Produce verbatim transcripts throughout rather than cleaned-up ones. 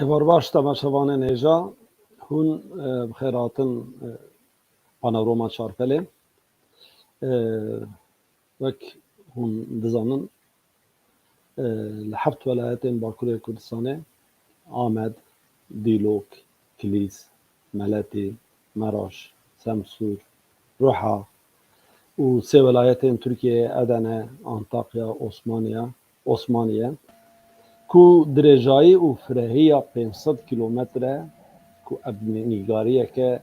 Hevalbaş temaşevanên hêja, hûn, e, bi xêr hatin, e, Panorama Çarpelê. E, wek hûn dizanin, e, li heft welayetên Bakurê Kurdistanê, Amed, Dîlok, Kilîs, Meletî, Meraş, Semsûr, Ruha û sê welayetên Tirkiyeyê, Edene, Antakya, Osmaniye, Osmaniye, ku dirêjayî û firehiya pênc sed kîlometre, ku ev nîgariyeke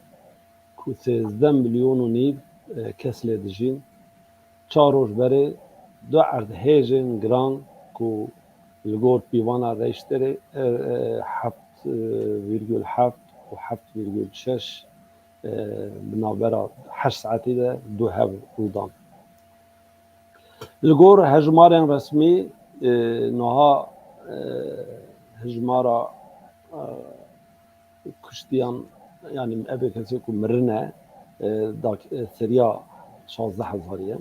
ku sêzdeh milyon û nîv, e, kes lê dijîn, çar roj berê du erdhêjên giran ku li gor pîvana Reyşterê, e, e, heft, e, vîrgul heft û heft vîrgul şeş, e, bi navbera heşt saetî de du hev rû dan. Li gor hejmarên resmî, e, niha, e, hejmara, e, kuştiyan, yanî evê kesê ku mirine, e, dak-, e, seriya şazdeh hezarî ye.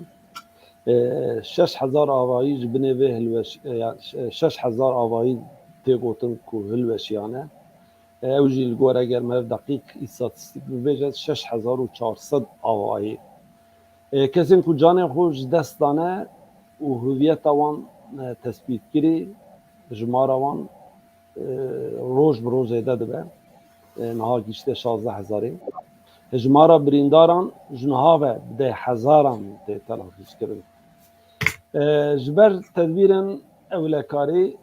E, şeş hezar avayî ji binê vê hilweş-, e, ya, şe-, şeş hezar avayî tê gotin ku hilweşiyane. E, ew jî li gor eger meriv deqîq îstatîstîk bibêje, şeş hezar û çar sed avayî. E, kesên ku canê xwe ji dest dane û huviyeta wan, e, tespîtkirî, jimara wan, e, roj bi roj zêde dibe. E, niha gihîşte şazdeh hezarê. Jimara birîndaran ji niha ve bi deh hezaran tê telafîzkirin. E, ji ber tedbîrên ewlekarî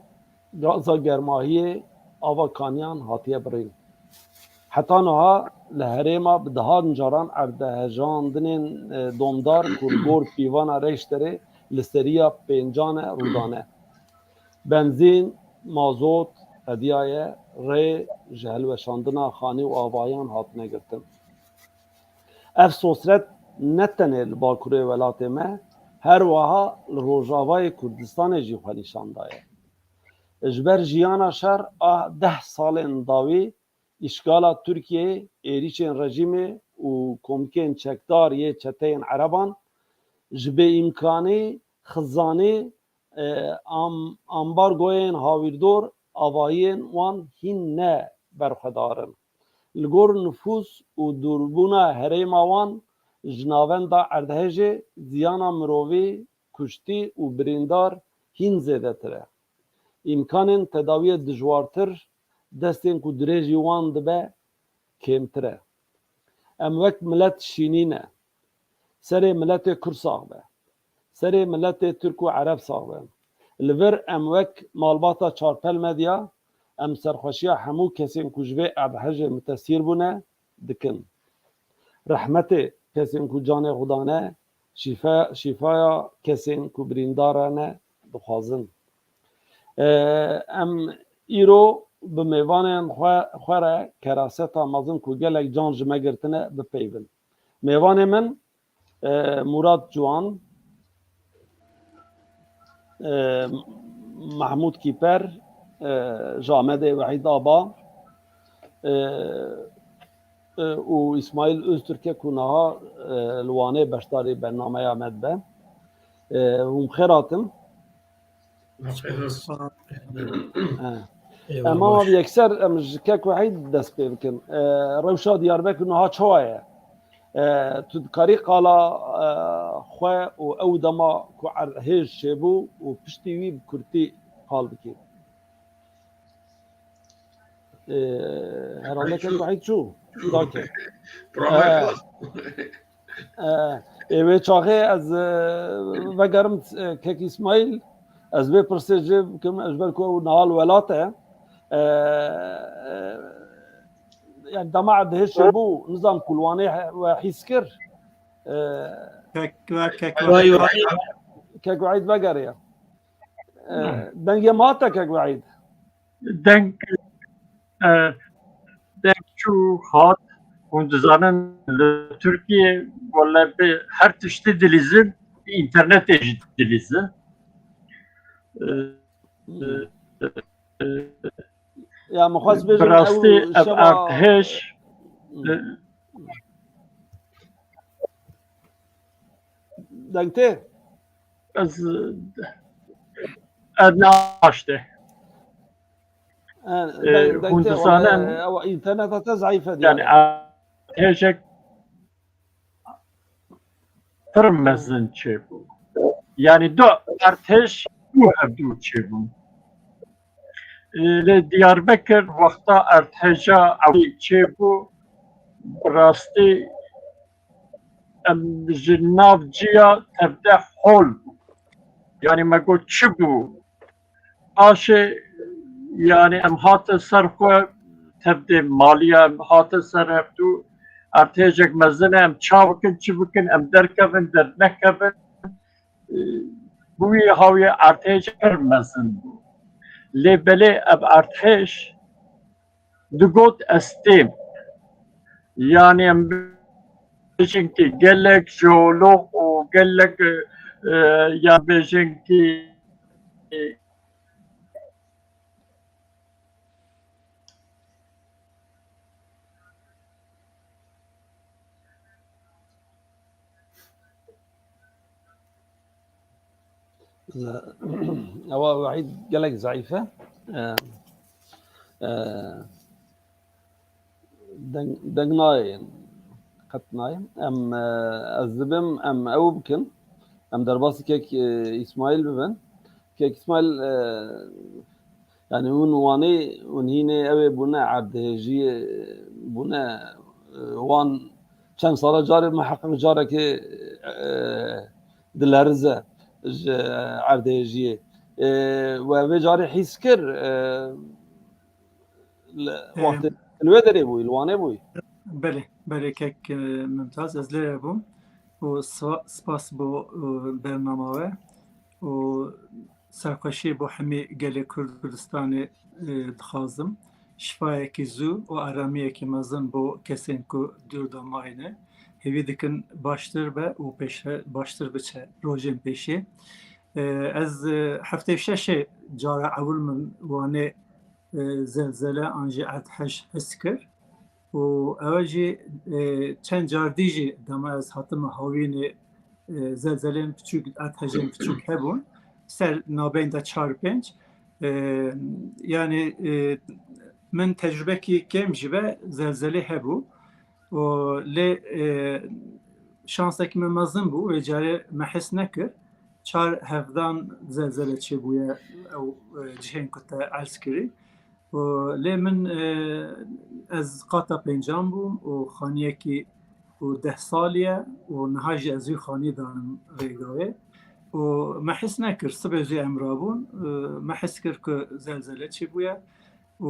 gaza germahiyê ava kaniyan hatiye birîn. Heta niha li herêma bi dehan caran erdhejandinên, e, domdar ku li gor pîvana Reyşterê li seriya pêncan e rûdane. Benzîn, mazot qediyaye, rê ji hilweşandina xanî û avayan hatine girtin. Ev sosret ne tenê li bakurê welatê me, her wiha li Rojavayê Kurdistanê jî xwe nîşan daye. Ji ber jiyana şer a deh salên dawî, îşgala Tirkiyeyê, êrîşên rejîmê û komikên çekdar yê çeteyên ereban, ji bêîmkanî, xizanî, e, am-, ambargoyên hawîrdor avayiyên wan hîn ne berxwedar in. Li gor nifûs û dûrbûna herêma wan ji navenda erdhejê ziyana mirovî, kuştî û birîndar hîn zêdetir e. Îmkanên tedawiyê dijwartir, destên ku dirêjî wan dibe, kêmtir e. Em wek milet şînî ne. Serê miletê Kurd sax be. Serê miletê Tirk û Ereb sax be. Li vir em wek malbata Çarpel Medya, em serxweşiya hemû kesên ku ji vê erdhejê mitesîr bûne dikin. Rehmetê kesên ku canê xwe dane, şîfe-, şîfaya kesên ku birîndar ne dixwazin. E, em îro bi mêvanên xwe, xwe re keraseta mezin ku gelek can ji me girtine bipeyvin. Mêvanê min, e, Murat Ciwan, e, Mahmûd Kîper, e, ji Amedê Wehîd Aba, e, e, û Îsmaîl Öztürk e ku niha, e, li Wanê beşdarî bernameya me dibe. E, hûn bi xêr hatin. Sağ ol. He. Eyvallah, em ama baş. Yekser em ji kek Wehîd dest pê bikin. E, rewşa Diyarbekir niha çawa ye? E, tu dikarî qala, e, xwe û ew dema ku erdhêj çêbû û piştî wî bi kurtî qal bikî? E, herhalde kek Wehîd çû. Dake. Problem yok. E, ê wê çaxê ez, e, vegerim, e, kek Îsmaîl, ez vê pirsê jê bikim, ji ber ku ew niha li welat e. E, e, yani dema erdhêjê bû, nizam ku li Wanê he-, we hîs kir. E, kek, kek, kek Weîd vegeriye. E, dengê me hate kek Weîd? Deng, e, deng çû hat, hûn dizanin li Tirkiye wele bi her tiştî dilîzin, internetê jî dilîzin. E, e, e, Ya, min xwest bêjim, bi rastî ew ev şeva erdhêj, Hmm. e, Deng tê? Ez, ez naşte. E, e, deng, deng hûn te, dizanin, e, ew înterneta te zayîf e, yani, diyar e. Erdhêjek pir mezin çêbû. Yani du erdhêj û hevdû çêbûn. E, li Diyarbekir wexta erdhêja ewî çêbû, bi rastî em ji nav ciya tevde hol bû. Yani me got çi bû? Paşê, yani em hatin ser xwe, tevdê maliye em hatin ser hevdû, erdhêjek mezin e, em ça bikin, çi bikin, em derkevin, dernekevin. Bi wî hawiyê erdhêj pir mezin bû. Lê belê ev erdhêj digot ez têm. Yani em bêjin ki gelek jeolog û gelek, e, ya bêjin ki Ewa Wehîd gelek zayîf e. E, e, deng, deng nayê, qet nayê. Em, e, ez dibêm em ew bikin. Em derbasî kek, e, Îsmaîl bibin. Kek Îsmaîl, e, yani hûn Wanê, hûn hînê ew ê bûne erdhêjiyê, bûne, e, wan çend sala carê muheqeq carekê, e, dilerize ji erdhêjiyê. E, we vê carê hîs kir, e, li, e, wextê li wê derê bûyî, li Wanê bûyî? Belê, belê kek, e, Mimtaz, ez lê bûm û spa-, spas bo, e, bernama we û serxweşiyê bo hemî gelê Kurd Kurdistanê, e, dixwazim. Şifayekî zû û aramiyekî mezin bo kesên ku dûr de mayîne. Hêvî dikin baştir be û pêşre baştir biçe rojên pêşê. E, ez, e, heftê şeş e cara ewil min Wanê, e, zelzele an jî erdhej his kir. Û ew jî, e, çend car dî jî dema ez hatime hawînê, e, zelzelên piçûk, erdhejên piçûk hebûn. Ser nabeyn de çar pênc. E, yani, e, min tecrubekî kêm jî be zelzelê hebû. Û lê, e, şansekî me mezin bû, wê carê me his nekir. Çar hevdan zelzele çêbûye ew, e, cihên ku te erz kirî. Û lê min, e, ez qata pêncan bûm û xaniyekî û deh salî ye û niha jî ez wî xanî danim rêgavê. Û me his nekir, sibê zû em rabûn, e, me his kir ku zelzele çêbûye. Û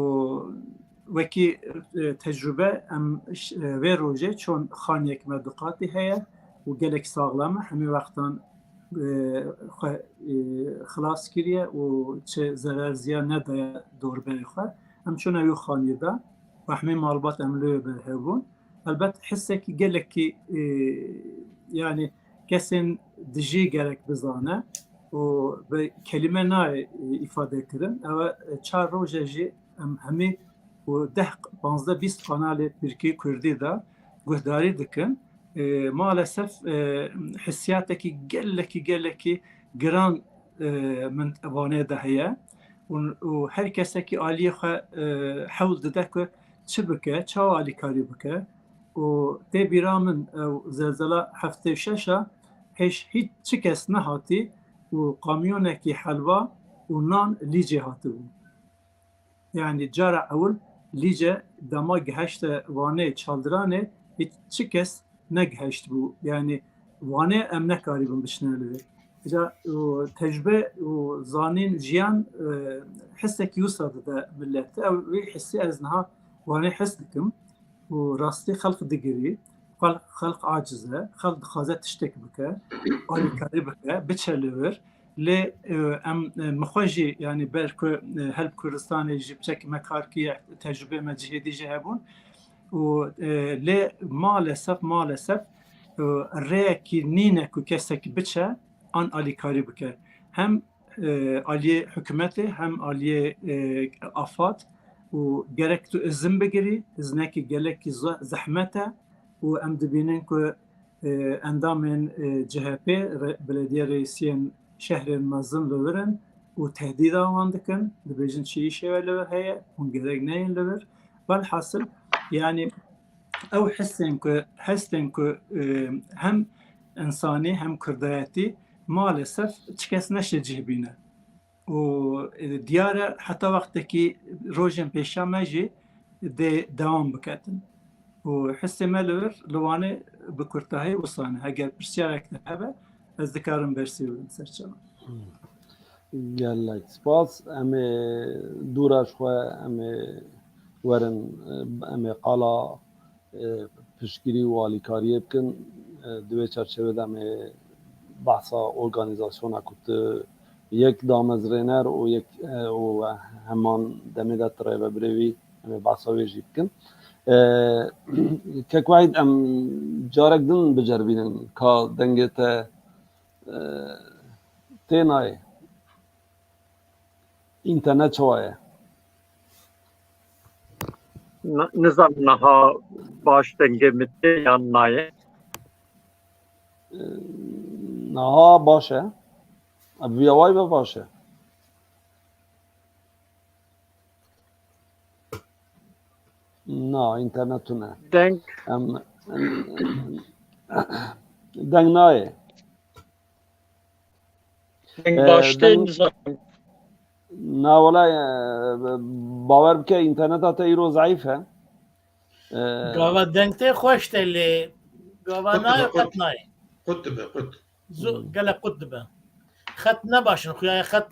wekî, e, tecrûbe em ş-, e, vê rojê çon xaniyek me du qatî heye û gelek saxlam e. Hemî wextan, e, xwe, e, xilas kiriye û çi zerer ziyan nedaye dorberê xwe. Em çûne wî xaniyê de û hemî malbat em li wê berhev bûn. Helbet hisekî gelekî, e, yani kesên dijî gerek bizane û bi kelîme nayê, e, îfade kirin. Ew e, çar roje jî em hemî û deh, panzdeh, bîst kanalê Tirkî Kurdî de guhdarî dikin. E, maalesef, e, hissiyatekî gelekî, gelekî giran, e, min Wanê de heye. Û, û her kesekî aliyê xwe, e, hewl dide ku çi bike, çawa alîkarî bike. Û tê bîra min ew zelzela heftê şeş a hêj hîç çi kes nehatî û kamyonekî helwa û nan Lîcê hatibû. Yani cara ewil Lîce dema gihişte Wanê, Çaldiranê, hîç çi kes negihişt bû. Yani Wanê em nekarîbûn biçine li wê. Ca, û tecrube û zanîn jiyan, e, hisekî wisa dide millet. Ew wî hisî ez niha Wanê his dikim. Û rastî xelq digirî. Xelq, xelq aciz e. Xelq dixwaze tiştek bike, alîkarî bike, biçe li wir. Lê, e, em, e, min xwe jî, yani ber ku, e, Helb Kurdistanê ji piçekî me kar kiriye, tecrûbeyê me cihê dî jî hebûn. Û, e, lê maalesef, maalesef, e, rêyekî nîne ku kesek biçe an alîkarî bike. Hem, e, aliyê hikûmetê, hem aliyê, e, afad û gerek tu izin bigirî, iznekî gelekî ze-, zehmet e û em dibînin ku e, endamên, e, C H P, re-, belediye reîsiyên şehrên mezin li wir in û tehdîda wan dikin, dibêjin çi îşê we li vir heye, hûn gerek neyên li vir. Welhasil, yanî ew hissên ku, hestên ku, e, hem însanî hem kurdayetî maalesef çi kes neşe cih bîne. Û, e, diyar e heta wextekî rojên pêşiya me jî dê dewam biketin. Û hissê me li vir, li Wanê bi kurtahî wisa ne. Heger pirsiyarek de hebe, ez dikarim bersî bidim ser çavan. Gelek spas. Em ê dûra ji xwe, em ê werin, em ê qala, e, piştgirî û alîkariyê bikin. E, di wê çerçevê de em ê behsa organîzasyona ku tu yek damezrêner û yek, e, û heman demê de tu rêvebirê wî, em ê behsa wê jî bikin. E, Kek Wehîd, em carek din biceribînin ka dengê te, e, tê nayê. Înternet çawa ye? Na- Nizanim niha baş dengê min tê yan nayê. Niha baş e. Bi vîya wayî ve baş e. Na, înternet tune. Deng, Em, em, deng nayê. deng Ee, baş tê deng- nizanim. Na, wela, e, bawer bike, înterneta te îro zeîf e. E, Gava deng tê xweş tê lê gava Qut nayê dibe, qut. Qet nayê. Qut dibe, qut. Zo- gelek qut dibe. Xet ne baş in, xuya xet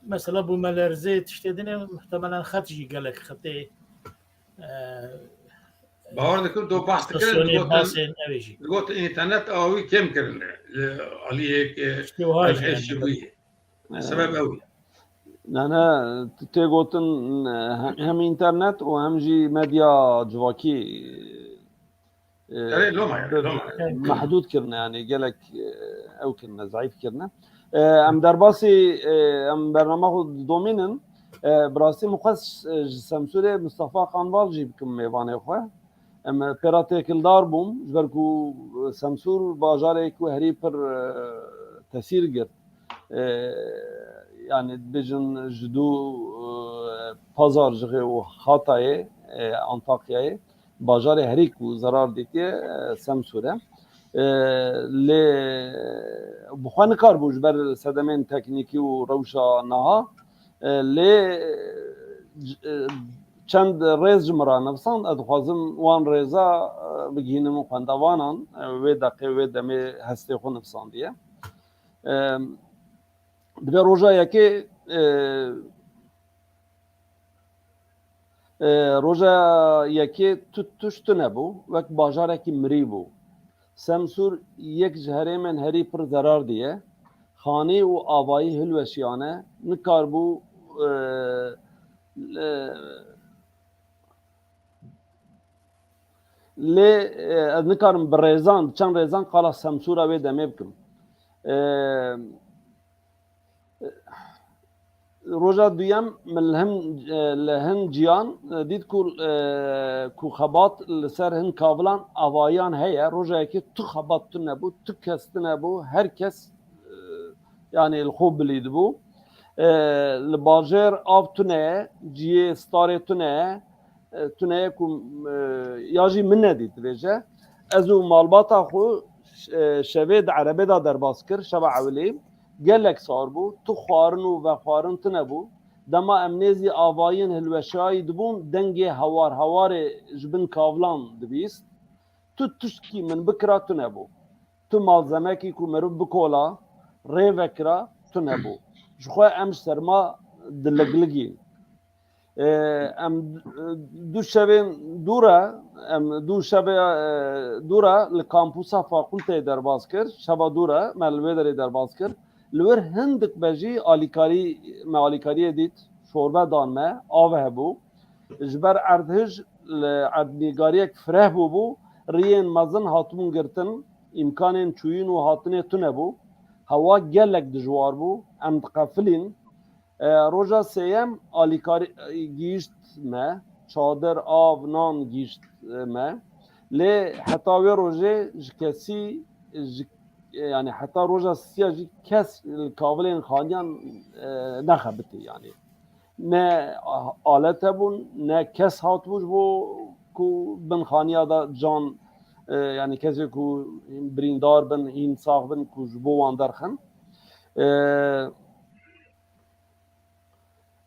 mesela bû me lerzê tiştê dinê, muhtemelen xet jî gelek xetê, e, Bawer dikim, tu behs dikirin, stasyonê digotin, basên ew ê jî. digotin înternet a wî kêm kirine. Li aliyê ke Tiştê wiha ev jî hêşî yani. bûye. Sebeb ew e. Ne, ne, tê gotin, e, hem, hem înternet û hem jî medya civakî, e, Erê, loma ye, bi- loma ye. mehdûd kirine, yani gelek, e, ew kirine, zeîf kirine. E, em derbasî, e, em bernama xwe didomînin. E, bi rastî min xwest, e, ji Semsûrê Mistefa Xanval jî bikim mêvanê xwe. Em, e, pêra têkildar bûm, ji ber ku, e, Semsûr bajarê ku herî pir, e, tesîr girt. E, yani dibêjin ji dû, e, Pazarjixê û Hatayê, e, Antakyayê, bajarê herî ku zerar dîtiye, e, Semsûr e. E, lê bi xwe nikarbû ji ber sedemên teknîkî û rewşa niha, e, lê, e, çend rêz ji min re nivîsand, ez dixwazim wan rêza, e, bigihînim xwendevanan, e, wê deqê, wê demê hestê xwe nivîsandiye. E, Divê roja yekê, e, e, roja yekê tu tişt tune bû, wek bajarekî mirî bû. Semsûr yek ji herêmên herî pir zerar diye. Xanî û avayî hilweşiyane, nikarbû, e, e, lê, e, ez nikarim bi rêzan, bi çend rêzan qala Semsûra wê demê bikim. E, Roja duyem min li hin, e, li hin ciyan, e, dît ku, e, ku xebat li ser hin kavilan avayiyan heye. Roja yekê tu xebat tune bû, tu kes tune bû, her kes, e, yani li xwe bilî dibû. E, li bajêr av tune ye, ciyê starê tune ye, e, tune ye ku, e, ya jî min nedît dibêje. Ez û malbata xwe, e, şevê di erebê de derbas kir, şeva ewilî. Gelek sar bû, tu xwarin û vexwarin tune bû. Dema em nêzî avayiyên hilweşayî dibûn, dengê hewar hewarê ji bin kavilan dibîst. Tu tiştkî min bikira tune bû. Tu malzemekî ku meriv bikola, rê vekira, tune bû. Ji xwe em ji serma diligligîn. E, em, e, du şevên dû re, em du şevê, e, dû re li kampusa fakulteyê derbas kir. Şeva dû re me li wê derê derbas kir. Li wir hindik be jî alîkarî, me alîkariyê dît, şorbe dan me, av hebû. Ji ber erdhij li erdnîgariyek fireh bûbû, riyên mezin hatibûn girtin, îmkanên çûyîn û hatinê tune bû. Hewa gelek dijwar bû, em diqefilîn. E, roja sêyem alîkarî, e, gihîşt me, çadir, av, nan gihîşt, e, me. Lê heta wê rojê ji kesî, ji, e, yani heta roja siya jî kes li kavilên xaniyan, e, nexebitî yani. Ne alet hebûn, ne kes hatibû ji bo ku bin xaniya de can, e, yani kesê ku birîndar bin, hîn sax bin ku ji bo wan derxin. E,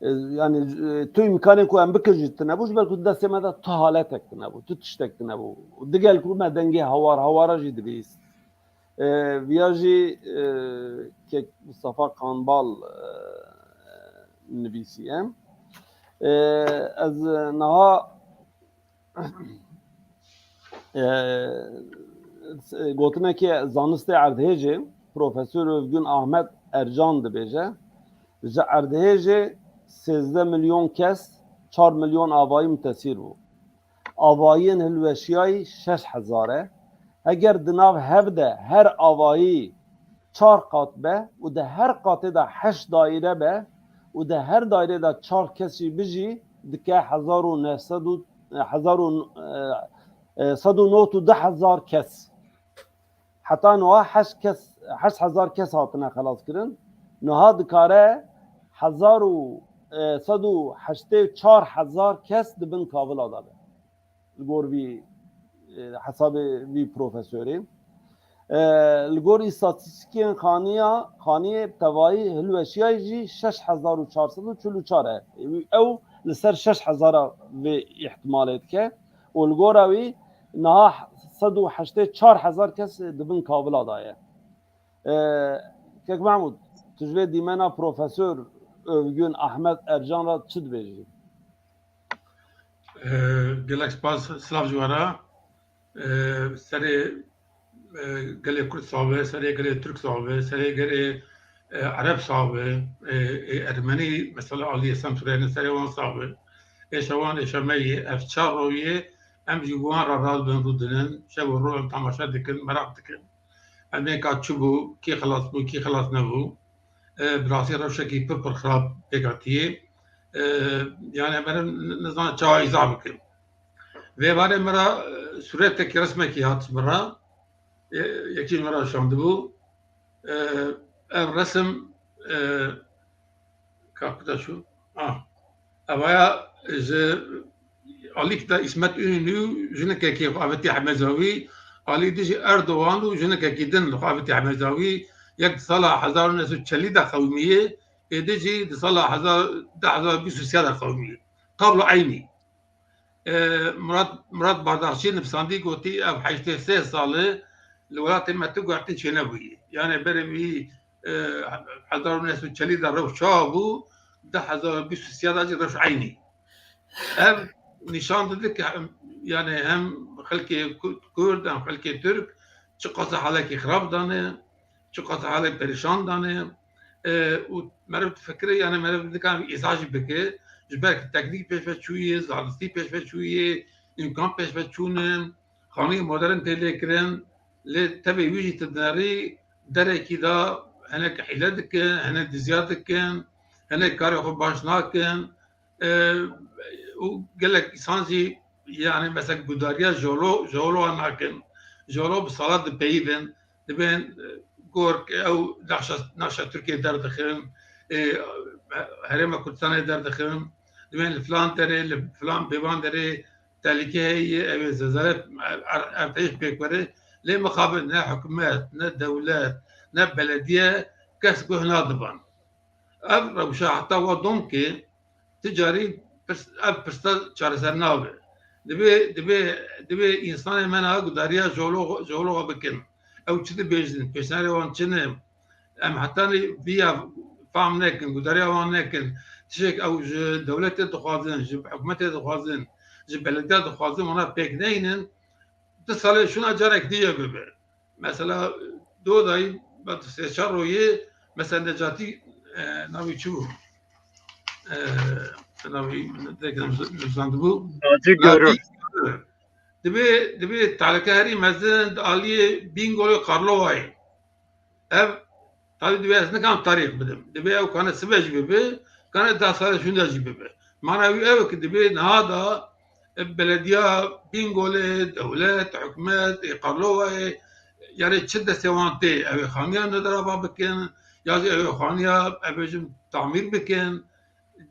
E, yani, e, tu îmkanê ku em bikin jî tune bû, ji ber ku destê me de tu haletek tune bû, tu tiştek tune bû. Digel ku me dengê hawar hawara jî dibîst. E, viya jî, e, kek Mustafa Kanbal, e, nivîsiye. E, ez niha Ee, gotinekê zanistê erdhêjê, Profesor Övgün Ahmet Ercan dibêje, ji erdhêjê sêzdeh milyon kes, çar milyon avayî mutesîr bû. Avayiyên hilweşiyayî şeş hezar e. Heger di nav hev de her avayî çar qat be û di her qatê de heşt daîre be û di her daîrê de çar kes jî bijî, dike hezar û neh sed û, hezar û, e, e, sed û nod û du hezar kes. Heta niha heşt kes, heşt hezar kes hatine xelas kirin. Niha dikare hezar û, e, sed û heştê û çar hezar kes di bin kavila de be. Li gor vî, e, hesabê vî profesorê. E, li gor îstatîstîkên xaniya, xaniyê tevayî hilweşiyayî jî şeş hezar û çar sed û çil û çar e. Ew li ser şeş hezara vê îhtimalê dike û li gora wî niha sed û heştê çar hezar kes di bin kavila de ye. E, Kek Mehmûd, tu ji vê dîmena Profesor Övgün Ahmet Ercan re çi dibêjî? E, gelek spas, silav ji we re. E, serê, e, gelê Kurd sax be, serê gelê Tirk sax be, serê gelê, e, Ereb sax be, e, e, Ermenî, mesela aliyê Semsûrê ne serê wan sax be. Êşa wan êşa me yê, ev çar royê em jî wan re radibin rûdinin, şev û roj em temaşe dikin, meraq dikin. Em ê ka çi bû, kî xilas bû, kî xilas nebû. E, bi rastî rewşekî pir pir xirab pêk hatiye. E, yani em ê nizanim çawa îzah bikim. Vê barê min re, e, sûretekî, resmekî hat ji min re. E, yekî ji min re şandibû. E, ev resim, e, ka kuta çû? Ah. Evaya ji alîk de Îsmet Înönü û jinikekî xwe avêtiye hemeza wî. Alî dî jî Erdogan û jinikekî din xwe avêtiye hemeza wî. Yek di sala hezar û neh sed û çelî de qewimiye, ê dî jî di sala hezar, du hezar bîst û sê de qewimiye. Tablo eynî. E, Murat, Murat Bardakçî nivîsandî, gotî, ev heştê sê sal e li welatê me tu guhertin çênebûye. Yani berê wî, e, hezar û neh sed û çelî de rewş çawa bû, du hezar û bîst û sê de jî rewş eynî. Ev nîşan dide ke em, yani hem xelkê Ku-, Kurd, hem xelkê Tirk çiqasa halekî xirab dane, çiqasa halek perîşan dane, e, û meriv difikire, yani meriv nikare îsa jî bike, ji ber ku teknîk pêş ve çûye, zanistî pêş ve çûye, îmkan pêş ve çûne, xanî modern tê lê kirin, lê tevê wî jî tu dinerî derekî de hinek hîle dikin, hinek dizya dikin, hinek karê xwe baş nakin, e, û gelek îsan jî, yani mesela gudariya jolo, jolo nakin. Jolo bi sala dipeyivin, dibên, e, gor ke ew nexşa, nexşa Tirkiyê derdixin, e, Herêma Kurdistanê derdixin, dibên li filan derê, li filan bêvan derê tehlike heye, ew ê zelzele, er-, erteyîş pêk were. Lê mixabin ne hikûmet, ne dewlet, ne belediye kes guh nadiban. Ev rewşa heta wa domkê ti carî pirs-, ev pirsa çareser nabe. Dibê, dibê, dibê însanê me niha gudariya jolo-, joloxa bikin. Ew çi dibêjin, pêşnerê wan çi ne? Em hetanî viya fam nekin, gudariya wan nekin. Tiştek ew ji dewletê dixwazin, ji hikûmetê dixwazin, ji belediya dixwazin, wana pêk neynin. Du salê şûna carek dî ye bibe. Mesela Dodayî, bad sê çar royê, mesela Necatî, e, navî çi bû? E, navî, direkt nivîsandibû. Naci Görür. Dibê, dibê tehlike herî mezin di aliyê Bîngolê Karlovayê. Ev, tabî dibê ez nikam tarîx bidim. Dibê ew kane sibe jî bibe, kane deh salê şûnde jî bibe. Mana wî ew e ku dibê niha da, e, belediya Bîngolê, dewlet, hikûmet, ê Karlovayê, Yani çi destê wan tê, ew ê xaniya nû derava bikin, ya jî ew ê xaniya, ev bêjim, tamîr bikin.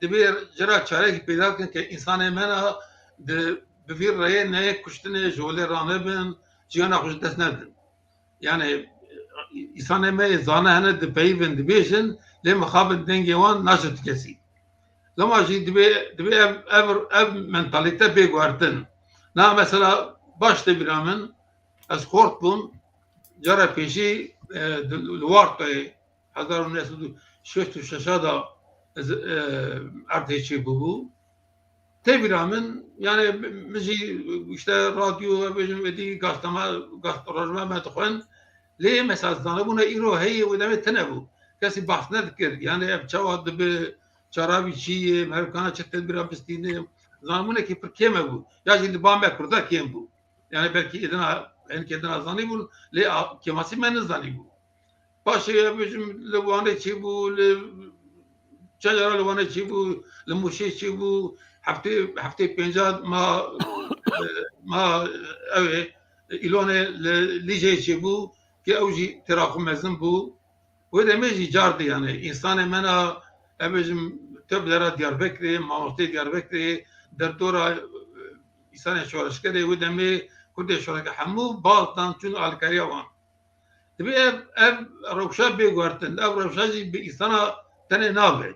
Divê cira çarekî peyda bikin ke însanê me na di, bi vî reyê neyê kuştinê, ji holê ranebin, jiyana xwe ji dest nedin. Yani, însanê me yê zana hene dipeyivin, dibêjin, lê mixabin dengê wan naşe tu kesî. Lema jî divê, divê ev, ev, ev mentalîte bê guhertin. Na mesela baş tê bîra min, ez xort bûm, cara pêşî, e, di, li Wartayê hezar û neh sed û şêst û şeş de ez, e, erdhê çêbûbû. Tê bîra min, yani min jî işte radyo, bêjim, êdî gazeteme, gazete, rojname me dixwend. Lê mesela zanebûna îro heye, wê demê tune bû. Kesî behs nedikir. Yani ev çawa dibe, çaravî çi ye, merivkana çi tedbîra bistîne. Zanebûnekî pir kêm hebû. Ya jî li ba me Kurda kêm bû. Yani belkî êdina, hinkê dina zanîbûn, lê a-, kêmasî me nizanîbû. Paşê, ya bêjim, li Wanê çêbû, li çend cara li Wanê çêbû, li Mûşê çêbû, heftê, heftê pênca ma, e, ma, ew ê, Îlonê li Lîceyê çêbû, ke ew jî têra xwe mezin bû. Wê demê jî car dî, yani, însanê me na, ev bêjim, tev dera Diyarbekirê, mamosteyê Diyarbekirê, derdora, e, însanê şoreşgerê, wê demê Kurdê şoreşger hemû baz dan çûn alîkariya wan. Dibê ev, ev rewşa bê guhertin, ev rewşa jî bi însana tenê nabe.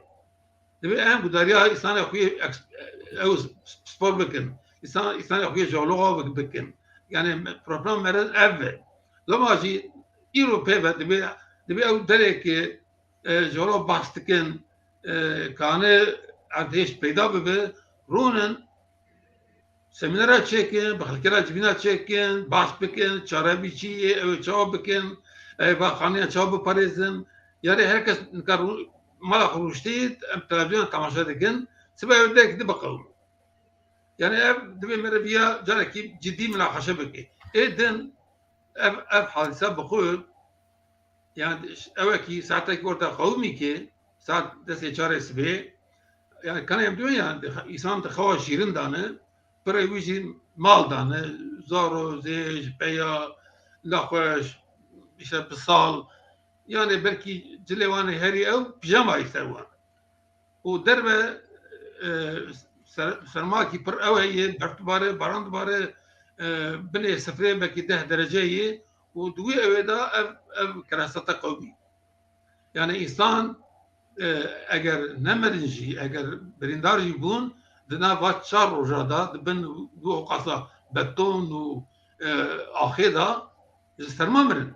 Dibê em gudariya însana xwe yê eks-, ew spor bikin. Însan, însana xwe yê jeologa bik-, bikin. Yani me-, problem merez ev be. Loma jî îro pê ve dibê, dibê ew derê ke, e, jeolog bahs dikin, e, kane erdhêj peyda bibe, rûnin, semînera çêkin, bi xelkê re civîna çêkin, behs bikin, çarebî çi ye, ew ê çawa bikin, ev ê va xaniya çawa biparêzin. Yani her kes nika rû-, mala xwe rûştî, em televîzyona temaşe dikin, sibe ew derek di biqewim. Yani ev divê me re viya carekî cidî minaqeşe bike. Ê din ev, ev hadise bi xwe, yani ewekî saetekî orta qewimî ke, saet destê çarê sibê, yani kanê em diwên yani di-, însan di xewa şîrin dane, pirê wî jî mal dane, zaro, zêj, peya, naxweş, işte bi sal, yani belkî cilê wan ê herî ew pijama ser wan. Û derve, e, ser-, sermakî pir ew heye, berf dibare, baran dibare, e, binê sifrê belkî deh derece ye û di wî ewê de ev, ev keraseta qewmî. Yani însan, e, eger nemirin jî, eger birîndar jî bûn, di nava çar roja de, di bin wî oqasa beton û, e, axê de ji serma mirin.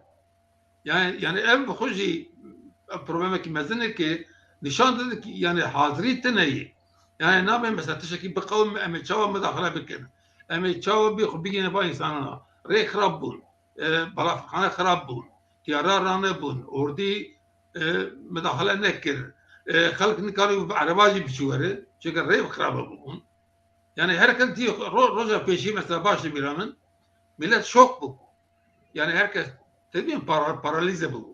Yani, yani ev bi xwe jî ev problemekî mezin e ki nîşan dide ki yani hazirî tune ye. Yani nabe mesela tiştekî biqewim em ê çawa mudaxile bikin. Em ê çawa bî xwe bigihîne ba însanan. Rê xirab bûn. E, balafirxane xirab bûn. Tiyara ranebûn. Ordî, e, mudaxile nekir. E, xelk nikarî bi ereba jî biçî were. Çunke rê xirab bûn. Yani her kes dî ro-, roja pêşî mesela baş dibîra min. Millet şok bû. Yani her kes tebîn para-, paralîze bû.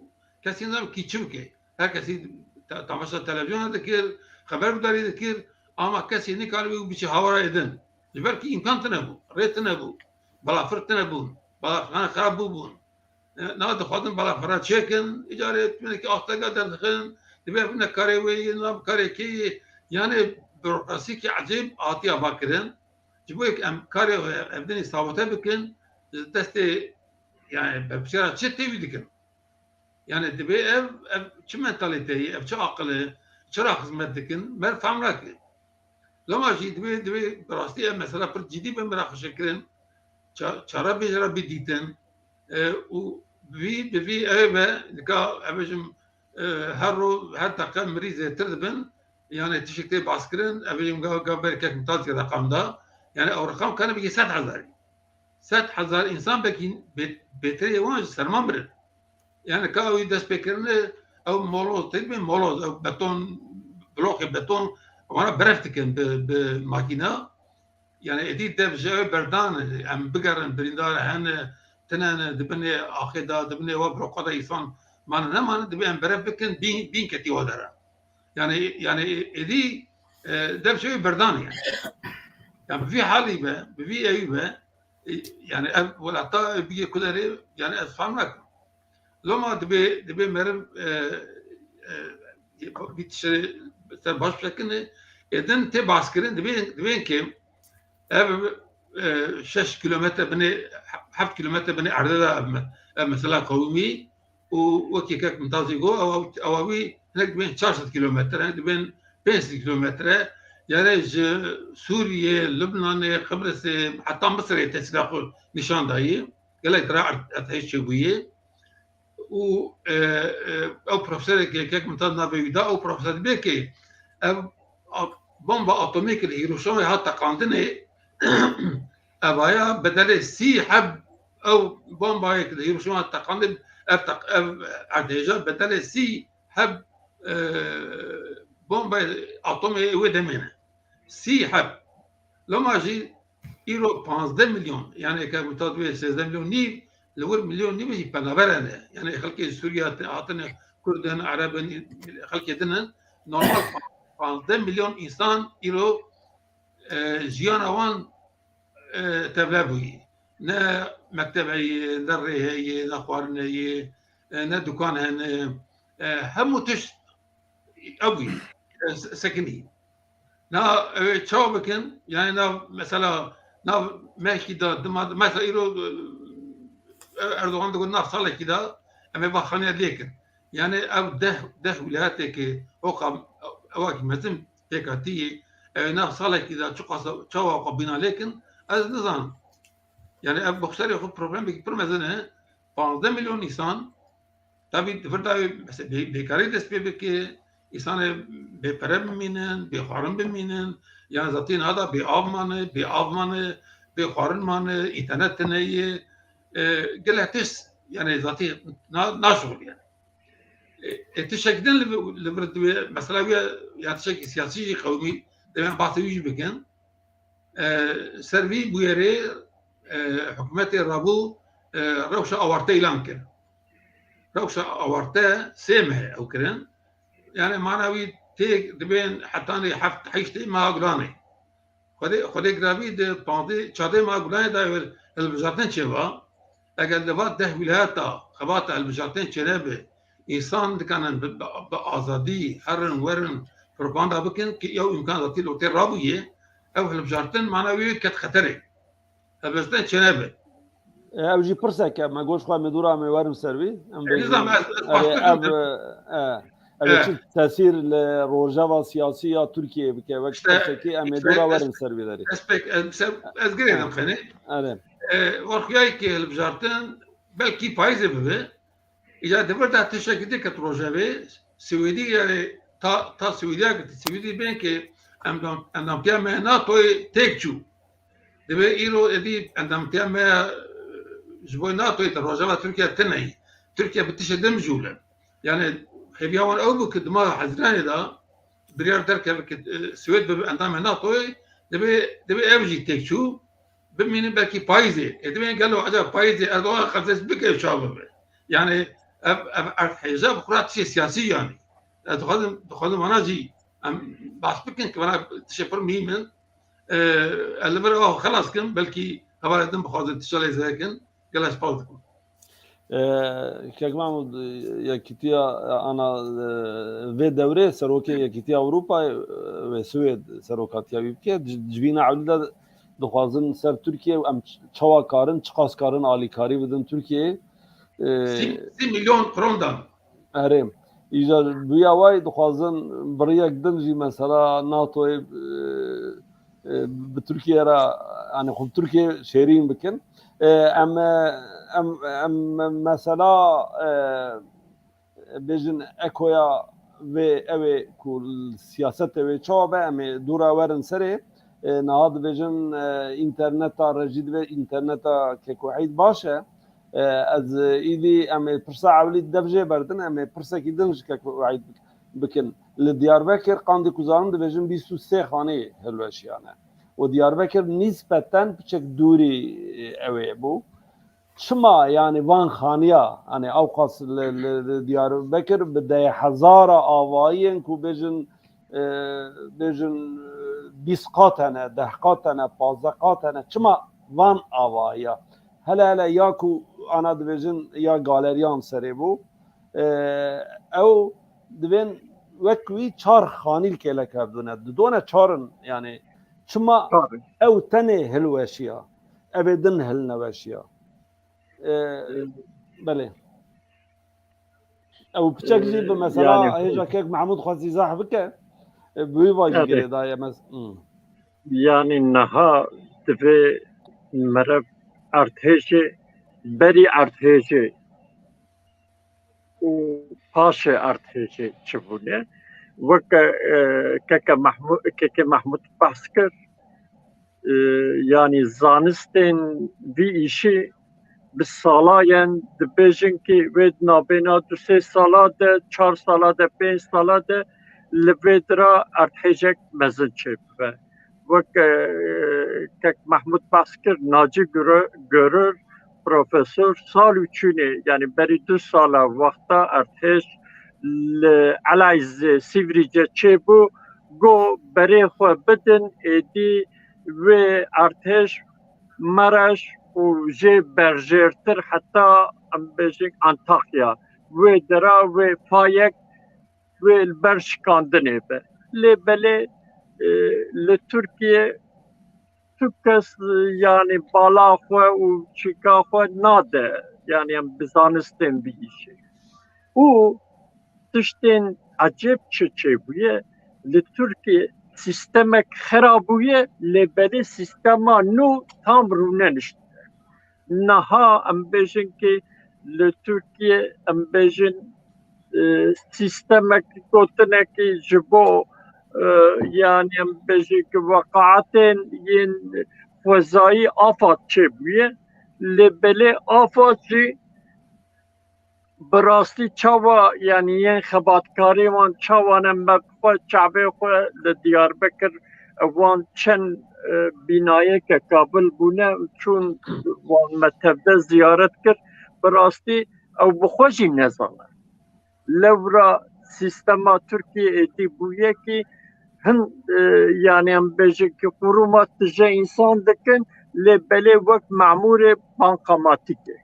Kesî nizam kî çi bike. Her kesî te-, temaşa televizyona dikir, xeber gudarî dikir, ama kesî nikaribû biçî hawara êdin. Ji ber kî îmkan tune bû, rê tune bû, balafir tune bûn, balafirxane xirab bû bûn. E, na dixwazin balafira çêkin, îcarê tunekî astega derdixin, divê bine karê wê yê, na karê kê yê. Yani bürokrasîkî ecêb hatiye vakirin. Ji bo yek em karê evdinî sabote bikin, ji destê, yani berpiçera çi tê wî dikin? Yani divê ev, ev çi mentalîte ye, ev çi aqil e, çira xizmet dikin, mer fehm nake. Lema jî divê, divê bi rastî ev mesela pir cidî be miraqeşe kirin, ça-, çarebêj re bidîtin, e, û bi vî, bi vî ev be, nika ev bêjim, e, her ro, her deqe mirî zêtir dibin, yani tiştek tê baskirin, ev bêjim gav, gav berê kek Mitaz zêde qam da, yani ew reqam kane bigê sed hezarî. Sed hezar însan belkî bê-, bêtirê wan ji serma mirin. Yani ka ew dest pê kirine, ew moloz, tê dibê moloz, ew beton, blokê beton, wana beref dikin bi, bi makîna. Yani êdî dev ji ew berdan, em bigerin, birîndar hene, tine ne, di binê axê de, di binê wa bloka de însan mane nemane, dibê em beref bikin, bîn, bîn ketî wa dere. Yani, yani êdî, e, dev ji ew berdan yani. Yani bi vî halî be, bi vî ewî be, e, yani ev welata, ev bigê ku derê, yani ez fehm nakim. Loma dibê, dibê meriv, e, e, vî tiştê ser baş bisekine, ê din tê baskirin, dibên, dibên ki ev, e, şeş kilometre binê, heft kilometre binê erdê de ev me-, ev mesela qewimî û wekî kek Mimtazî got, ew, ew, ew wî hinek dibên çar sed kilometre, hinek dibên pênc sed kilometre, yani ji Sûriyê, Lubnanê, Qibrisê, heta Misirê tesîra xwe nîşan dayî. Gelek cara erd-, erdhej çêbûyê. Û, e, e, ew profesorê ke kek Mimtaz navê wî da, ew profesor dibê ke ev a-, bomba atomî ke li Hiroşîmayê hat teqandinê, evaya bedelê sî heb ew bombayê ke li Hiroşîma hat teqandin, ev teq-, ev erdhêja bedelê sî heb, e, bombayê atomê wê demê ne. Sî heb. Loma jî îro panzdeh milyon, yani ke Mimtaz dibê sêzdeh milyon nîv, li wir milyon nîv jî penaber hene. Yani xelkê Sûriye hatine, Kurd in, Ereb in, xelkê din in. Normal panzdeh milyon însan îro, e, jiyana wan, e, tevle bûyî. Ne mekteb heye, ne rê heye, ne xwarin heye, e, ne dukan hene. E, hemû tişt ew bûyî, e, se-, sekinî. Na, ew ê çawa bikin? Yani na, mesela, na mehkî de, dima, mesela îro, e, Erdogan digot na salekî de em ê van xaniya lêkin. Yani ev deh, deh wîlayetê ke hoqa ewakî mezin pêk hatî, ew ê na salekî de çiqas çawa xwe bîna lêkin, ez nizanim. Yani ev bi xwe serê xwe problemekî pir mezin e. Panzdeh milyon însan, tabî di vir de mesela bê-, bêkarî dest pê bike, însanê bêpere bimînin, bêxwarin bimînin, yan zatî niha de bêav mane, bêav mane, bêxwarin mane, înternet tune ye. E, gelek tişt, yani zatî na-, naşixulî yani. E, e, tiştek din li, li vir dibe, mesela wê ya tiştekî siyasî jî qewimî, divê em bahsê wî jî bikin. E, ser vî bûyerê, e, hikûmetê rabû, e, rewşa awarte îlan kir. Rewşa awarte sê meh ew kirin. Yani mana wî tê dibên hetanî heft heştê meha Gulanê. Xwedê, Xwedê giravî di pandê çardê meha Gulanê de hilbijartin çêva. Eger li va deh wîlayeta xebata hilbijartin çênebe, însan dikanin bi, bi, bi azadî herin werin propaganda bikin ki ew îmkan zatî li ortê rabûye, ew hilbijartin mana wê ket xeterê. Hilbijartin çênebe. E, ew jî pirsek e, me goş xwe me dûra me werin ser vî. Em bêjin, nizam, ez, ez erê, ev, e, ev çi tesîr li rojeva siyasî ya Tirkiyeyê bike, wek işte, pirsekî em ê dûra werin ser vî derê. Ez pek, ez, ez girê dem xenê. Erê. E, werxuyayê ke hilbijartin belkî payîzê bibe. Îca di vir de tiştekî din ket rojevê, Swêdî yani ta, ta Swêdiya girtî. Swêdî bên ke endam-, endamtiya me NATOyê têk çû. Divê îro êdî endamtiya me, e, ji bo NATOyê di rojeva Tirkiye tune ye. Tirkiye bi tiştê din mijûl e. Yani hêviya wan ew bû ki di meha Hezîranê de biryar derkeve ki, e, Swêd bibe endamê NATOyê, divê, divê ev jî têk çû. Bimînin belkî payîzê. Ê dibên gelo ecaba payîzê Erdogan xezez bike çawa bibe? Yani ev, ev erdhêja bi xwe re tiştê siyasî yani. Ez dixwazim, dixwazim vana jî em behs bikin ki vana tiştê pir muhîm in. Ee, ez li vir ew xelas kim, belkî hevalê din bixwazin tişta lê zêde kin. Gelek spas dikim. E, Kek Mahmud, e, Yekîtiya, e, ana, e, vê dewrê serokê Yekîtiya Ewropayê, e, wê Swêd serokatiya wî bike. Ci-, civîna ewlî de dixwazin ser Tirkiye û em ç-, çawa karin, çiqas karin alîkarî bidin Tirkiyeyê. E, Sî, sî milyon kron dan. Erê. Îja bûya wayî dixwazin bi riyek din jî mesela NATOyê, e, e, bi Tirkiye re, yani xwe bi Tirkiye şêrîn bikin. E, em, e, em, em mesela, e, bêjin ekoya vê ew ê ku siyasetê wê çawa be, em ê dûra werin serê. E, niha dibêjin, e, înterneta re jî divê înterneta keko Eîd baş e. E, ez, e, îdî em ê pirsa ewlî dev jê berdin, em ê pirsekî din ji keko Eîd bik-, bikin. Li Diyarbekir qandî ku zanim dibêjin bîst û sê xaneyê hilweşiyane. Û Diyarbekir nîsbeten piçek dûrî, e, ew ê bû. Çima, yani, van xaniya, yani, ewqas li, li, li Diyarbekir bi deh hezara avayiyên ku bêjin, e, bêjin, e, bîst qat hene, deh qat hene, pazdeh qat hene. Çima van avahiya? Hele hele ya ku ana dibêjin ya galeriyan serê bû. E, ew divên wek wî çar xanî li kêlek hevdû ne. Didone çar in, yani çima ew tenê hilweşiya, evê din hilneweşiya. E, belê. Ew piçek jî bi mesela Yani hêja kek Mehmûd xwest îzah bike, e, bi wî vajî Evet. girêdaye mes. Hmm. Yani niha divê mere erdhêjê, berî erdhêjê û paşê erdhêjê çi bûne? Weke, e, keke Mehmû-, keke Mehmûd behs kir, e, yani zanistên vî îşî bi sala yên dibêjin ki wê di nabêna du sê sala de, çar sala de, pênc sala de li vê dira erdhêjek mezin çêbibe. Wek, e, kek Mehmûd behs kir, Naci Gürü-, Görür, profesor, sal û çûnê, yani berî du sala wexta erdhêj li Eleyzê Sîvrîce çêbû, got berê xwe bidin, êdî wê erdhêj Mereş û jê berjêrtir heta em bêjin Antakya. Wê dira wê fayek wê li ber şikandinê be. Lê belê, e, li Tirkiye tu kes, e, yani bala xwe û çîka xwe nade, yani em bi zanistên bigihîşin. Û tiştên ecêb çi çêbûye? Li Tirkiye sîstemek xera bûye, lê belê sîstema nû tam rûneniştiye. Niha em bêjin ki li Tirkiye em bêjin, e, sîstemek gotinekî ji bo, e, yani em bêjin ki weqaetên yên xwezayî AFAD çêbûye. Lê belê AFAD jî bi rastî çawa, yani yên xebatkarê wan çawa ne, me bi xwe çavê xwe li Diyarbekir wan çend, e, bînayeke kabil bûne, çûn wan me tevde ziyaret kir. Bi rastî ew bi xwe jî nezane. Lewra sîstema Tirkiye êdî bûye ki hin, e, yani em bêjin ki qurûma tije însan dikin, lê belê wek memûrê bankamatîkê.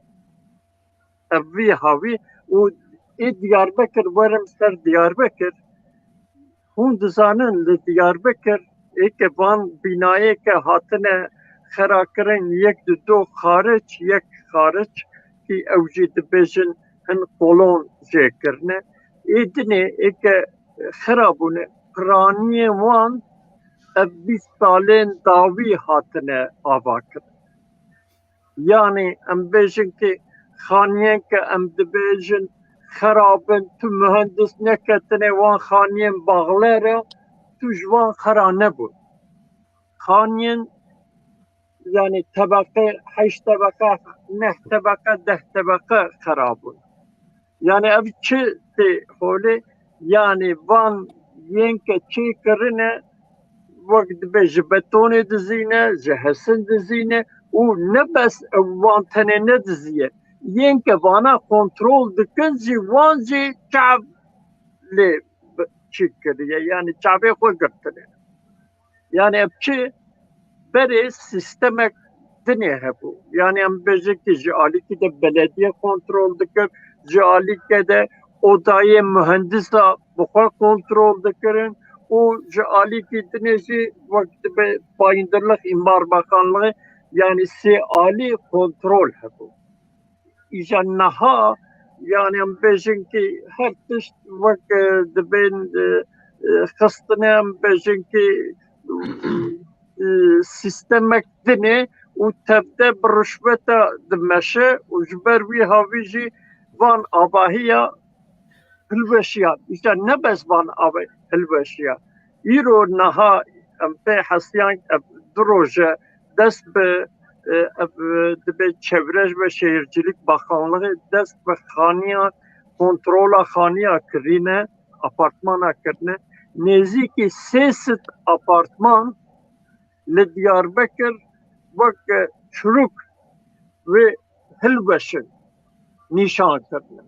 Ev vî hawî û ê Diyarbekir, werim ser Diyarbekir. Hûn dizanin li Diyarbekir êke van bînayêke hatine xerakirin, yek dido xaric, yek xaric ki ew jî dibêjin hin kolon jê kirine. Ê dinê êke xera bûne, piraniyên wan ev bîst salên dawî hatine avakirin. Yani em bêjin ki xaniyên ke em dibêjin xerab in, tu muhendis neketine wan xaniyên baxler e, tu ji wan xera nebûn. Xaniyên yani tebeqe, heşt tebeqe, neh tebeqe, deh tebeqe xera bûn. Yani ev çi tê holê? Yani van yên ke çê kirine, wek dibe ji betonê dizîne, ji hesin dizîne û ne bes ew, wan tenê nediziye. Yên ke vana kontrol dikin jî, wan jî çav lê bi-, çî kiriye, yani çavê xwe girtine. Yani ev çi? Berê sîstemek dinê hebû. Yani em bêjin ki ji alîkî de belediye kontrol dikir, ji alîke de odayê muhendisa bi xwe kontrol dikirin û ji alîkî dinê jî wek dibe bayîndirlix, îmar bakanlixê, yani sê alî kontrol hebû. Îja niha, yani em bêjin ki her tişt wek, e, dibên, e, e, xistine, em bêjin ki, e, sîstemek dinê û tevde bi rişweta dimeşe û ji ber wî havî jî van avahiya hilweşiya. Îja ne bes van ava hilweşiya. Îro niha em pê hesiyan, ev du roje dest bi, e, ev, e, dibe çevre ve şehircilik bakanlığı dest bi xaniya, kontrola xaniya kirîne, apartmana kirine. Nêzîkî sê sed apartman li Diyarbekir wek, e, çirûk wê hilweşin nîşan kirine.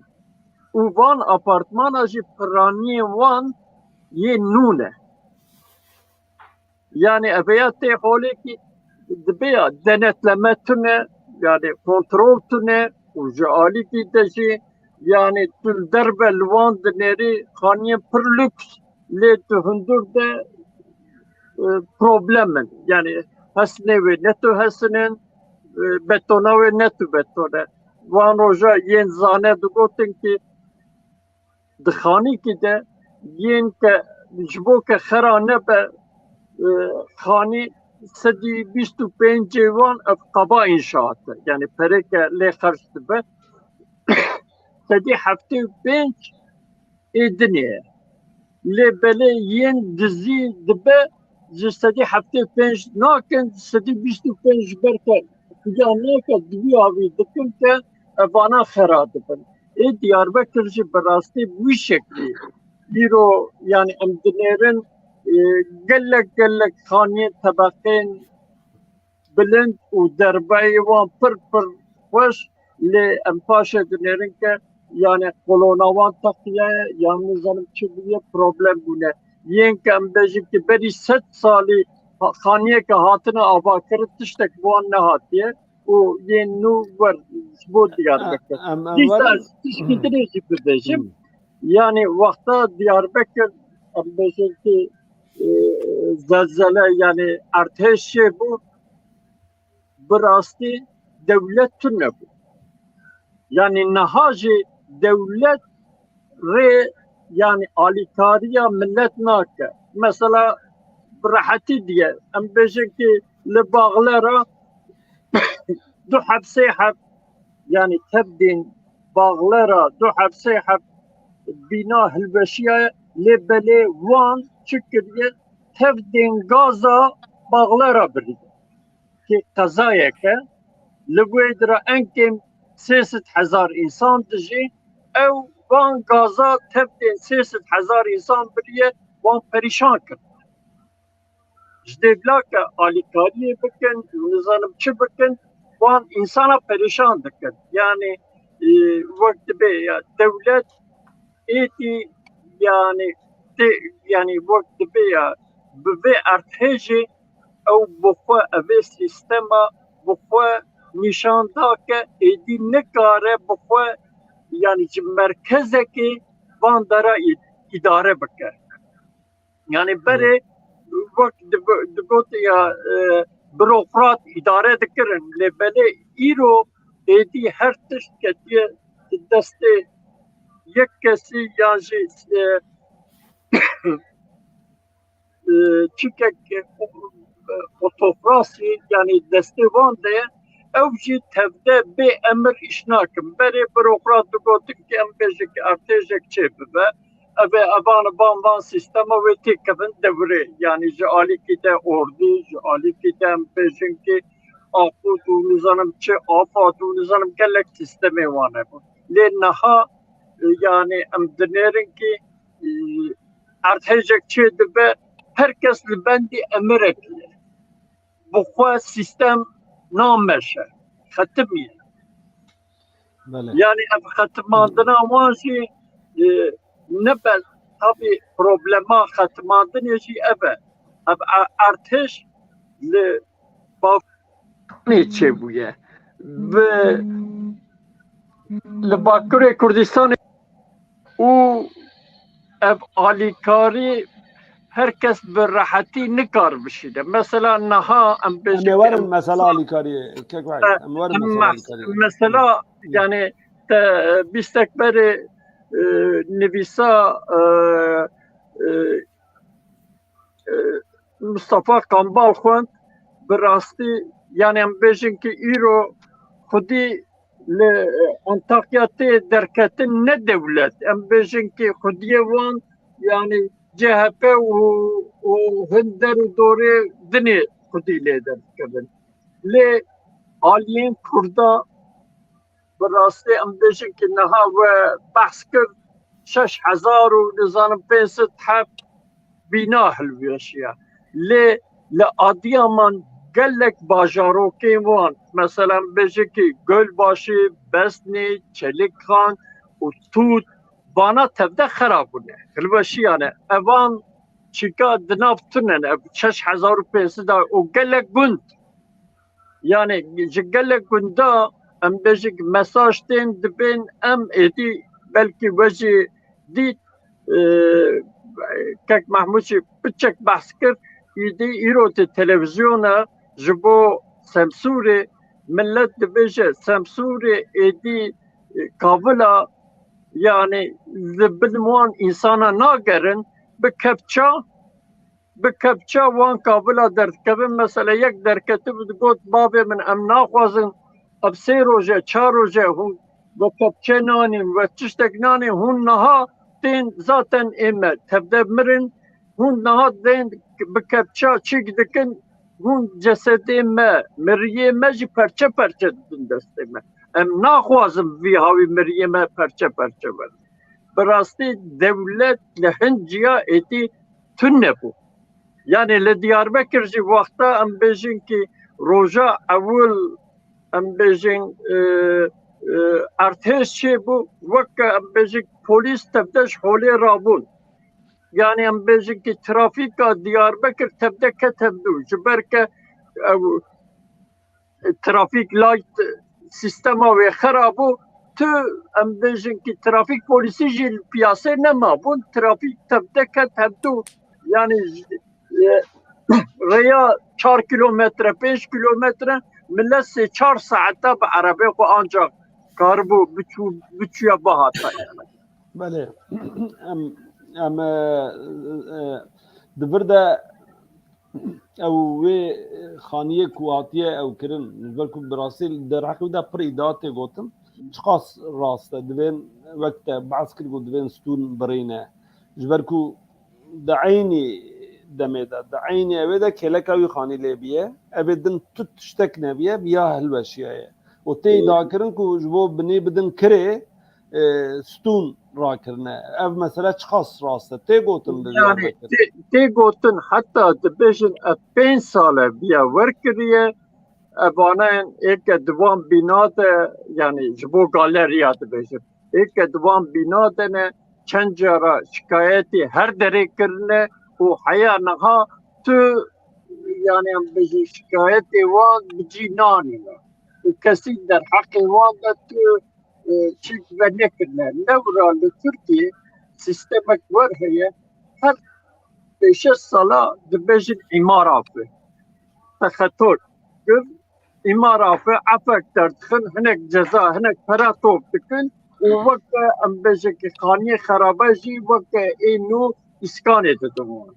Û van apartmana jî piraniyên wan yê nû ne. Yani ev ya tê holê ki dibe ya denetleme tune, yani kontrol tune, û ji alîkî de jî, yani tu li derve li wan dinêrî xaniyên pir lûks, lê tu hundir de e, problem in. Yani hesnê wê ne tu hesin in, e, betona wê ne tu beton e. Wan roja yên zane digotin ki di xanîkî de yên ke ji bo ke xera nebe, e, xanî sedî bîst û pêncê wan ev qaba înşaat e. Yani perê ke lê xerc dibe, sedî heftê û pênc ê dinê ye. Lê belê yên dizî dibe ji sedî heftê û pênc nakin, sedî bîst û pênc ji ber ke xuya nake, di wî avî dikin ke evana xera dibin. Ê Diyarbekir jî bi rastî bi wî şeklî îro, yani em dinêrin, e, gelek gelek xaniyên tebeqên bilind û derbeyê wan pir pir xweş, lê em paşê dinêrin ke yani kolona wan teqiye ye, yan nizanim çi bûye, problem bûne. Yên ke em bêjin ki berî sed salî ha-, xaniyeke hatine avakirin, tiştek bi wan nehatiye û yên nû wer ji bo Diyarbekir. Em, em Dîsa werin ez tişkî dinê jî bibêjim. Hmm. Yani wexta Diyarbekir em bêjin ki, e, zelzele, yani erdhêj çêbû, bi rastî dewlet tune bû. Yani niha jî dewlet rê, yani alîkariya millet nake. Mesela bi rehetî diye em bêjin ki li Baxlera du heb sê heb, yani tevdên Baxlera du heb sê heb bîna hilweşiyaye, lê belê wan çi kiriye? Tevdên gaza Baxlera biriye. Ki qezayeke li wê dira enkêm sê sed hezar însan dijî, ew van gaza tevdên sê sed hezar însan biriye, wan perîşan kir. Ji dê bila ke alîkariyê bikin, nizanim çi bikin, wan însana perîşan dikin. Yani, e, wek dibe ya dewlet êdî, yani, tê, yani, wek dibe ya bi vê erdhêjê ew bi xwe, evê sîstema bi xwe nîşan da ke êdî nikare bi xwe, yani, ji merkezekê van dera î-, îdare bike. Yani berê wek digo-, digotiya, e, burokrat îdare dikirin, lê belê îro êdî her tişt ketiye destê yek kesî yan jî, e, e, çikek, e, otokrasî, yani destê wan de ye, ew jî tevde bê emir îş nakin. Berê burokrat digotin ki em bêjin ki erdhêjek çê bibe, ev ê evan van van sîstema wê têkevin dewrê. Yani ji alîkî de ordî, ji alîkî de em bêjin ki Aqûd û nizanim çi, AFAD û nizanim gelek sîstemê wan hebû. Lê niha, e, yani em dinêrin ki, e, erdhêjek çê dibe, her kes li bendî emirek ye. Bi xwe sîstem nameşe, xetimiye. Belê. Yani ev xetimandina wan jî, e, ne be, tabî problema xetimandinê jî ev e. Ev e-, erdhêj li Bakurê çêbûye. Bi, li Bakurê Kurdistanê û ev alîkarî her kes bi rehetî nikar bişîne. Mesela niha em Em bêjin ê ki werin em mesela alîkariyê. Kek Wahîd, em werin em mesela mes-, alîkariyê. Mesela, yani te bîstek berê, e, nivîsa, e, e, e, Mustafa Kambal xwend, bi rastî, yani em bêjin ki îro xwedî li, e, Antakya tê derketin ne dewlet. Em bêjin ki xwediyê wan, yani C H P û, û hin der û dorê dinê xwedî lê derdikevin. Lê aliyên Kurda bi rastî em bêjin ki niha we behs kir, şeş hezar û nizanim pênc sed heb bîna hilweşiya. Lê li Adiyaman gelek bajarokên wan, mesela em bêjin ki Gölbaşı, Besnî, Çelikxan û Tût, vana tevde xera bûne, hilweşiyane. Evan çîka di nav tune ne, şeş hezar û pênc sed û gelek gund. Yani ji gelek gunda em bêjin mesaj tên dibên em êdî belkî we jî dît, e, kek Mehmûd jî piçek behs kir, êdî îro di televizyona ji bo Semsûrê, millet dibêje Semsûrê êdî, e, kavila, yanî li bin wan însana nagerin, bi kepça, bi kepça wan kavila derdikevin. Mesela yek derketibû digot, bavê min, em naxwazin ev sê roje, çar roje hûn we kepçe nanîn, we tiştek nanîn, hûn niha tên zaten ê me tevde mirin, hûn niha tên bi kepça çîk dikin, hûn cesedê me, miriyê me jî perçe perçe didin destê me. Em naxwazin vî hawî miriyê me perçe perçe bin. Bi rastî dewlet li hin ciya êdî tune bû. Yanî li Diyarbekir jî wexta em bêjin ki roja ewil, em bêjin, e, e, erdhêj çêbû, weke em bêjin polîs tevde ji holê rabûn. Yanî em bêjin ki trafîka Diyarbekir tevde ket hevdû. Ji ber ke ew trafîk light sîstema wê xera bû. Tu, em bêjin ki trafîk polîsî jî li piyasê nemabûn. Trafîk tevde ket hevdû. Yanî ji, e, rêya çar kilometre, pênc kilometre millet sê çar saeta bi erebê xwe ancak karibû biçû, biçûya bihata yani. Belê. Em, em, e, e, di vir de ew wê xaniyê ku hatiye ew kirin, ji ber ku bi rastî li derheqê wî de pir îdia tê gotin, çiqas rast e, divên wek te behs kir ku divên stûn birîne. Ji ber ku di eynî demê de, di eynî ewê de kêleka wî xanî lê biye, evê din tu tiştek nebiye, biya hilweşiyaye. Û tê îdia kirin ku ji bo binê bidin kirê, e, stûn rakirine. Ev mesele çiqas rast e? Tê gotin li Diyarbekir? Tê, tê gotin, heta dibêjin ev pênc sal e viya werkiriye, evane êke di van bîna de, yanî ji bo galeriya dibêjin, êke di van bîna de ne, çend cara şikayetê her derê kirine û heya niha tu, yanî em bêjin şikayetê wan bi cî nanîne û kesî derheqê wan de tu e, çîk venekirine. Lewra li Tirkiyê sîstemek wer heye, her pêş şeş sala dibêjin îmar afe. Texetor kir, îmar afe, efek derdixin, hinek ceza, hinek pere top dikin û weke em bêjin ki xaniyê xerabe jî weke ê nû îskanê didin wan.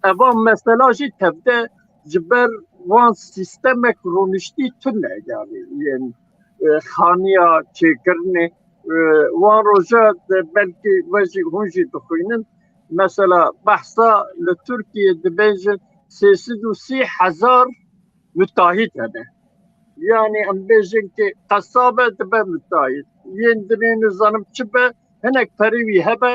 Eva mesela jî tevde ji ber wan sîstemek rûniştî tune, yanî yên, e, xaniya çêkirinê, e, wan roja de belkî we jî, hûn jî dixwînin. Mesela behsa li Tirkiyê dibêjin sê sed û sî hezar müteahhit hene. Yanî em bêjin ki qesabe dibe müteahhit. Yên dinê nizanim çi be, hinek perê wî hebe,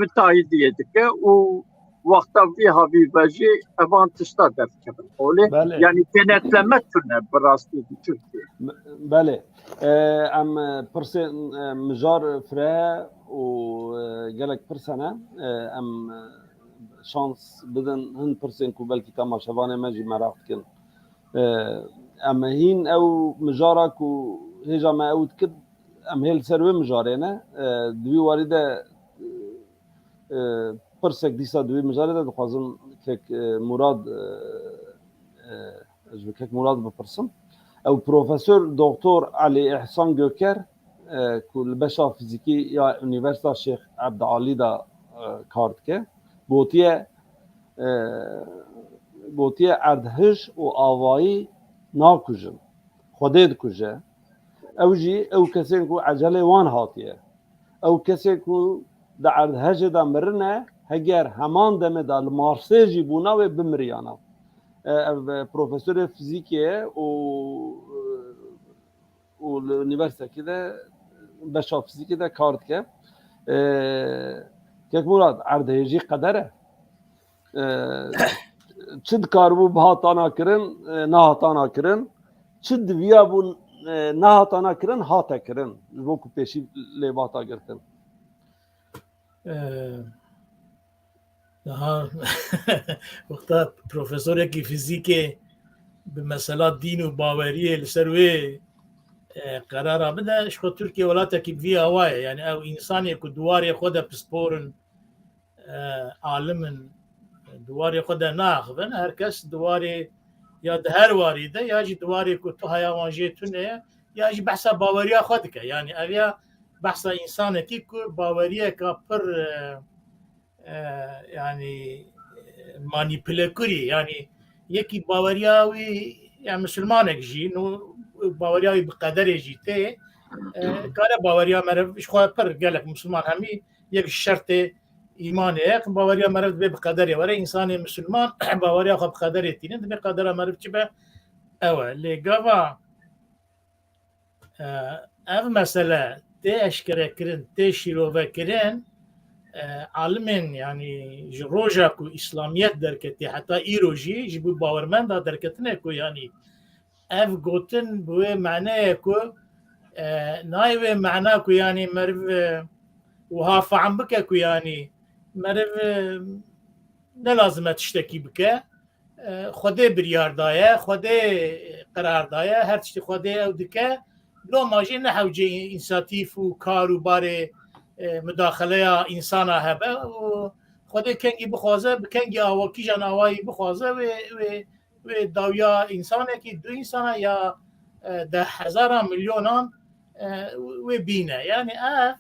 müteahhitiyê dike û wexta vî havî ve jî evan tişta derdikevin holê. Belê. Yanî denetleme tune bi rastî di Tirkiyê. Be-, belê. E, em, e, pirsên, e, mijar fireh û, e, gelek pirs hene. E, em, e, şans bidin hin pirsên ku belkî temaşevanê me jî meraq dikin. E, em hîn ew mijara ku hêja me ew dikir, em hê li ser wê mijarê ne. E, di vî warî de, e, pirsek dîsa di wî mijarê de dixwazim kek, e, Murad, e, e, ez ji kek Murad bipirsim. Ew Profesor Doktor Elî Îhsan Göker, e, ku li beşa fizîkî ya Unîversîta Şêx Ebdalî de, e, kar dike, gotiye, e, gotiye erdhij û avayî nakujin. Xwedê dikuje. Ew jî ew kesên ku ecelê wan hatiye. Ew kesên ku di erdhejê de mirine, heger heman demê de li Marsê jî bûna wê bimiriyana. E, ev, e, profesorê fizîkê ye û, e, û li unîversîtekî de beşa fizîkê de kar dike. E, Kek Murad, erdhêjî qeder e. E, çi dikaribû bihatana kirin, e, nehatana kirin, çi diviyabû, e, nehatana kirin, hate kirin, ji bo ku pêşî lê bata girtin. E, daha wexta profesorekî fizîkê bi mesela dîn û baweriyê li ser wê e, qerara bide, ji xwe Tirkiye welatekî bi vî awa ye. Yani ew însanê ku di warê xwe de pispor in, e, alim in, di warê xwe de naxivin, her kes di warê ya di her warî de ya jî di warê ku tu haya wan jê tune ye, ya jî behsa baweriya xwe dike. Yani ev ya behsa însanekî ku baweriyeka pir, e, e, yani, e, manîpulekurî, yani yekî baweriya wî, yani misilmanek jî, no, baweriya wî bi qederê jî tê, e, kare baweriya meriv, ji xwe pir gelek misilman hemî yek ji şertê îmanê ye, baweriya meriv divê bi qederê were, însanê misilman baweriya xwe bi qederê tînin, divê qedera meriv çi be, ew e. Lê gava, e, ev mesele tê eşkerekirin, tê şîrovekirin, e, alimên, yani ji roja ku îslamiyet derketî heta îro jî ji bo bawermenda derketine ku, yani ev gotin bi wê maneyê ku, e, nayê wê mana ku, yani meriv, e, wiha fehm bike ku, yani meriv, e, ne lazim e tiştekî bike. E, Xwedê biryar daye, Xwedê qerar daye, her tiştî Xwedê ew dike. Loma jî ne hewcê însatîf û kar û barê, e, mudaxeleya însana hebe û Xwedê kengî bixwaze, bi kengî awa, kîjan awayî bixwaze, wê, wê, wê dawiya însanekî, du însana ya, e, deh hezaran, milyonan, e, wê bîne. Yani ev,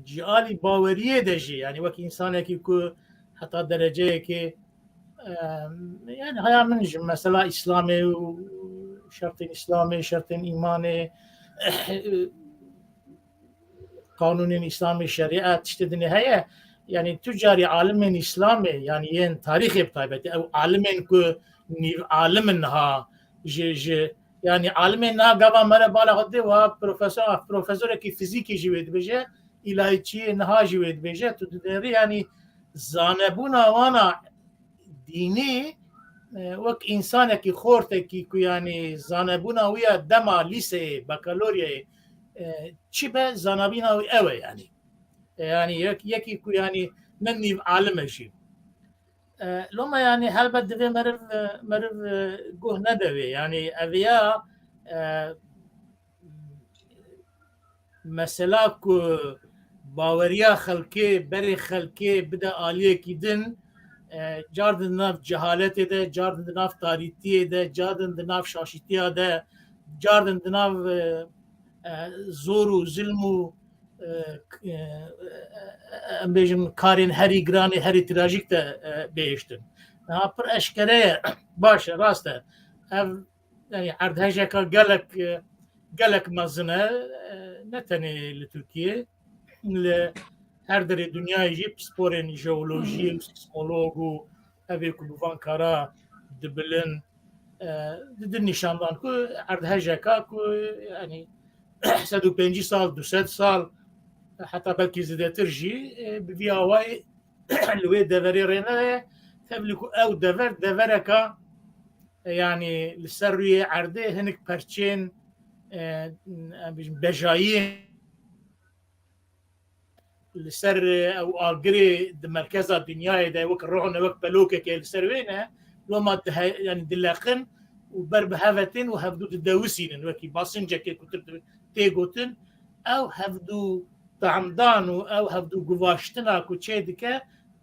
ji alî baweriyê de jî, yani wek însanekî ku heta dereceyekê, e, yani haya min ji mesela Îslamê û şertên Îslamê, şertên îmanê, qanûnên Îslamê, şerîet, tiştê dinê heye. Yani tu carî alimên Îslamê, yani yên tarîxê bi taybetî, ew alimên ku nîv alim in niha, ji, ji, yani alimên niha gava me re bala xwe dê, wa profesor, profesorekî fizîkî jî wê dibêje, îlayîçiyê niha jî wê dibêje, tu dinêrî, yani zanebûna wana dînî, e, wek însanekî xortekî ku, yani zanebûna wî ya dema lîseyê, bakaloryayê, e, çi be, zanebûna wî ew e, yani. E, yani yek, yekî ku, yani ne nîv alim e jî. E, loma, yani helbet divê meriv, e, meriv, e, guh nede wê. Yani ev ya, e, mesela ku baweriya xelkê, berê xelkê bide aliyekî din, e, cardin di nav cehaletê de, cardin di nav tarîtiyê de, cardin di nav şaşîtiya de, cardin di nav, e, e, zor û zilm û, e, k-, e, e, em bêjin karên herî giranê, herî trajîk de, e, bihiştin. Niha pir eşkere ye, baş e, rast e. Ev, yani erdhejeka gelek, e, gelek mezin e, e, ne tenê li Tirkiyê, li her derê dinyayê jî pisporên jeolojiyê û sîsmolog û evê ku bi van kara dibilin, e, didin nîşandan ku erdhejeka ku, yani sed û pêncî sal, du sed sal, heta belkî zêdetir jî, e, bi vî awayî li wê deverê rê neye, tevlî ku ew dever, devereka, e, yani li ser rûyê erdê hinik perçên, e, em bêjin bejayiyên li ser, e, ew agirê di merkeza dinyayê de wek rihne, wek pelokeke li ser wê ne, loma dihe-, yani dileqin û ber bi hev e tên û hevdû didewisînin, wekî basincekê ku tu tê gotin, ew hevdû tamdan û ew hevdû guvaştina ku çê dike,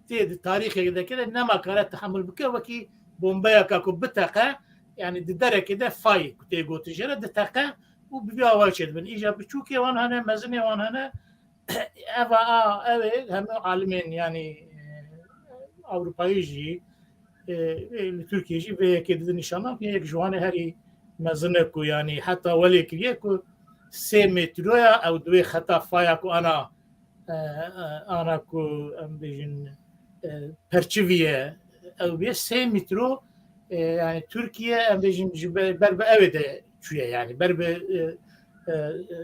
tê di tarîxê de kire, nema kare tehemul bike, wekî bombeyeka ku biteqe, yani di derekê de fay ku tê gotin jê re diteqe û bi vî awayî çêdibin. Îja biçûkê wan hene, mezinê wan hene, eva a, ew ê hemû alimên, yani, e, Ewropayî jî, e, e, li Tirkiyê jî vê yekê didin nîşanan, yek ji wan ê herî mezin e ku, yani, heta welê kiriye ku sê metroya ew di wê xeta faya ku ana, e, e, ana ku em bêjin, e, perçivî ye, ew bê sê metro, e, yani Tirkiye, em bêjin, ji be-, ber bi ew ê de çûye, yani ber bi, e, e, e,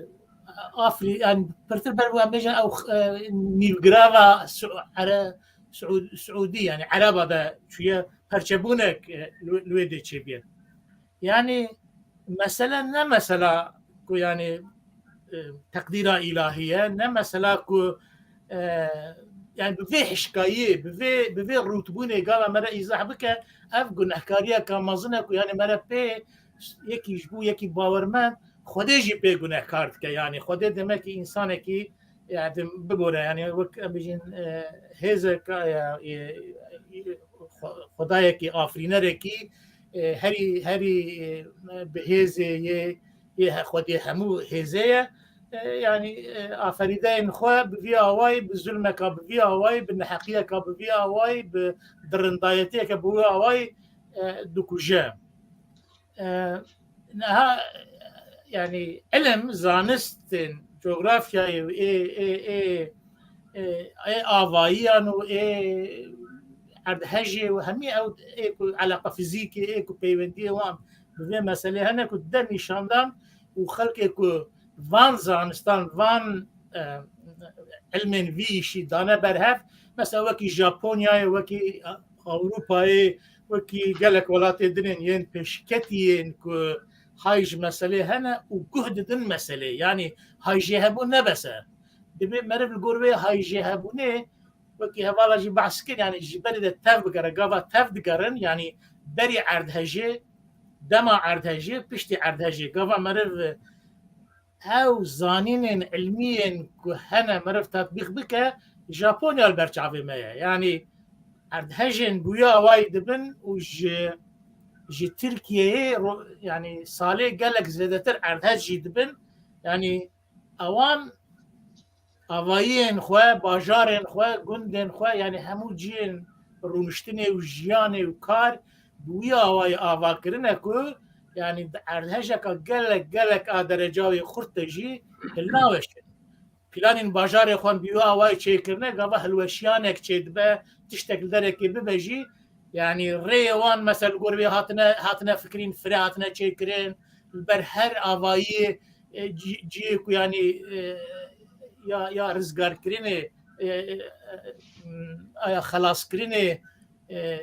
Afrî-, yani pirtir ber bi, em bêjin, ew, e, nîvgirava Su-, Ere-, Suud-, Suudî, yani Ereba de çûye, perçebûnek, e, li, li wê dê çêbiye. Yani mesele ne mesela ku, yani, e, teqdîra îlahî ye, ne mesela ku, e, yani bi vê hişkayî, bi vê, bi vê rûtbûnê gava me re îzah bike, ev gunehkariyeka mezin e ku, yani me re pê yekî ji bo yekî bawermend Xwedê jî pê gunehkar dike. Yanî Xwedê demek ki însanekî, yani bibore, yani wek em bijîn, e, hêzeka, e, e, xwe-, xwedayekî, afirînerekî, e, herî, herî, e, bi hêzê yê, yê he-, Xwedê hemû hêzê ye. E, yani, e, aferîdeyên xwe bi vî awayî, bi zulmeka bi vî awayî, bi neheqiyeka bi vî awayî, bi dirindayetiyeke bi wî awayî, e, dikuje. E, niha, yani ilim, zanistên cografyayê û ê, ê, ê, ê, ê avayiyan û ê erdhejê û hemî ew ê ku eleqa fizîkê, ê ku peywendiyê wan bi vê meselê hene ku dide nîşandan û xelkê ku van zanistan, van, e, ilmên vî îşî dane berhev, mesela wekî Japonyayê, wekî Ewropayê, wekî gelek welatê din ên yên pêşketî yên ku hay ji meselê hene û guh didin meselê. Yanî hay jê hebûn ne bes e. Divê meriv li gor wê hay jê hebûnê, wekî hevala jî behs kir, yanî ji berê de tev bigere, gava tev digerin, yanî berî erdhejê, dema erdhejê, piştî erdhejê, gava meriv ew zanînên ilmî yên ku hene meriv tetbîq bike, Japonya li ber çavê me ye. Yanî erdhejên bi wî awayî dibin û ji, ji Tirkiyeyê ro-, yanî salê gelek zêdetir erdhej jî dibin. Yanî ewan avayiyên xwe, bajarên xwe, gundên xwe, yanî hemû cihên rûniştinê û jiyanê û kar bi wî awayî ava kirine ku, yanî di erdhejeka gelek, gelek a dereca wê xurt de jî hilnaweşin. Planên bajarê xwe bi wî awayî çêkirine, gava hilweşiyanek çêdibe, tiştek li derekê bibe jî, yanî rêyê wan mesela li gor wê hatine, hatine fikirîn, fire hatine çêkirin, li ber her avayiyê, e, cî-, cihê ku yanî, e, ya, ya rizgarkirinê, e, e, e, aya xelaskirinê, e,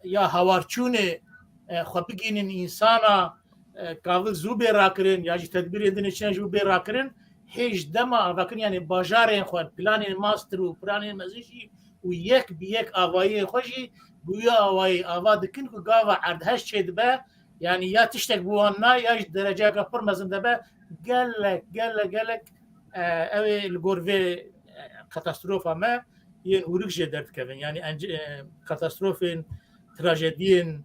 ya hawarçûnê, e, xwe bigînin însana, e, kavil zû bê rakirin, ya jî tedbîrên din çine jî bê rakirin, hêj dema avakirin, yanî bajarên xwe, planên master û planên mezin jî û yek bi yek avayiyên xwe jî bi wî awayî ava dikin ku gava erdhej çêdibe, yanî ya tiştek bi wan na, ya ji dereceyeke pir mezin de be, gelek, gelek, gelek, e, ew ê li gor vê, e, katastrofa me yên hûrik jê derdikevin. Yanî ence-, e, katastrofên, trajediyên,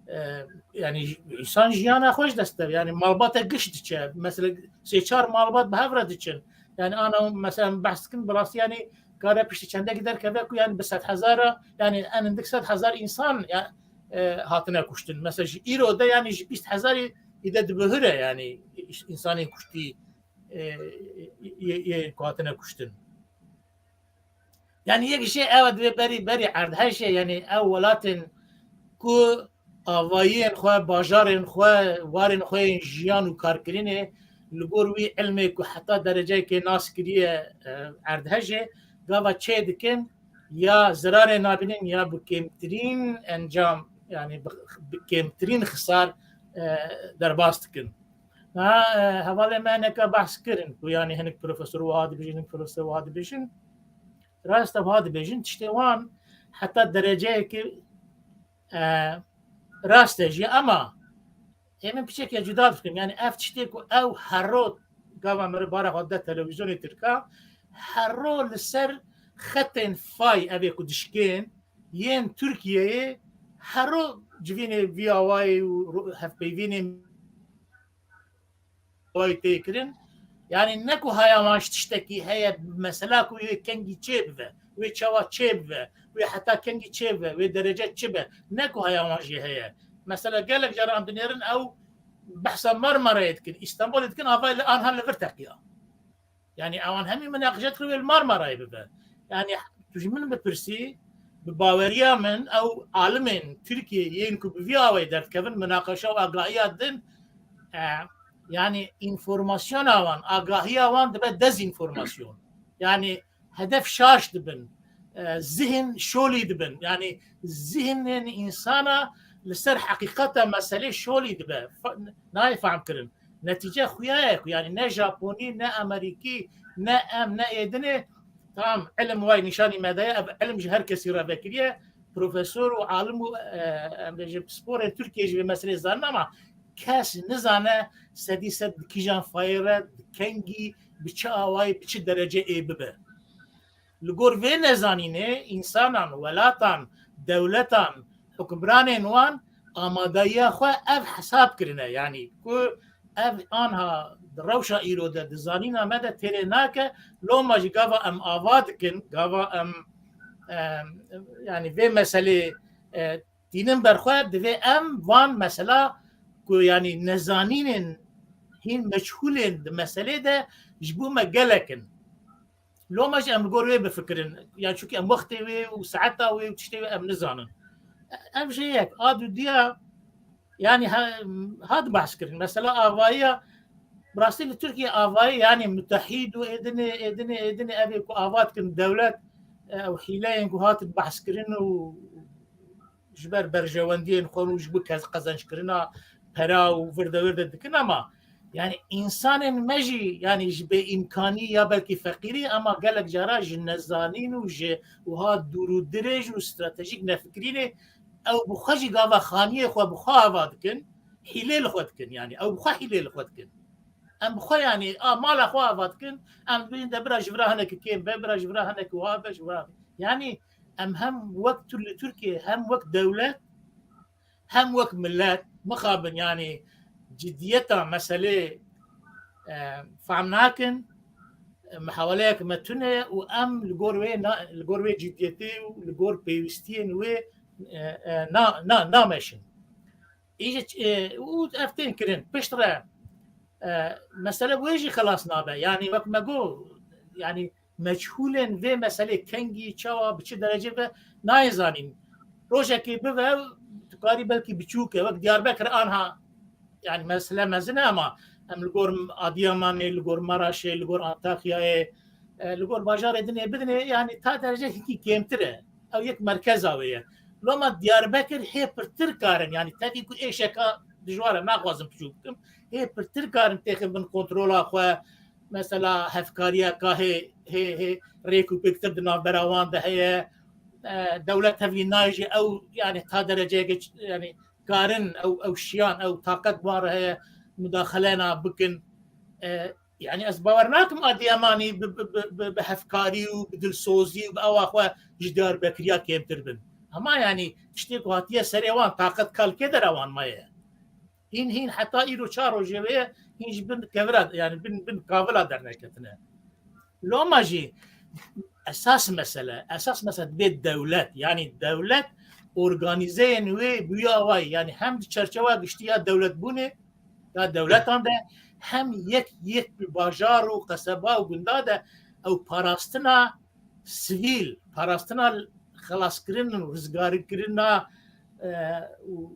e, yanî j-, însan jiyana xwe ji dest de, yanî malbate giş diçe. Mesela sê çar malbat bi hev re diçin. Yanî ana mesela em behs dikin, bi rastî yanî kare piştî çendekî derkeve ku yanî bi sed hezara, yanî en hindik sed hezar însan ya, e, hatine kuştin. Mesela ji îro de yanî ji bîst hezarî îde dibihure yanî însanên kuştî, e, yê, yê ku hatine kuştin. Yanî yek jê ew e, divê berî, berî erdhejê, yanî ew welatên ku avayiyên xwe, bajarên xwe, warên xwe yên jiyan û karkirinê li gor wî ilmê ku heta dereceyekê nas kiriye, e, erdhejê, gava çê dikin, ya zirarê nabînin ya bi kêmtirîn encam, yanî bi, bi kêmtirîn xisar, e, derbas dikin. Ha, e, hevalê me hineka behs kirin ku yanî hinek profesor wiha dibêjin, hinek profesor wiha dibêjin. Rast e, wiha dibêjin, tiştê wan heta dereceyekê, e, rast e jî, ama ê min piçekê cuda bikim. Yanî ev tiştê ku ew hero gava meriv bara xwe dide televîzyonê tirka, hero li ser xetên fay evê ku dişkên yên Tirkiyeyê hero civînê vî awayî û ro-, hevpeyvînê awayî tê kirin. Yanî ne ku haya wan ji tiştekî heye, mesela ku wê kengî çê bibe, wê çawa çê bibe, wê heta kengî çê bibe, wê derece çi be, ne ku haya wan jê heye. Mesela gelek caran dinêrin ew behsa Marmarayê dikin, Îstanbulê dikin, avayê li anha li vir teqiya. Yanî ewan hemî minaqeşe dikir wê li Marmarayê bibe. Yanî tu ji min bipirsî, bi baweriya min ew alimên Tirkiyê yên ku bi vî awayî derdikevin, minaqeşa û agahiya din, e, yanî înformasyona wan, agahiya wan dibe dezinformasyon. Yanî hedef şaş dibin, e, zihin şolî dibin. Yanî zihinên însana li ser heqîqeta meselê şolî dibe. Fe-, nayê fehm kirin. Netîce xuya ye ku, yanî ne Japonî, ne Amerîkî, ne em, ne êdinê. Tamam, ilim way nîşanî me daye, ev ilim ji her kesî re vekiriye. Profesor û alim û, e, em bêjin, pisporên Tirkiyê ji vê meselê zanin, ama kes nizane sedî sed di kîjan fayê re, di kengî, bi çi awayî, bi çi derecê ê bibe. Li gor vê nezanînê, însanan, welatan, dewletan, hukimranên wan amadeyiya xwe ev hesab kirine. Yanî ku ev anha di rewşa îro de, di zanîna me de têrê nake, loma jî gava em ava dikin, gava em, em, yanî vê meselê, e, tînin ber xwe, divê em van mesela ku, yanî, nezanînên hîn meçhûlên di meselê de ji bo me gelek in. Loma jî em li gor wê bifikirin. Yanî çunkî em wextê wê û saeta wê û tiştê wê em nizanin. Ev jê yek. A dudiya, yanî ha-, hat behs kirin. Mesela avayiya, bi rastî li Tirkiye avayî, yanî mutehîd û êdinê, êdinê, êdinê ev ê ku ava dikin dewlet, e, ew hîleyên ku hatin behs kirin û ji ber berjewendiyên xwe û ji bo kez-, qezenckirina pera û vir de wir de dikin, ama, yanî, însanên me jî, yanî, ji bêîmkanî ya belkî feqîrî, ama gelek cara ji nezanîn û ji wiha dûr û dirêj û stratejîk nefikirînê, ew bi xwe jî gava xaniyê xwe bi xwe ava dikin, hîlê li xwe dikin, yanî, ew bi xwe hîlê li xwe dikin. Em bi xwe, yanî, a mala xwe ava dikin, em dibînin de bira ji vira hinekî kêm be, bira ji vira hinekî wiha be, ji vira. Yanî, em hem wek Tur-, li Tirkiye, hem wek dewlet, hem wek millet, mixabin, yanî, cidiyeta meselê, e, fehm nakin, e, mihaweleyek me tune ye û em li gor wê na-, li gor wê cidiyetê û li gor pêwîstiyên wê, e, e, na-, na-, nameşin. Îje, e, û ev tên kirin. Pişt re, e, mesele wê jî xelas nabe. Yanî wek me got, yanî meçhûlên vê meselê kengî, çawa, bi çi derecê ve nayê zanîn. Rojekê bive, tu karî belkî biçûk e, wek Diyarbekir anha, yanî mesele mezin e, ama em li gor Adiyamanê, li gor Maraşê, li gor Antakyayê, e, li gor bajarê dinê bidinê, yanî ta derece hikî kêmtir e. Ew yek merkeza wê ye. Loma Diyarbekir hê pirtir karin, yanî tevî ku êşeka dijwar e, naxwazim piçûk bikim, hê pirtir karin têxin bin kontrola xwe, mesela hevkariyeka hê, hê, hê rêk û pêktir di navbera wan de heye. E, dewlet tevlî nayê jî ew, yanî ta dereceyeke ç-, yanî karin ew, ew şiyan, ew taqet bi wan re heye, mudaxelena bikin. E, yanî ez bawer nakim Adiyamanî bi, bi, bi, bi, bi hevkarî û bi dilsozî û bi ewa xwe ji Diyarbekiriya kêmtir bin. Hema, yanî, tiştê ku hatiye serê wan, taqet kalkê dera wan maye. Hîn, hîn heta îro çar rojê wê ye, hîn ji bin kevira, yanî bin, bin kavila derneketine. Loma jî esas mesele, esas mesele dibê dewlet, yanî dewlet organîzeyên wê bi wî awayî, yanî hem di çerçewa giştî ya dewletbûnê, ya dewletan de, hem yek yek bi bajar û qeseba û gunda de ew parastina sivîl, parastina xelaskirin û rizgarkirina, e, û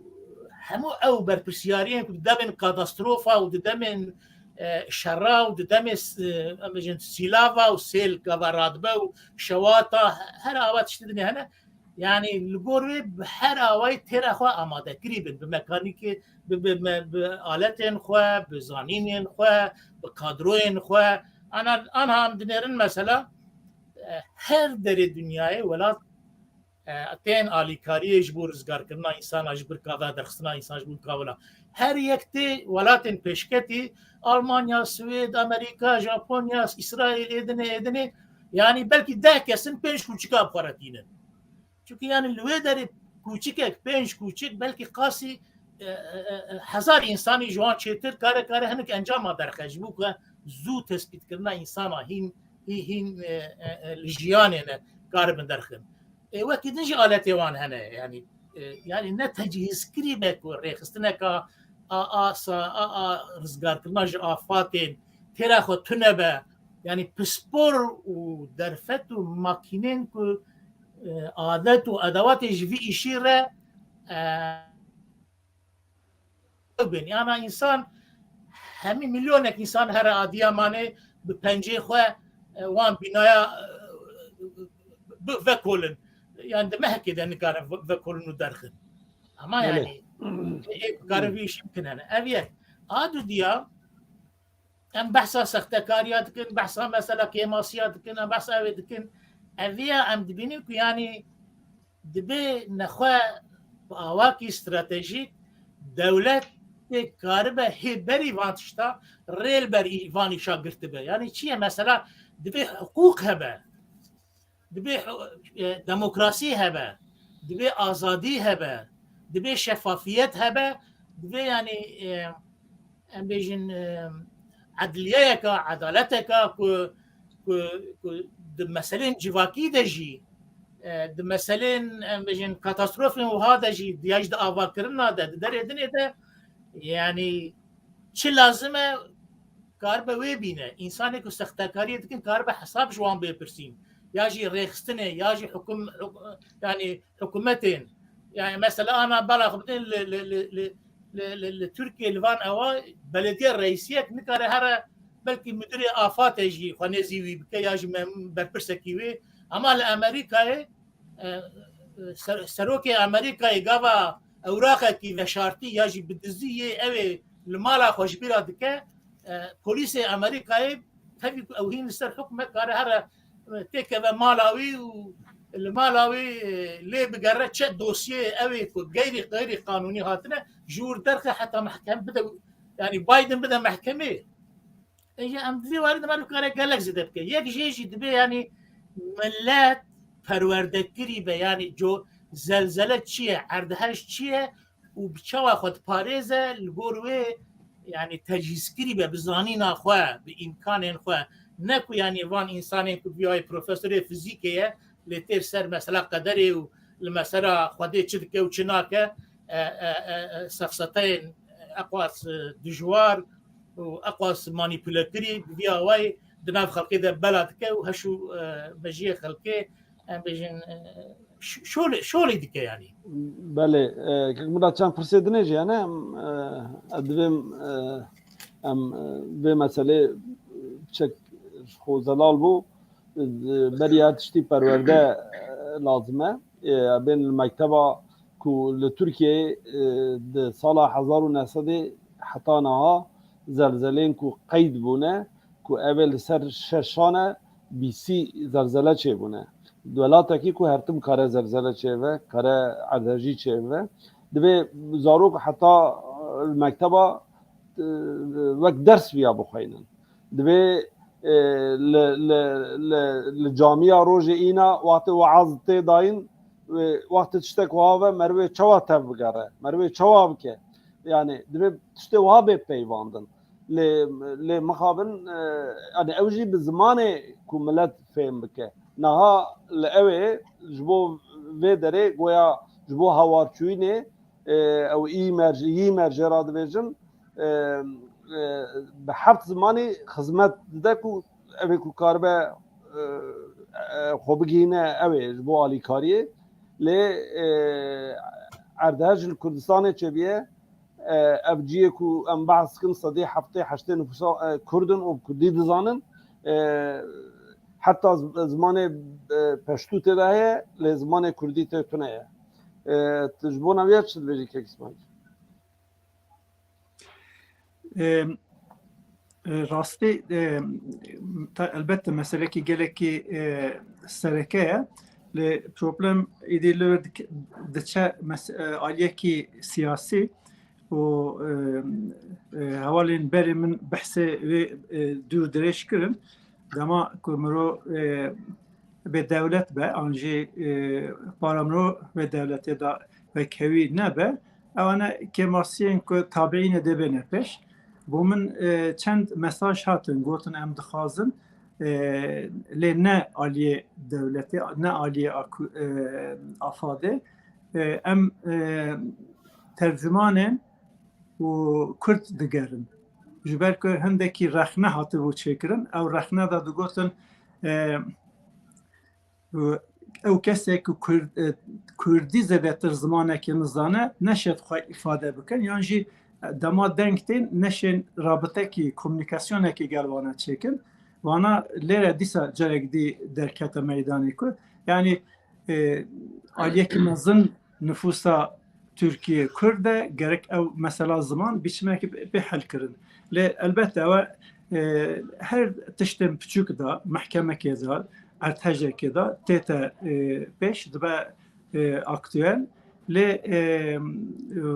hemû ew berpirsiyariyên ku di demên kadastrofa û di demên, e, şera û di demê s-, e, em bêjin sîlava û sêl gava radibe û şewata, her awa tiştî dinê hene. Yanî li gor wê bi her awayî têra xwe amadekirî bin, bi mekanîkê, bi, bi, me-, bi aletên xwe, bi zanînên xwe, bi kadroyên xwe. Ana, anha em dinêrin mesela, e, her derê dinyayê welat, e, tên alîkariyê ji bo rizgarkirina însana, ji birka ve derxistina însan ji bo kavila. Her yek tê welatên pêşketî, Almanya, Swêd, Amerîka, Japonya, Îsraîl, êdinê, êdinê. Yanî belkî deh kes in, pênc kûçika bi xwe re tînin. Çunkî, yanî, li wê derê kûçikek, pênc kûçik, belkî qasî, e, e, e, hezar însanî ji wan çêtir kare, kare hinek encama derxe, ji bo ku zû tespîtkirina însana hîn, hî-, hîn, e, e, e, li jiyanê ne karibin derxin. Ê, wekî din jî aletê wan hene, yanî, e, yanî ne tecihîzkirî be ku rêxistineka a, a, sa-, a, a, rizgarkirina ji afatên têra xwe tune be, yanî pispor û derfet û makînên ku, e, adet û edewatê ji vî îşî re, e, bin. Yana însan, hemî milyonek însan here Adiyamanê bi pencê xwe, e, wan bînaya, e, bi vekolin. Yani di mehekê de nikarin ve-, vekolin û derxin. Ama Belê. yani, ê, ê, karin vî işî bikin hene. Ev yek. A dudiya, em behsa sextekariya dikin, behsa mesela kêmasiya dikin, em behsa ev ê dikin. Ev ya em dibînin ku yani dibe nexwe bi awakî stratejîk dewlet tê karibe hê berî van tişta rê li ber î-, van îşa girtibe. Yanî çi ye mesela? Divê hiqûq hebe. Divê hi-, e, demokrasî hebe. Divê azadî hebe. Divê şefafiyet hebe. Divê yanî, e, em bêjin, e, edliyeyeka, edaleteka ku, ku, ku di meselên civakî de jî, e, di meselên, em bêjin, katastrofên wiha de jî, ya jî di avakirina de, di derê dinê de, yanî çi lazim e, karibe wê bîne. Însanê ku sextekariyê dikin, karibe hesab ji wan bê pirsîn. Ya jî rêxistinê, ya jî hukum, huk-, yanî hikûmetên. Yanî mesela ana bala xwe bidin li, li, li, li, li, li, li Tirkiyê li van ewa belediye reîsiyek nikare here belkî müdürê AFADê jî xwe nêzî wî bike ya jî mem-, berpirsekî wê. Ama li Amerîkayê, e, ser-, serokê Amerîkayê gava ewraqekî veşartî ya jî bi dizî yê ew ê li mala xwe ji bîra dike, e, polîsê Amerîkayê tevî ku ew hîn li ser hukm e, kare here, e, têkeve mala wî û li mala wî, e, lê bigere çi dosyeyê ew ê ku geyrî, geyrî qanûnî hatine, ji wir derxe heta mehkem bide, yanî Biden bide mehkemê. Ê, em di vê warî de me kare gelek zêde bike. Yek jê jî dibe, yanî millet perwerdekirî be, yanî co-, zelzele çi ye, erdhej çi ye û bi çawa xwe diparêze, li gor wê, yanî tecîzkirî be bi zanîna xwe, bi îmkanên xwe. Ne ku yanî van însanên ku biyayê profesorê fizîkê ye, lê têr ser mesela qederê û li mesela Xwedê çi dike û çi nake, e, e, e, e, sefseteyên eqwas, e, dijwar û eqwas manîpulekirî bi vî awayî di nav xelkê de bela dike û heş û, e, mejiyê xelkê, em bêjin, e, ş-, şolê, şolê dike yanî. Belê, e, kek Mira çend pirsê dinê jî hene, em, e, ez divêm, e, em, e, vê meselê çek ji xwe zelal bû, e, beriya tiştî perwerde, e, lazim e. E, bên li mekteba ku li Tirkiyeyê, e, di sala hezar û neh sedê heta niha zelzelên ku qeyd bûne, ku ev ê li ser şeşan e, bîsî zelzele çêbûne. Di welatekî ku her tim kare zelzele çêve, kare erdhejî çêve, divê zarok heta, e, li mekteba, e, wek ders viya bixweynin. Divê, e, li, li, li, li camiya rojê îna wextê weaz tê dayîn, e, wextê tiştek wiha ve merivê çawa tev bigere, merivê çawa bike? Yanî divê tiştê wiha bê peyvandin. Lê, lê mixabin, e, yanî ew jî bi zimanê ku milet fêm bike. Niha li ew ê ji bo vê derê goya ji bo hawarçûyînê, e, ew î merc-, yî mercê ra dibêjin, e, e, bi heft zimanî xizmet dide ku ev ê ku karibe, e, e, xwe bigihîne ew ê ji bo alîkariyê. Lê, e, erdhej li Kurdistanê çêbiye, e, ev cihê ku em behs dikin, sedê heftê heştê nifûsa, e, Kurd in û bi Kurdî dizanin, e, heta z-, zimanê, e, Peştû tê de heye, lê zimanê Kurdî tê tune ye. E, tu ji bona vê çi dibêjî kek Îsmaîl? E, e, rastî, e, ta-, elbette meselekî gelekî, e, sereke ye. Lê problem êdî li wir dik-, diçe mes-, e, aliyekî siyasî û, e, e, hevalên berê min behsê wê, e, dûr dirêj kirin. Dema ku mirov, e, bê dewlet be, an jî, e, para mirov vê dewletê de wekhevî nebe, ewana kêmasiyên ku tabiîne dê bêne pêş. Bo min, e, çend mesaj hatin, gotin em dixwazin, e, lê ne aliyê dewletê, ne aliyê aku-, e, afadê. E, em, e, tercümanên û Kurd digerin. Ji ber ku hindekî rexne hatibû çêkirin, ew rexne de digotin, e, ew kesê ku Kurd-, e, Kurdî zêdetir zimanekê nizane, neşêt xwe îfade bikin, yan jî dema deng tên neşên rabitekî, komunîkasyonekî gel wana çêkin. Wana lêre dîsa carek dî derkete meydanê ku, yanî, e, aliyekî mezin nifûsa Tirkiyê Kurd e, gerek ew mesela ziman biçimekî bê, bê helkirin. Lê elbette ew e, her tiştên piçûk de, mehkemekê de, erdhejekê de tête, e, pêş, dibe, e, aktuel. Lê e,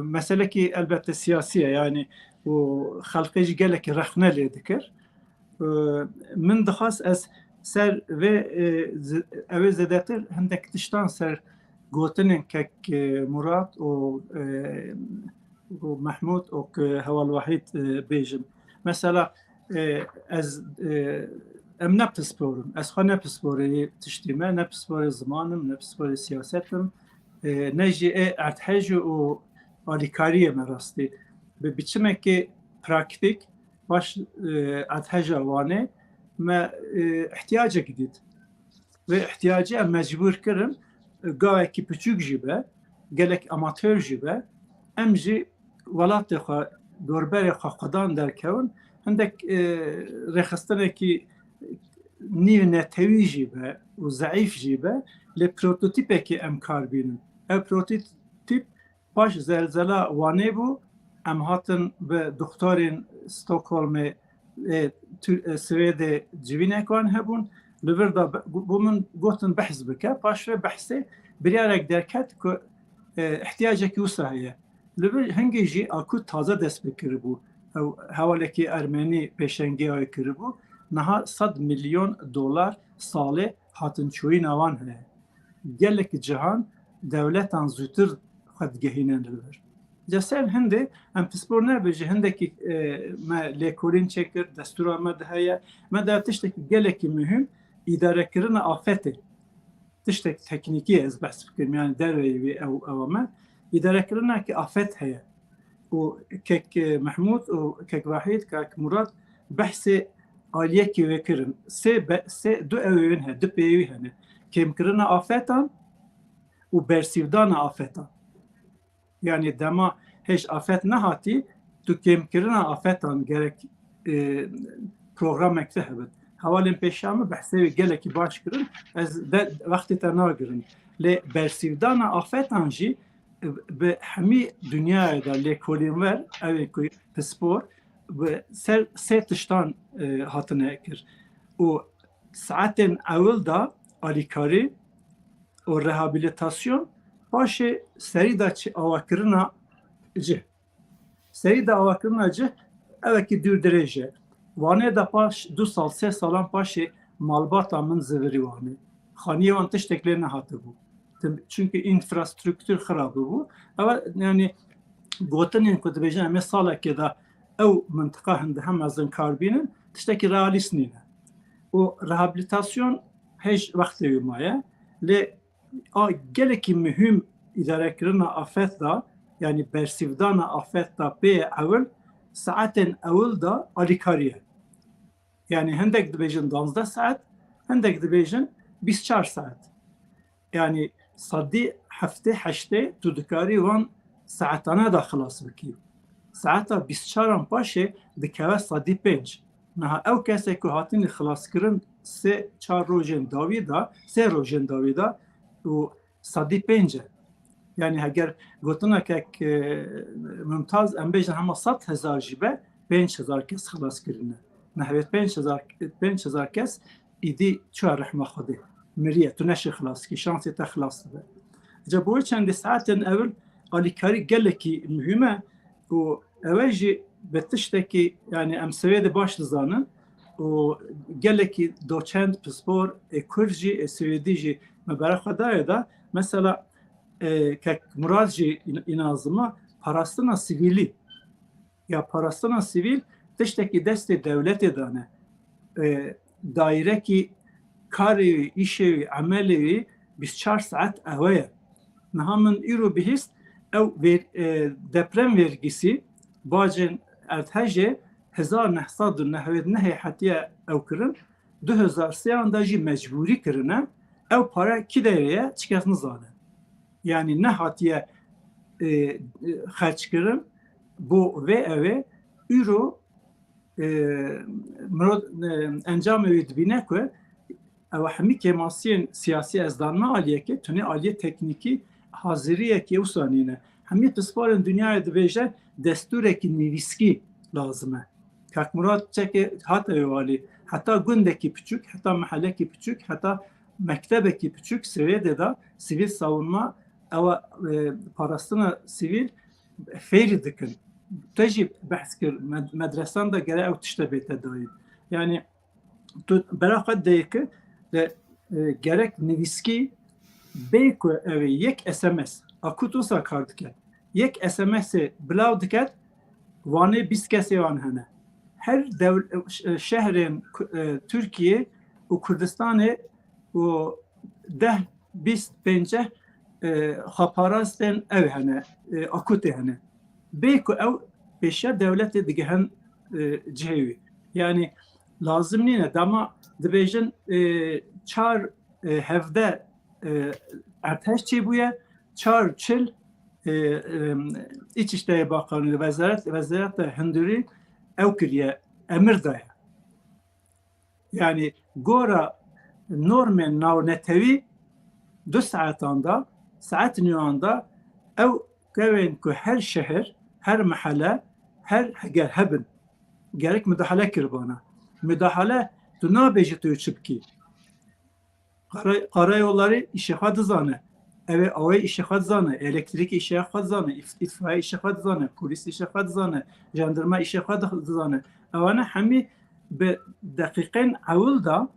meselekî elbette siyasî ye, yani û xelqê jî gelekî rexne lê dikir. E, min dixwast ez ser vê e, ew ê zêdetir hindek tiştan ser gotinên kek e, Murat û e, û Mehmûd û Heval Wahîd e, bêjim. Mesela e, ez e, em ne pispor in. Ez xwe ne pisporê tiştî me, ne pisporê ziman im, ne pisporê siyaset im, e, ne jî ê erdhejê û alîkariyê me rastî. Bi biçimekê praktîk paş e, erdheja Wanê me e, ihtiyacek dît. Vê ihtiyacê em mecbûr kirin, e, gavekî piçûk jî be, gelek amatör jî be, em jî welatê xwe, dorberê xwe xwedan derkewin, hindek e, rêxistinekî nîv netewî jî be û zeîf jî be, lê prototîpekê em kar bînin. Ev prototîp paş zelzela Wanê bû, em hatin bi doktorên Stockholmê, e, Tür- e, Swêdê civînek wan hebûn. Li vir de bi- bû min gotin behs bike. Paş vê behsê biryarek derket ku e, ihtiyacekî wisa heye. Li vir hingê jî akût taze dest pê kiribû. Ew hevalekî ermenî pêşengê wê kiribû. Niha sed milyon dolar salê hatinçûyîna wan heye. Gelek cihan dewletan zûtir xwe digehînin li vir. Ca ser hindê em pispor nebêje, hindekî e, me lêkolîn çêkir, destûra me de heye. Me de tiştekî gelekî muhîm îdarekirina afetê. Tiştek teknîkî ye ez behs bikim, yani derveyî wê ew ew me. Îdarekirinekî afet heye. Û kek e, Mehmûd û kek Wahîd, kek Murat behsê aliyekî wê kirin. Sê, be, sê du ewê wê hene, du pêyê wî hene. Kêmkirina afetan û bersîvdana afetan. Yani dema hêj afet nehatî, tu kêmkirina afetan gerek e, programek te hebit. Hevalên pêşiya min behsê wê gelekî baş kirin, ez de wextê te nagirim. Lê bersîvdana afetan jî e, bi hemî dinyayê de lêkolînver, ew ê ku pispor, bi ser sê tiştan e, hatine kir. Û saetên ewil de alîkarî û rehabilitasyon, paşê serî de çi awakirina cih. Serî de awakirina cih evekî dûrdirêj e. Wanê de paş du sal, sê salan paşê malbata min zivirî Wanê. Xaniyê wan tiştek lê nehatibû. Tim- Çunkî înfrastruktûr xirab bû. Ew e, yani gotinên ku dibêjin em ê salekê de ew mintiqa hinde hem mezin kar bînin, tiştekî realîst nîne. Û rehabilitasyon hêj wextê wî maye. Lê a gelekî muhîm îdarekirina afet de, yani bersîvdana afet de pê ewil, saetên ewil de alîkarî ye. Yani hindek dibêjin duwazdeh saet, hindek dibêjin bîst çar saet. Yani sedî heftê heştê tu dikarî wan saetane de xilas bikî. Saeta bîst çaran paşê dikeve sedî pênc. Niha ew kesê ku hatine xilaskirin sê çar rojên dawî de, sê rojên dawî de û sedî pênc e. Yani heger gotina kek e, Mumtaz em bêjin hema sed hezar jî be, pênc hezar kes xilas kirine. Nehwêt pênc hezar, pênc hezar kes îdî çûye rehma Xwedê. Miriye, tu neşê xilas kî, şansê te xilas dibe. Ca bo wê çendê saetên ewil alîkarî gelekî muhîm e û ew e jî bi tiştekî, yani em Swêdê baş dizanin û gelekî doçent, pispor, ê Kurd jî, ê Swêdî jî me bera xwe daye de. Mesela e, kek Murat jî în- îna zima parastina sivîlî. Ya parastina sivîl tiştekî destê dewletê de ne. E, dairekî karê wî, îşê wî, emelê wî bîst çar saet ewe ye. Niha min îro bihîst ew ver, e, deprem vergîsî bacên erdhejê hezar neh sed û nehwêd nehê hetiye ew kirin, du hezar sêyan de jî mecbûrî kirine. Ew pare kî derê ye, çi kes nizane. Yani nehatiye e, e, xerckirin bo vê ew ê îro e, mirov e, encamê wî dibîne ku ew hemî kêmasiyên siyasî ez danme aliyekê, tunê aliyê teknîkî haziriyekê wisa nîne. Hemî pisporên dinyayê dibêje destûrekî nivîskî lazim e. Kak Murat çekê hate wê walî, heta gundekî piçûk, heta mehelekî piçûk, heta mektebekî piçûk Swêdê de sivîl savunma ewa, e, parastina sivîl fêrî dikin. Te jî behs kir, med-, medresan de gere ew tişte bête dayîn. Yani tu bera xwe dayê ki de, e, gerek nivîskî bê ku ew ê yek S M S, akut wisa kar diket. Yek S M S'ê bilav diket, wanê bîst kesê wan hene. Her dew-, şehrên Ku-, e, Tirkiyê û Kurdistanê û deh, bîst, pênceh, e, xweparastên ew hene, e, akutê hene. Bê ku ew pêşiya dewletê digihin, e, cihê wî. Yani lazim nîne. Dema dibêjin, e, çar, e, hevde, e, erdhej çêbûye, çar çil, e, e, Îçişteyê Bakanlığı, Wezaret, Wezareta Hundirî ew kiriye, emir daye. Yani gora normên navnetewî du saetan de, saet nîwan de ew kewên ku her şehir, her mehele, her heger hebin, gerek mudahale kiribana. Mudahale tu nabêjî tu çi bikî. Kara-, karayolları îşê xwe dizane. Ew ê awayî îşê xwe dizane, elektrîkê îşê xwe dizane, îf-, îtfaiye îşê xwe dizane, polîs îşê xwe dizane, jandarma îşê xwe di-, dizane. Ewana hemî bi deqîqên ewil de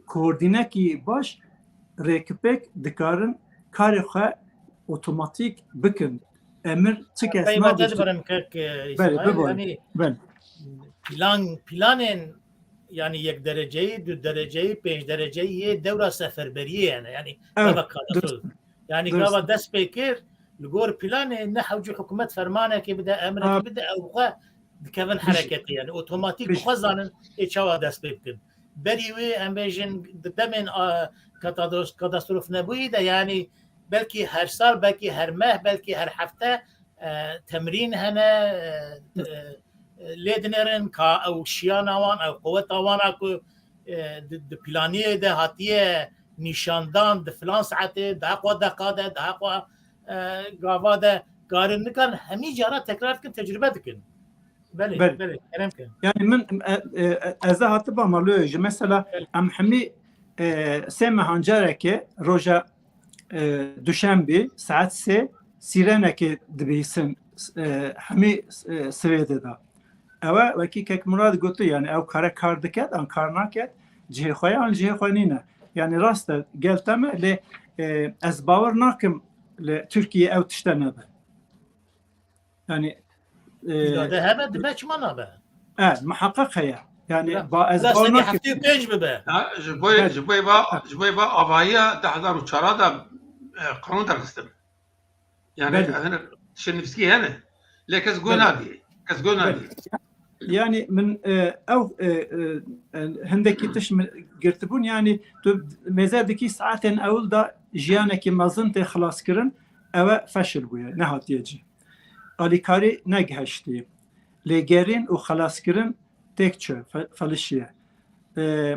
koordînekî baş rêkipêk dikarin karê xwe otomatîk bikin. Emir çi kes Peyva te nadî, dibirim kek, e, Belê, İsmail, biborin. Yani Belê. plan, planên yani yek dereceyî, du dereceyî, pênc dereceyî yê dewra seferberiyê yani. Yani Evet, gava kadastro. Dürüst. Yani Dürüst. gava dest pê kir, li gor planê ne hewcî hikûmet fermanekê bide, emrekê Ha. bide, ew xwe dikevin Bijî. hereketê. Yani otomatîk Bijî. xwe zanin ê çawa dest pê bikin. Berî wê em bêjin di demên, a, katados-, katastrof nebûyî de yani belkî her sal, belkî her meh, belkî her hefte, e, temrîn hene, e, e, lê dinêrin ka ew şiyana wan, ew quweta wan a ku, e, di, di planiyê de hatiye nîşandan, di filan saetê, daha xwe deqa de, daha xwe, e, gava de, karin nikan hemî cara tekrar dikin, tecrübe dikin. Belê, Belê. belê, kerem ke. Yani min, e, e, ez de hatibam alo ji mesela Belê. em hemî, e, sê mehan carekê roja, e, duşembî saet sê sîrenekê dibihîsin, e, hemî, e, Swêdê de. Ew e wekî kek Murad gotu, yani ew kare kar diket, an kar naket, cihê xwe ye, an cihê xwe nîne. Yani rast e, gel te me, lê, e, ez bawer nakim li Tirkiye ew tişte nebe. Yani, e, Îrade hebe dibe, çima nabe? E, muhaqqaq heye. Yani, Bira, ba-, ez bira bawer senî nakim. heftê û pênc bibe. Ha, ji bo, Evet. ji bo va, ji bo va avahiya du hezar û çar de, e, qanûn derxistin. Yani, Belê. yani, tiştê nivîskî hene. Lê kes guh Belê. nadî. Kes guh Belê. nadî. Yani min, e, ew, e, e, e, hindekî tişt min girtibûn, yani tu mêze dikî saetên ewil de jiyanekî mezin tê xilaskirin, ew e feşil bûye, nehatiye cî. Alîkarî negihiştî. Lêgerîn û xelaskirin têk çû, fe-, felişiye. E,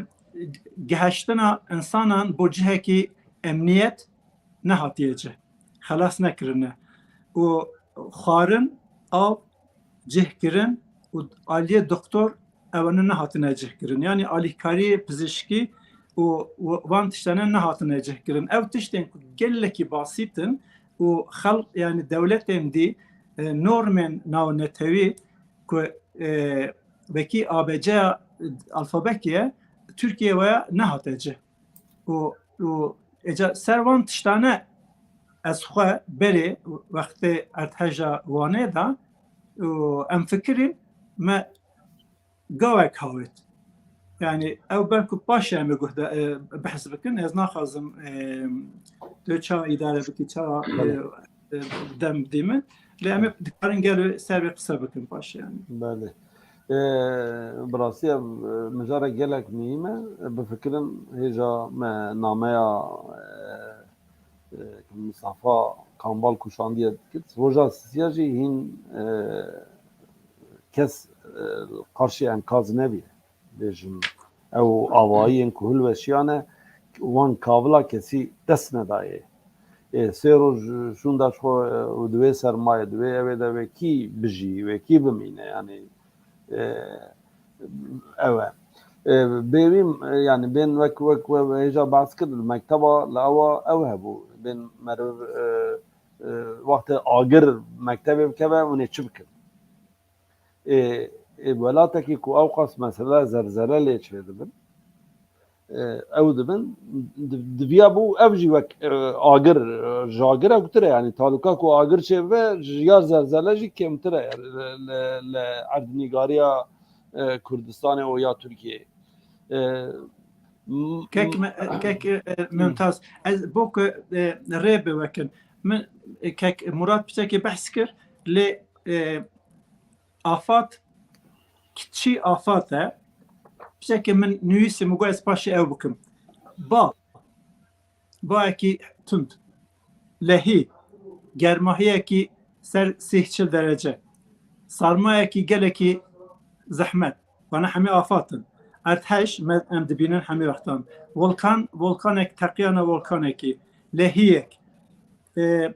gihiştina insanan bo cihekî emniyet nehatiye cih. Xelas nekirine. Û xwarin, av, cihkirin û aliyê doktor ew ne nehatine cihkirin. Yani alîkariyê pizişkî û, û van tiştene nehatine cihkirin. Ew tiştên ku gelekî basît in û xelq, yani dewletên dî, e, normên navnetewî ku, e, wekî A B C alfabekî ye, Tirkiye we nehate cih. Û, û êca ser van tiştane ez xwe berê wextê erdheja Wanê de û em fikirîn me gawek hawêt. Yani ew belku paşê em ê guh de, e, behs bikin. Ez naxwazim, e, tu çawa îdare bikî, çawa, e, Belê. e, dem bidî min. Lê em ê dikarin gelo ser vê qise bikin paşê yani. Belê. E, bi rastî ev, e, mijara gelek muhîm e. Bifikirin hêja me nameya, e, e, Mustafa Kambal ku şandiye dikir. Roja sisiya jî hîn, e, kes, e, qarşî enkaz nebî. Bêjin, ew avahiyên ku hilweşiyane, wan kavila kesî dest nedayê. Ê, sê roj şûnda ji xwe, e, û di wê sermayê, di wê evê de wekî bijî, wekî bimîne, yani, e, ew e. E, bêrîm, e, yani bên wek, wek we, we hêja behs kir, li mekteba li ewa ew hebû. Bên meriv, e, e, wextê agir mektebê bikeve, hûn ê çi bikin? Ê, ê welatekî ku ewqas mesele zerzele lê çêdibin, e, ew dibin, di-, diviya bû ev jî wek, e, agir, e, ji agir ewtir e, yani talûka ku agir çêbibe, ji ya zerzele jî kêmtir e, yani li, li, li erdnîgariya, e, Kurdistanê û ya Tirkiyeyê. E, m-, Kek m-, me-, kek, e, Mümtaz, ez bo ku, e, rê bi wekin. Min, e, kek Murat piçekê behs kir, lê, e, Afat, kiçî Afat e. Piçekê min nivîsî, min got ez paşê ew bikim. Ba, bayekî tund. Lehî, germahiyekî ser sîh çil derece. Sarmayekî gelekî zehmet. Vana hemî afat in. Erdhej, me, em dibînin hemî wextan. Volkan, volkanek teqiyana volkanekî. Lehiyek. E,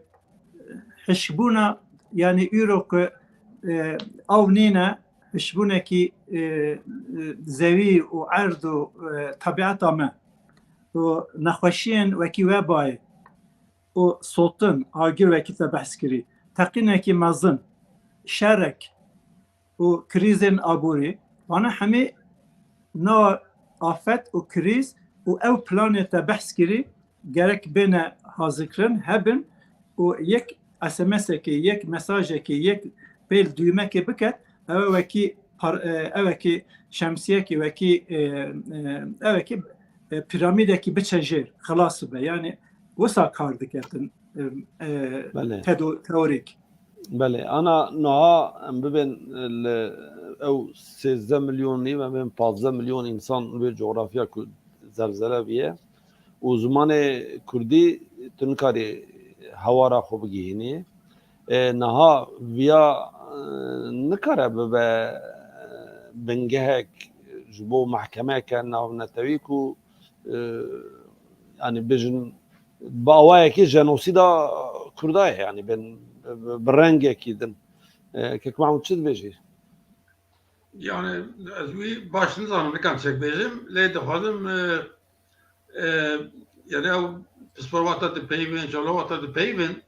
hişbûna, yani îro ku, e, ew nîne, hişbûnekî, e, e, zewî û erd û, e, tebiata me û nexweşiyên wekî webayê û sotin, agir wekî te behs kirî, teqînekî mezin, şerek û krîzên aborî, vana hemî na afet û krîz û ew planê te behs kirî, gerek bêne hazirkirin, hebin û yek S M S'ekê, yek mesajekê, yek pêl duyumekê biket, ew wekî par-, e, ew wekî şemsiyekî, wekî, e, e, ew wekî, e, piramîdekî biçe jêr, xilas bibe. Yani wisa kar diketin, e, e, Belê. tedo-, teorîk. Belê, ana niha em bibên li ew sêzdeh milyon nî, em bên pazdeh milyon însan li vê coğrafya ku zelzele bûye û zimanê kurdî tu nikarî hewara xwe bigihînî. E, niha viya, e, nikare bibe, e, bingehek ji bo mehkemeke navnetewî ku, e, yani bijin bi awayekî jenosîda Kurda ye, yani bên bi, bi rengekî din. E, Kek Mahmûd çi dibêjî? Yani ez wî baş nizanim, nikan çek bêjim, lê dixwazim, e, e, yani ew pispor wata dipeyivin, jalo wata dipeyivin,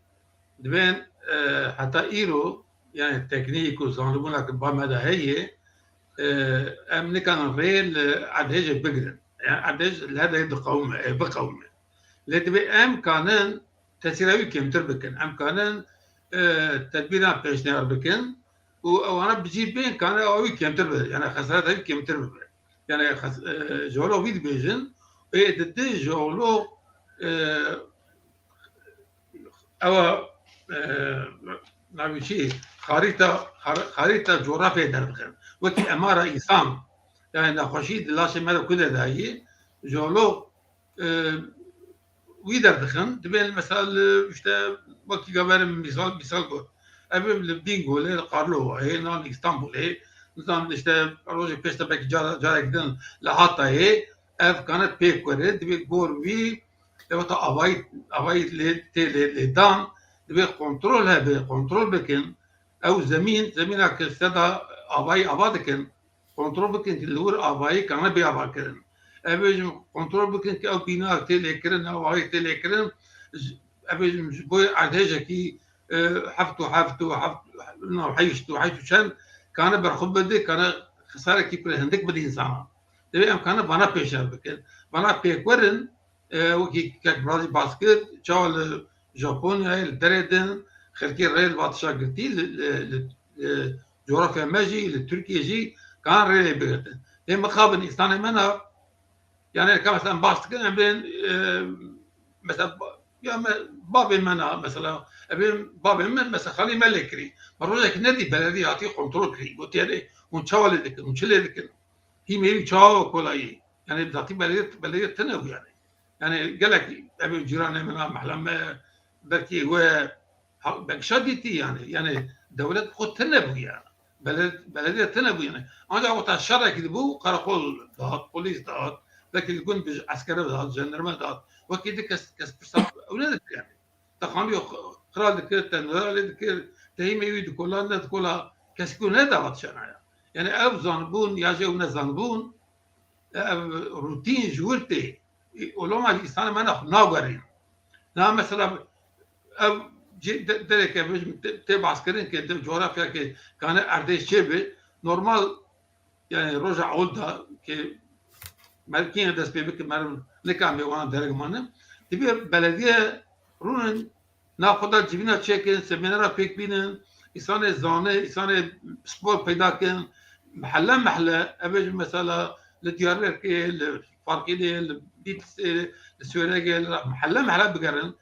dibên, e, heta îro, yani teknîk û zanîbûna ku ba me de heye, e, em nikanin rê li erdhêjê bigirin. Yani erdhêj li her derê diqewime, e, biqewime. Lê divê em kanin tesîra wî kêmtir bikin. Em kanin, e, tedbîran pêşniyar bikin û ewana bi cî bên kane ew wî kêmtir bibe. Yani xesareta wî kêmtir bibe. Yani xes-, e, jeolog wî dibêjin, ê di di jeolog, e, ewa, e, navê çi? Xarîta, xar-, xarîta coğrafyayê derdixin. Wekî emara însan, yani nexweşî di laşê me de ku de dayî, jeolog, e, wî derdixin. Dibên mesela li, işte, wekî gaverim misal, misal got. Ev li Bîngolê, li Karlovayê, nan li Îstanbulê, nizanim işte rojê pêş de belkî cara, carek din li Hatayê, ev kane pêk were, divê gor wî, ev ta avayî, avayî lê, tê lê, lê dan, divê kontrol hebe, kontrol bikin. Ew zemîn, zemîna ke seda avayî ava dikin, kontrol bikin ki li wir avayî kane bê ava kirin. Ev bêjim kontrol bikin ki ew bîna tê lê kirin, ew avayî tê lê kirin, ji, ev bêjim ji bo erdhêjekî, e, heft û heft û heft, no, heşt û heşt û çend kane berxwe bide, kane xisarekî pir hindik bide însana. Divê em kane vana pêşer bikin. Vana pêkwerin, e, wekî kek Mirazî bas kir, çawa li Japonyayê, li derê din, xelkê rê li vatişa girtî, li, li, li, e, coğrafya me jî, li Tirkiye jî, kan rê lê bigirtin. Lê mixabin, însanê me na, yani, ka mesela em bas dikin, em bên, e, mesela, ba-, ya me, bavê me na, mesela, em bên bavê me, mesela, xalî me lê kirî. Me rojekî nedî, beledî hatî kontrol kirî. Gotiye lê, hûn çawa lê dikin, hûn çi lê dikin? Hîmê wî çawa kolayî? Yani, zatî belediye, belediye tine bû yani. Yani, gelek ev cîranê min a, mehla me, belkî we ha-, belkî şa dîtî yani. Yani, dewlet xwe tine bû yani. Beled-, belediye tine bû yani. Ancak wexta şerekî dibû, karakol dihat, polîs dihat, belkî li gund bi eskere dihat, jandarma dihat. Wekî di kes, kes pirsa ew nedikir yani. Te xandiyo qral dikir, te niralê dikir, te hîmê wî dikola, nedikola, kesekî ne davat şenaya. Yani ev zanbûn ya jî ew nezanbûn, ev rutîn ji wir tê. Û loma jî îsana me ne xwe naguherîn. Na mesela ev cê-, de-, dereke bêjim tê, tê behskirin ke di coğrafyake kane erdê çêbe, normal, yani roja ewil de ke merkîne dest pê bike, meriv nikame wana derek mane. Dibe belediye rûnin, nav xwe de civîna çêkin, semînera pêk bînin, îsanê zane, îsanê spor peyda kin, mehelle mehelle, ev ê jî mesela li Diyarbekirê, li Farqînê, li Bîtisê, li Swêregê, li mehelle mehelle bigerin.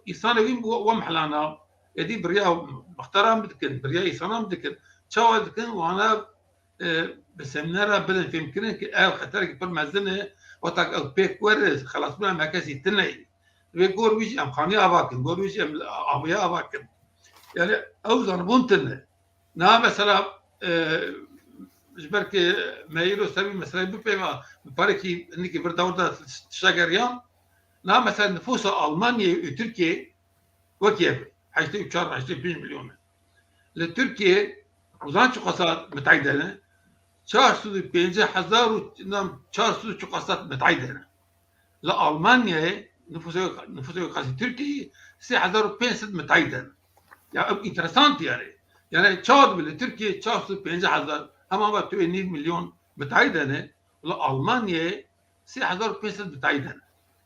Îsanê wî wa, wa mehelana, êdî bi riya mixtaran bidikin, bi riya îsanan bidikin. Çawa dikin? Wana e, bi semînera bidin fêmkirin ke ev xeterekî pir mezin e, wexta ku ew pêk were, xelasbûna me kesî tune ye. Wê gor wî jî em xanî ava kin, gor wî jî em avêya ava kin. Yani ew zanibûn tune. Niha mesela, e, ji ber ke me îro ser wî meseleyê bipêva, bi parekî hinekî vir dewr de tişta geriyan. Niha mesela nifûsa Almanyayê û Tirkiyeyê wekî ev e. Heştê û çar, heştê û pênc milyon e. Li Tirkiyeyê zan çiqasa mitayî dene? Çar sed û pêncî hezar û, nam, çar sed û çiqasa mitayî dene. Li Almanyayê nifûsê, nifûsê qasî Tirkiyeyê sê hezar û pênc sed mitayî dene. Ya ev interesant yani. Yani çawa dibe li Tirkiyeyê çar sed û pêncî hezar, hema va tu yê nîv milyon mitayî dene. Li Almanyayê sê hezar û pênc sed mitayî dene.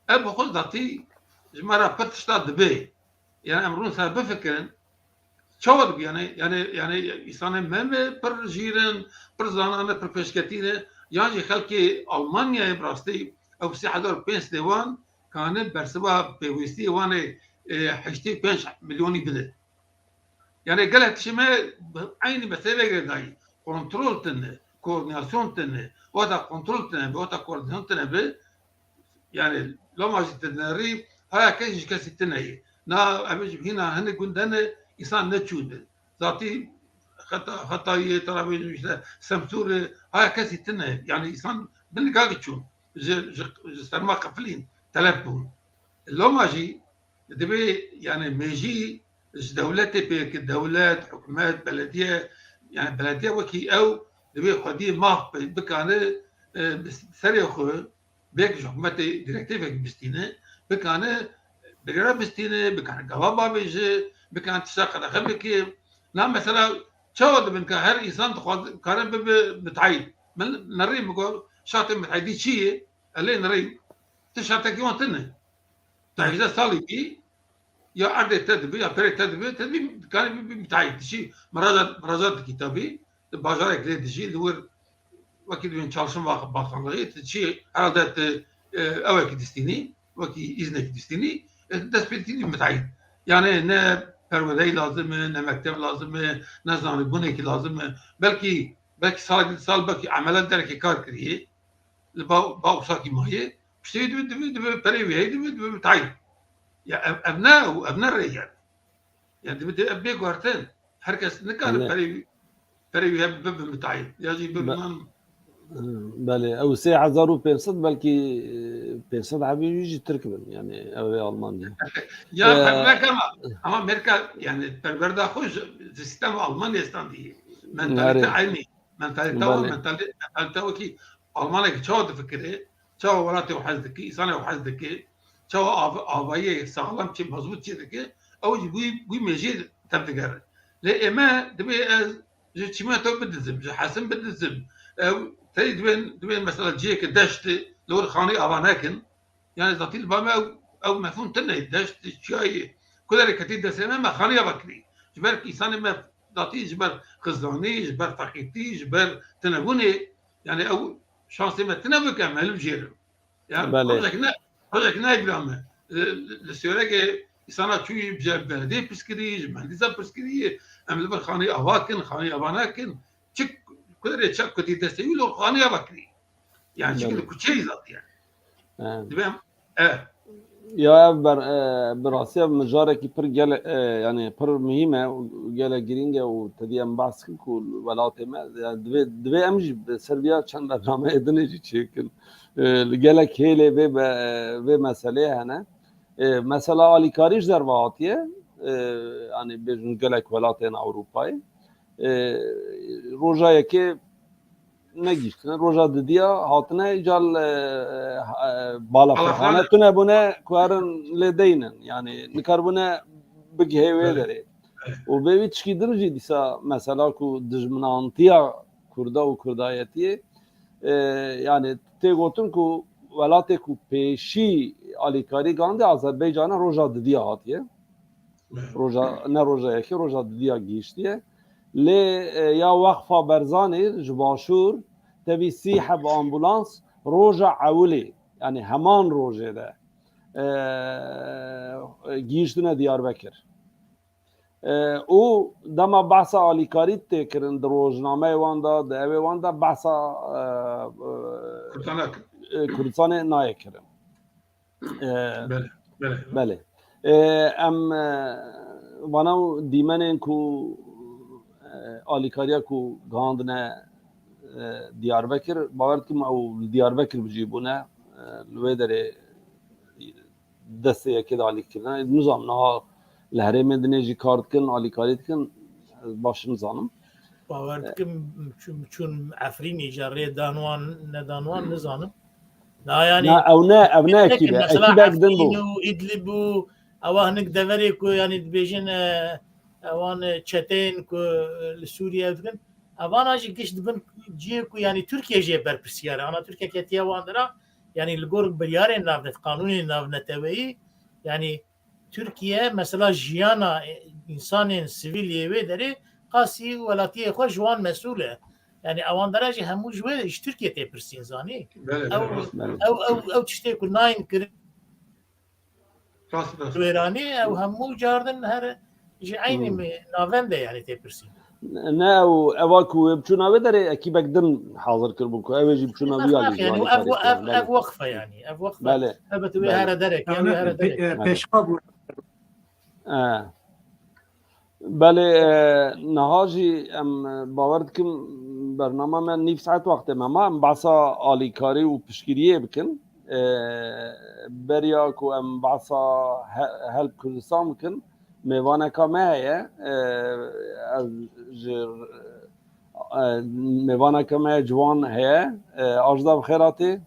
Ev bi xwe zatî ji me re pir tişta dibe. Yani em rûn ser bifikirin. Çawa dibe yani, yani, yani îsanê me mi pir jîr in, pir zana ne, pir pêşketî ne, yan jî xelkê Almanyayê bi rastî ew sê hezar û pênc sed wan kane bersiva pêwîstiyê wan ê, e, heştê û pênc milyonî bide. Yani gelek tiştê me bi eynî meselê girêdayî. Kontrol tune, koordinasyon tune, wata kontrol tune bi, wata koordinasyon tune bi, yani loma jî tu dinerî, haya kes ji kesî tune ye. Na, em jî hîna hinek gund hene, îsan neçûne. Zatî Xeta-, Xetayê, Terabêjî, işte Semsûrê, haya kesî tune ye. Yani îsan bi nigahê çûn. Ji, ji, ji serma qefilîn, telef bûn. Loma jî divê, yani mêjî ji dewletê pê, ki dewlet, hikûmet, belediye, yani belediye wekî ew divê xwediyê maf bi-, bikane, e, bi serê xwe, belkî ji hikûmetê direktîvek bistîne, bikane birêve bistîne, bikane gava bavêje, bikane tişta qedexe bike. Na mesela çawa dibin ke her însan dixwaze, kare bibe mitahîd? Min nerî min got, şartê mitahîdî çi ye? Elê nerî, ti şartekî wan tune. Tu hejdeh salî bî, ya erdê te dibe, ya perê te dibe, te dibî, dikarî bibî mitahîd. Dişî miracat, miracat dikî tabî, di bajarek lê dijî, li wir wekî dibên çalışma bakanlığı, tu çi herhalde tu, e, ewekî distînî, wekî îznekî distînî, e, dest pê dikî mitahîd. Yani ne perwereyî lazim e, ne mekteb lazim e, ne zanîbûnekî lazim e. Belkî, belkî salek, sal belkî emele derekê kar kiriye. Li ba, ba û sakî mayê, piştê wî divê, divê, divê perê wî heye, divê, divê mitahîd. Ya ev, ev ne, ev ne rê ye. Ya divê, divê ev bê guhertin. Her kes nikare perê wî, perê wî hebe bibe mitahîd. Ya jî bibe, nan. Belê, ew sê hezar û pênc sed belkî, e, pênc sed hebî wî jî Tirk bin. Yani ew ê Almanya. Ya, e, ferq nake ama, ama Amerîka, yani perwerda xwe ji, ji sîstema Almanyayê standî. Mentalîte eynî. Mentalîte wan, mentalî-, mentalîte wekî Almanekî çawa difikire, çawa welatê xwe hez dike, îsanê xwe hez dike, çawa av-, avayiyê saxlem çê mezbût çê dike, ew jî wî, wî mêjiyê tevdigere. Lê ê me dibê ez ji çîmento bidizim, ji hesin bidizim. Ew tey dibên, dibên mesela cihêke deşt li wir xanî ava nekin. Yani zatî li ba me ew, ew mefhûm tune ye. Deşt, çiyayê, ku derê ketî destê me, me xanî ava kirî. Ji ber ku îsanê me zatî ji ber xizanî, ji ber feqîrtî, ji ber tunebûnê, yani ew şansê me tune bû ke em li vir jêrin. Yani rojek ne, rojek nayê bîra me. Li, li, li Sêwregê îsana çûyî ji belediyê pirs kirî, ji mehendîsa pirs kirî, em li vir xanî ava kin, xanî ava nekin. Çi, ku derê çi ketî destê wî, li wir xanî ava kirî. Yani çi li kuçeyî zat yani. Divê em, e. Ya ev ber, e, bi rastî ev mijarekî pir gele-, e, yani pir muhîm e û gelek girîng e û tevî em behs kin ku welatê me, yani divê, divê em jî bi ser vîya çend bernameyê dinê jî çêkin. E, li gelek hêlê vê be-, vê meseleyê hene. E, mesela alîkarî ji derve hatiye, e, yani bêjin gelek welatên Ewropayê. E, roja yekê negihiştine. Roja didiya hatine îcar, e, e, balafirxane tune bûne ku herin lê deynin. Yani nikarbûne bigihê wê derê. Û bê wî tişkî din jî dîsa mesela ku dijminantiya Kurda û Kurdayetiyê, e, yani tê gotin ku welatê ku pêşî alîkarî gandê Azerbaycan e, roja didiya hatiye. Roja, ne roja yekê, roja didiya gihiştiye. Lê, e, ya Wexfa Berzanî ji Başûr tevî sî heb ambulans roja ewilê, yani heman rojê de, e, gihiştine Diyarbekir. E, û dema behsa alîkarî tê kirin di rojnameyê wan de, di ewê wan de behsa, e, e, Kurdistanê nayê kirin. E, Belê, belê. Belê. E, em, e, vana û dîmenên ku, e, alîkariya ku gihandine, e, Diyarbekir, bawer dikim ew li Diyarbekir bi cî bûne, e, li wê derê destê yekê de alîkirine. Nizanim niha li herêmên dinê jî kar dikin, alîkarî dikin, ez baş nizanim. Bawer dikim çûn, çûn Efrînê jî rê dan wan, nedan wan nizanim. Na, yani, na, ew ne, ew ne ekîb e. Mesela ekîbek din bû. Efrîn û Îdlib û ewa hinek deverê ku, yani, dibêjin, e, ewan, e, çeteyên ku, e, li Sûriye dikin. Evana jî giş dibin cihê ku, yani, Tirkiye jê berpirsiyar e. Ana Tirkiye ketiye wan dira, yani, li gor biryarên navnet, qanûnên navneteweyî, yani, Tirkiye, mesela, jiyana, e, însanên sivîl yê wê derê qasî welatiyê xwe ji wan mesûl e. Yani, ewan dera jî hemû ji wê, ji Tirkiye tê pirsîn, zanî? Belê, ew, belê. Ew, ew, ew tiştê ku nayên kirin. Rast, rast. Wêranî, ew hemû cardin her ji eynî Hmm. me-, navend e, yani, tê pirsîn. Ne, ew, eva ku wê biçûna wê derê ekîbek din hazir kiribû ku ew ê jî biçûna wî alî, yani, ev, ev, ev weqf e, yani, ev weqf e. Belê. Elbette wê Belê. Here derek, yani, Belê. Here derek. Pe-, e, Belê. Pêşxa bû. E. Belê, e, niha jî em, e, bawer dikim bernama me nîv saet wextê me ma, em behsa alîkarî û piştgiriyê bikin. E, beriya ku em behsa he-, Help Kurdistan bikin, mêvaneka me heye. E, ez ji, e, mêvaneka me ciwan heye. E, Ajda, bi xêr hatî.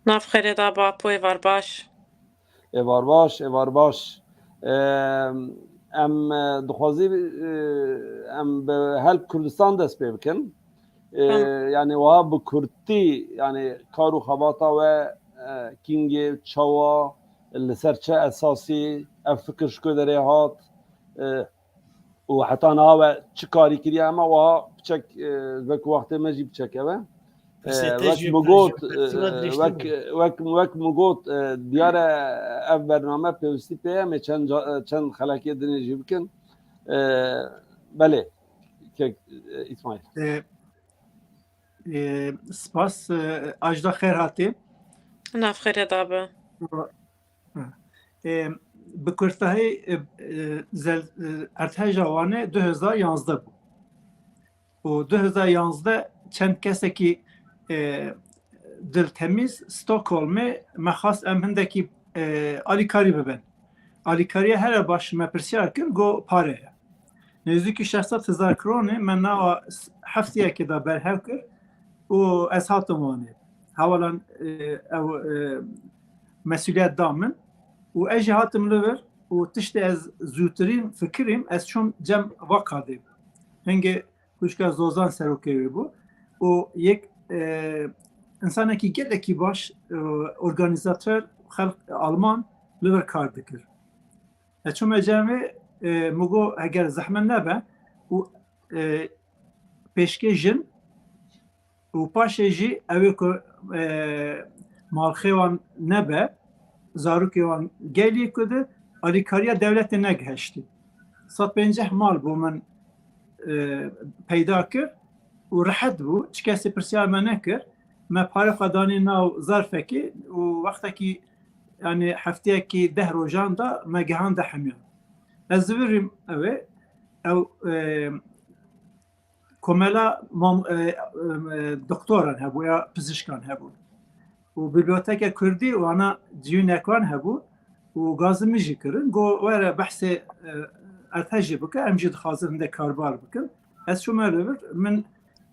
Nav xêrê da, Bapo, êvar baş. Êvar baş, êvar baş. Em, em, e, dixwazî, e, em bi Help Kurdistan dest pê bikin. E, Tamam. Yani wiha bi kurtî, yani kar û xebata we, e, kîngê, çawa, li ser çi esasî ev fikir ji ku derê hat, e, û heta niha we çi karî kiriye, hema wiha piçek, e, wek wextê me jî piçek ev e. E, Pirsê te wek jî min got, pirsê e, dirêj wek, tê. Wek, wek min got, e, diyar e ev bername pêwîstî pê ye, em ê çend ca-, e, çend xelekê dinê jî bikin. E, belê, kek, e, Îsmaîl. E, e, spas, e, Ajda, xêr hatî. Nav xêrê da be. E, bi kurtahî, e, e, zel-, e, erdheja Wanê du hezar yanzdeh bû. Û du hezar yanzdeh çend kesekî, e, diltemîz Stockholmê me xwest em hindekî, e, alîkarî bibin. Alîkariya here baş me pirsyar kir, got pare ye. Nêzîkî şeş sed hezar kronê me nawa s-, heftiyekê de berhev kir û ez hatim Wanê. Hewalan, e, ew, e, mesûliyet da min û ez jî hatim li vir û tiştê ez zûtirîn fikirîm, ez çûm cem va kadê. Hingê Xwişka Zozan serokê wê bû û yek, e, însanekî gelekî baş, e, organîzator, xelk Alman li vir kar dikir. Ez çûme cem wê, e, min got, heger zehmet nebe û, e, pêşkê jin û paşê jî ew ê ku, e, malxê wan nebe, zarokê wan gelî ku di alîkariya dewletê negihiştî. Sed pênceh mal bo min, e, peyda kir û rehet bû. Çi kesê pirsyar me nekir. Me parê xwe danî nav zarfekê û wextekî, yani hefteyekî deh rojan da me gihande hemiyan. Ez zivirîm ew ê, ew, e, komela mam-, e, e, e, doktoran hebû ya pizişkan hebûn. Û biblioteke kurdî û ana ciyûnek wan hebû û gazî min jî kirin. Got, were behsê, e, erdhej jî bike, em jî dixwazin hindek karbar bikin. Ez çûme li vir, min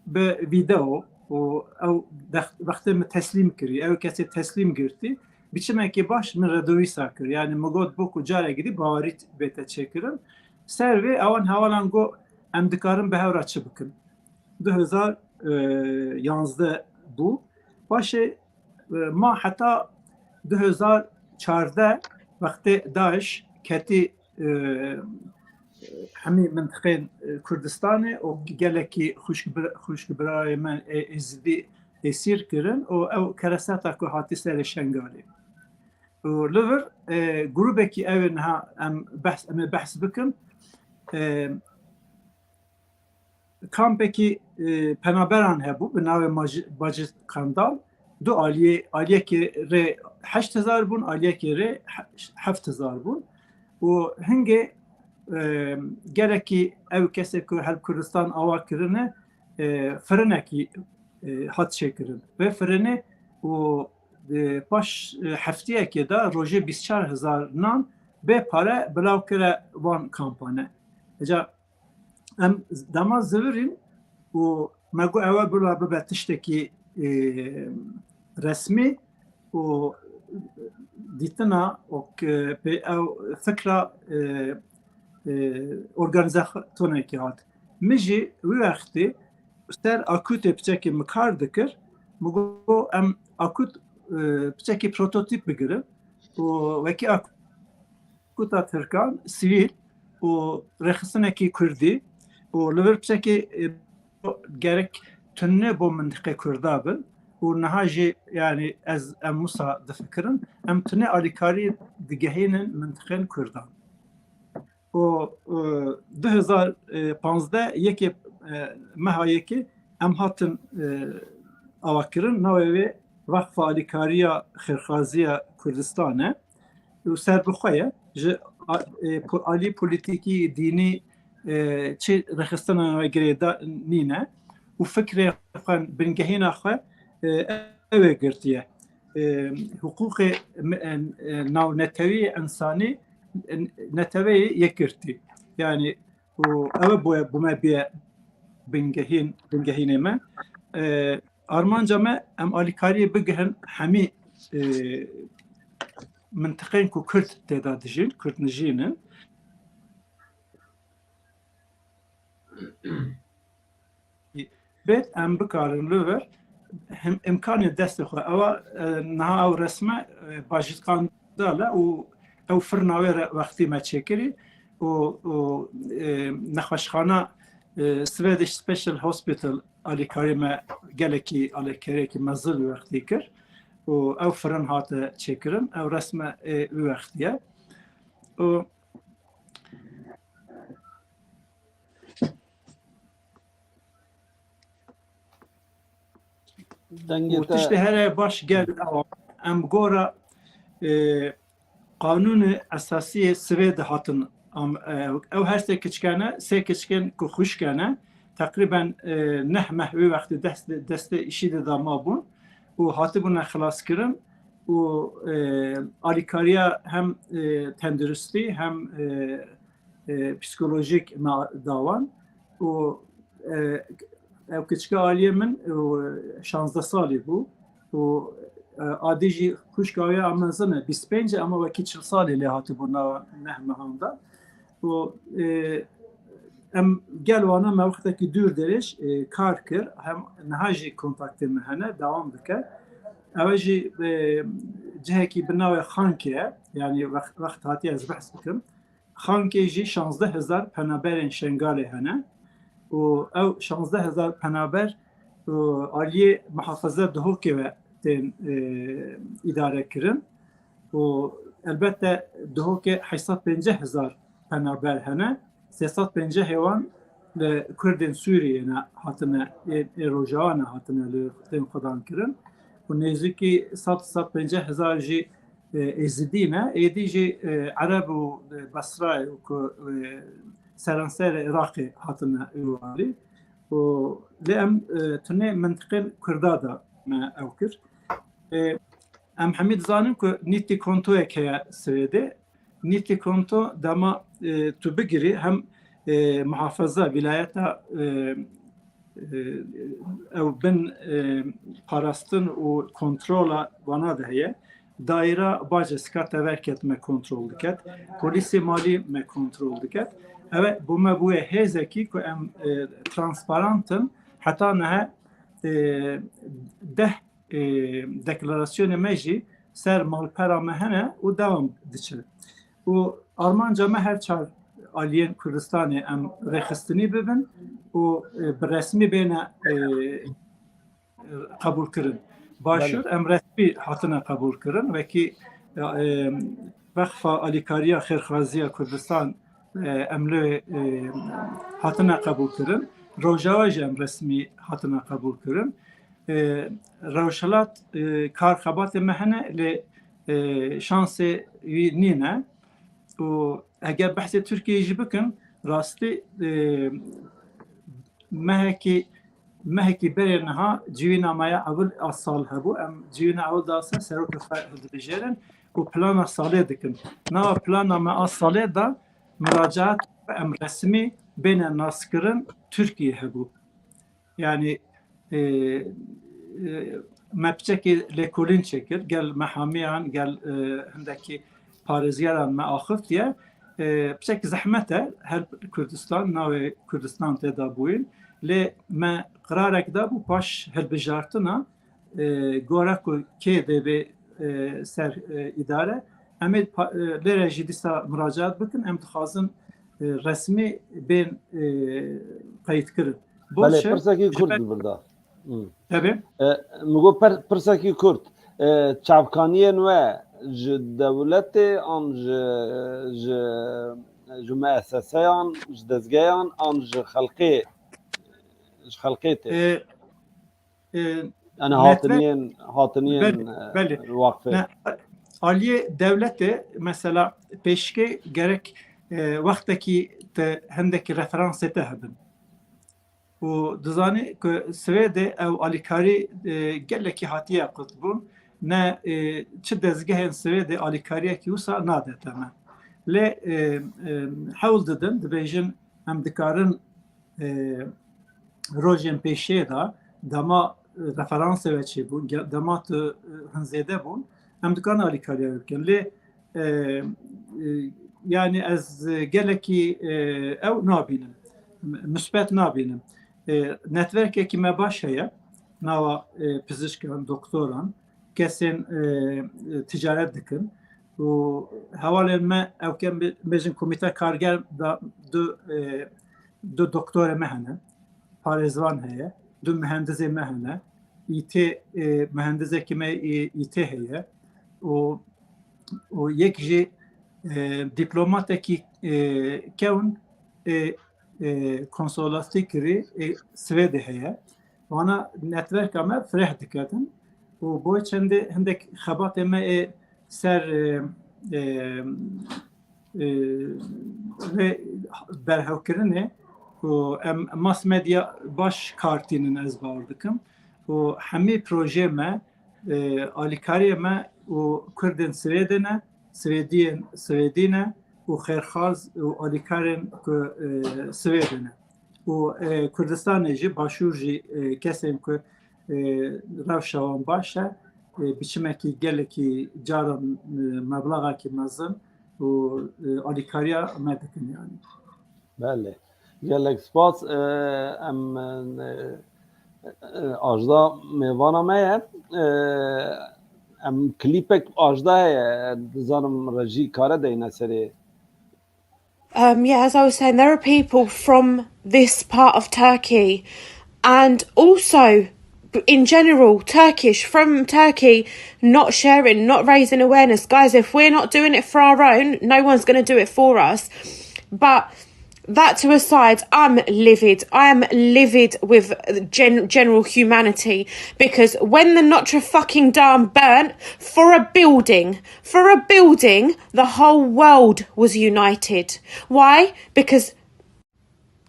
bi vîdeo, û ew dex-, wextê min teslîm kirî, ew kesê teslîm girtî, biçimekî baş min redovîsa kir. Yani min got, bo ku carekî dî bawerî bête çêkirin. Ser vê ewan hewalan got, em dikarin bi hev re çi bikin. Du hezar yanzdeh bû. Paşê, e, ma heta du hezar çardeh wextê DAIŞ ketî, e, hemî mintiqên, e, Kurdistanê û gelekî xwişk bir-, xwişk birayê min ê Êzidî êsîr kirin û ew kereseta ku hatî serê Şengalê. Û li vir, e, grûbekî ew ê niha em behs, em ê behs bikin. E, kampekî, e, penaberan hebû bi navê Maji-, Bacit Qandal. Du aliyê, aliyekê rê heşt hezar bûn, aliyekê rê he-, heft hezar bûn. Û hingê, e, gelekî ew kesê ku her Kurdistan ava kirine, e, firinekî, e, hat çêkirin. Vê firinê û, e, paş, e, heftiyekê de rojê bîst çar hezar nan bê pare bilav kire van kampane. Eca em dema zivirîn û me got ewe bila bibe tiştekî, e, resmî û dîtina û k-, pê ew fikra, e, e, organîzatonekê hat. Min jî wî wextî ser akûtê piçekî min kar dikir. Min got em akût, e, piçekî prototîp bigirin û wekî akût kuta Tirkan, sivîl û rêxistinekî Kurdî û li vir piçekî, e, gerek tune bo mintiqê Kurda bin û niha jî, yani, ez, em wisa difikirin, em tune alîkarî digehînin mintiqên Kurdan. Û, e, du hezar panzdeh yekê, e, meha yekê em hatin, e, avakirin. Navê wê Vakfa Alîkariya Xêrxaziya Kurdistan e. Û serbixwe ye. Ji a-, e, po-, alî polîtîkî, dînî, e, çi rêxistinan ve girêda nîne. Û fikrê xwe, bingehîna xwe, e, ew ê girtiye. E, hiqûqê me-, e, e, navnetewî, însanî, e, neteweyê yek girtî. Yani, û ew e bûye, bûme bûye bingehîn, bingehînê me. E, armanca me, em alîkariyê bigihin hemî, e, mintiqên ku Kurd tê de dijîn, Kurdnijîn in. Bêt em bikarin li vir him-, imkanê destê xwe. Ewa, e, niha ew resme, e, Bajit Qandal e û ew firna wê re wextî me çêkirî û, û, e, nexweşxana, e, Swedish Special Hospital alîkarî me gelekî alîkariyekî mezin wî wextî kir û ew firin hate çêkirin. Ew resme, e, wî wextî ye. Û Dengê û te tiştê here baş gel ew em gora, e, qanûnê esasî yê Swêdê hatin am-, e, ew her sê kiçikane, sê kiçikên ku xwişkane, teqrîben, e, neh meh wê wextê dest, destê IŞÎDê de mabûn û hatibûne xilaskirin û, e, alîkariya hem, e, tenduristî hem, e, e, psîkolojîk me da wan û, e, ew kiçika aliyê min, e, şazdeh salî bû û, e, adî jî xwişka wê ya mezin e, bîst pênc e, ama wekî çil salî lê hatibû nava neh mehan de. Û, e, em gel wana me wextekî dûr dirêj, e, kar kir, hem niha jî kontaktê me hene, dewam dike. Ew jî, e, cihekî bi navê Xankê ye, yani wext, wext hatiye ez behs bikim. Xankê jî şazdeh hezar penaberên Şengalê hene û ew şazdeh hezar penaber, û, aliyê muhafaza Duhokê ve tên, e, îdare kirin û elbette Duhokê heşt sed pênceh hezar penaber hene. Sê sed pêncehê wan li Kurdên Sûriyê ne hatine, ê, ê Rojava ne hatine li tên xwedan kirin û nêzîkî sed, sed pênceh hezar jî, e, Êzidî ne, êdî jî, e, Ereb û, e, Basrayê û ku, e, seranserê Iraqê hatine êwarî. Û lê em, e, tunê mintiqên Kurda de me ew kir. E, em hemî dizanin ku nîtî kontoyek heye Swêdê. Nîtî konto dema, e, tu bigirî hem, e, muhafaza, vîlayeta, e, e, ew bin, e, parastin û kontrola wana de heye. Daîra bacê sika teverket me kontrol diket. Polîsê malî me kontrol diket. Ew e, bo me bûye hêzekî ku em, e, transparant in. Heta niha, e, deh, e, deklarasyonê me jî ser malpera me hene û dewam diçe. Û armanca me her çar aliyên Kurdistanê em rêxistinî bibin û, e, bi resmî bêne, e, qebûlkirin. Başûr Belê. em resmî hatine qebûlkirin. Wekî, e, Weqfa Alîkariya Xêrxwaziya Kurdistan, e, em lê, e, hatine qebûlkirin. Rojava jî em resmî hatine qebûlkirin. E, Rojhilat, e, kar xebatê me hene, lê, e, şansê wî nîne. Û eger behsê Tirkiyeyê jî bikin, rastî, e, mehekî, mehekî berê niha civîna me ya ewil a sal hebû. Em civîna ewil dase serokê xwe hildibijêrin û plana salê dikin. Nava plana me a salê de muracaat em resmî bêne naskirin Tirkiyê hebû. Yani, e, e, me piçekê lêkolîn çêkir, gel mehamiyan, gel, e, hindekî parêzgeran me axiftiye. E, piçekî zehmet e, her Kurdistan, navê Kurdistan tê de bûyîn. Lê me qirarek da bû paş hilbijartina, e, gora ku kê dê bê, e, ser, e, îdare. Em ê pa-, e, lêre jî dîsa muracaat bikin. Em dixwazin, e, resmî bên, e, qeydkirin. Belê, Boş e, pirsekî ji kurt ber- li vir de. Hmm. Tabii. E, min got per-, pirsekî kurt. E, çavkaniyên we ji dewletê an ji, ji, ji muesseseyan, ji dezgeyan an ji xelkê, ji xelkê tê? E, e, Yani netwer- hatiniyên, hatiniyên, Belê, e, belê. waqfê. Ne, aliyê dewletê mesela pêşkê gerek, e, wextekî te hindekî referansê te hebin. Û dizanî ku Swêdê ew alîkarî, e, gelekî hatiye qutbûn. Ne, e, çi dezgehên Swêdê alîkariyekî wisa nadete me. Lê, e, e, hewl didin, dibêjin em dikarin, e, rojên pêşiyê de dema, e, referansê we çêbûn, ge-, dema tu, e, hin zêde bûn, em dikarin alîkariya we bikin. Lê, e, e, yani ez, e, gelekî, e, ew nabînim. M-, musbet nabînim. E, netwerkekî me baş heye. Nava, e, pizişkan, doktoran, kesên, e, e, ticaret dikin. Û hevalên me ew ke bê-, bêjin komîte karger da du, e, du doktorê me hene. Parêzvan heye. Du mühendizê me hene. Î T, e, mühendizekî me, e, Î T heye. Û, û yek jî, e, dîplomatekî, e, kewn, e, e, konsolasî kirî, e, Swêdê heye. Wana netwerka me fireh diketin. Û bo çendê hindek xebatê me ê ser, e, e, e, vê berhewkirinê ku em mass media baş kar tînin, ez bawer dikim. Û hemî projeyê me, e, alîkariyê me û Kurdên Swêdê ne, Swêdiyên Swêdî ne û xêrxaz û alîkarên ku, e, Swêdê ne. Û, e, Kurdistanê jî, Başûr jî, e, kesên ku, e, rewşa wan baş e, e, biçimekî gelekî caran, e, meblaxekî mezin û, e, alîkariya me dikin yani. Belê. Gelek spas. E, em, e, e, Ajda mêvana me ye. E, em klîpek Ajda heye. Dizanim rejî kare deyne serê. Um, yeah, as I was saying, there are people from this part of Turkey and also in general, Turkish, from Turkey, not sharing, not raising awareness. Guys, if we're not doing it for our own, no one's going to do it for us. But that to aside, I'm livid. I am livid with gen- general humanity because when the Notre fucking Dame burnt for a building, for a building, the whole world was united. Why? Because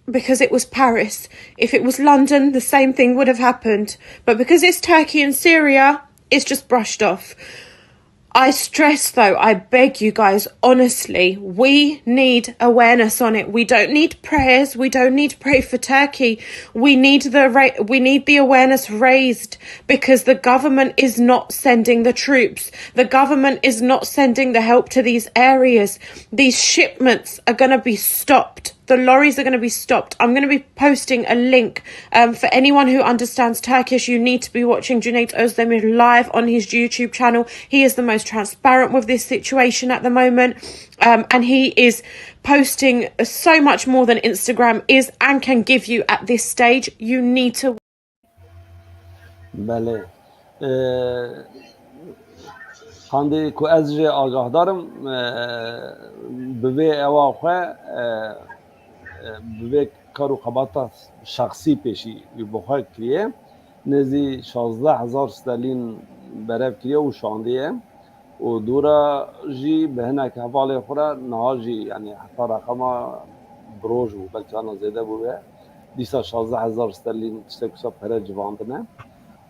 because it was Paris. If it was London, the same thing would have happened. But because it's Turkey and Syria, it's just brushed off. I stress, though, I beg you guys, honestly, we need awareness on it. We don't need prayers. We don't need pray for Turkey. We need the ra- we need the awareness raised, because the government is not sending the troops. The government is not sending the help to these areas. These shipments are going to be stopped. The lorries are going to be stopped. I'm going to be posting a link, um, for anyone who understands Turkish. You need to be watching Cüneyt Özdemir live on his YouTube channel. He is the most transparent with this situation at the moment, um, and he is posting so much more than Instagram is and can give you at this stage. You need to Belê. Ee, Qandê ku ez jê agahdar im, e, bi vê ewa xwe, e, e, bi vê kar û xebata şexsî pêşî wî bi xwe kiriye. Nêzî şazdeh hezar sterlîn berev kiriye û şandiye. Û dûra jî bi hinek hevalê xwe re niha jî, yanî heta reqema bi roj bû, belkî ana zêde bûye. Dîsa şazdeh hezar sterlîn tiştek wisa pere civandine.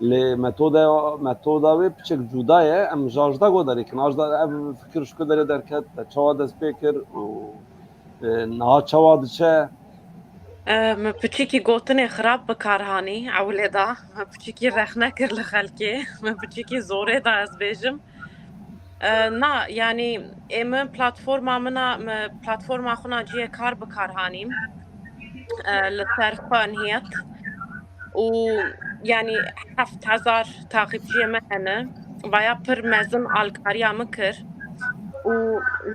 Lê metoda, metoda wê piçek cuda ye. Em ji ajda go derê kin. Ajda ev fikir ji ku derê derket, te çawa dest pê kir û, e, niha çawa diçe? E, min piçîkî gotinê xirab bi kar hanî ewilê da. Min piçîkî rexne kir li xelkê. Min piçîkî zorê da ez bêjim. E, na, yanî ê min platforma min a, min platforma xwe na cihê kar bi kar hanîm. E, li ser xwenhiyet û yanî heft hezar taqîbçiyê me hene. Vaya pir mezin alkariya min kir û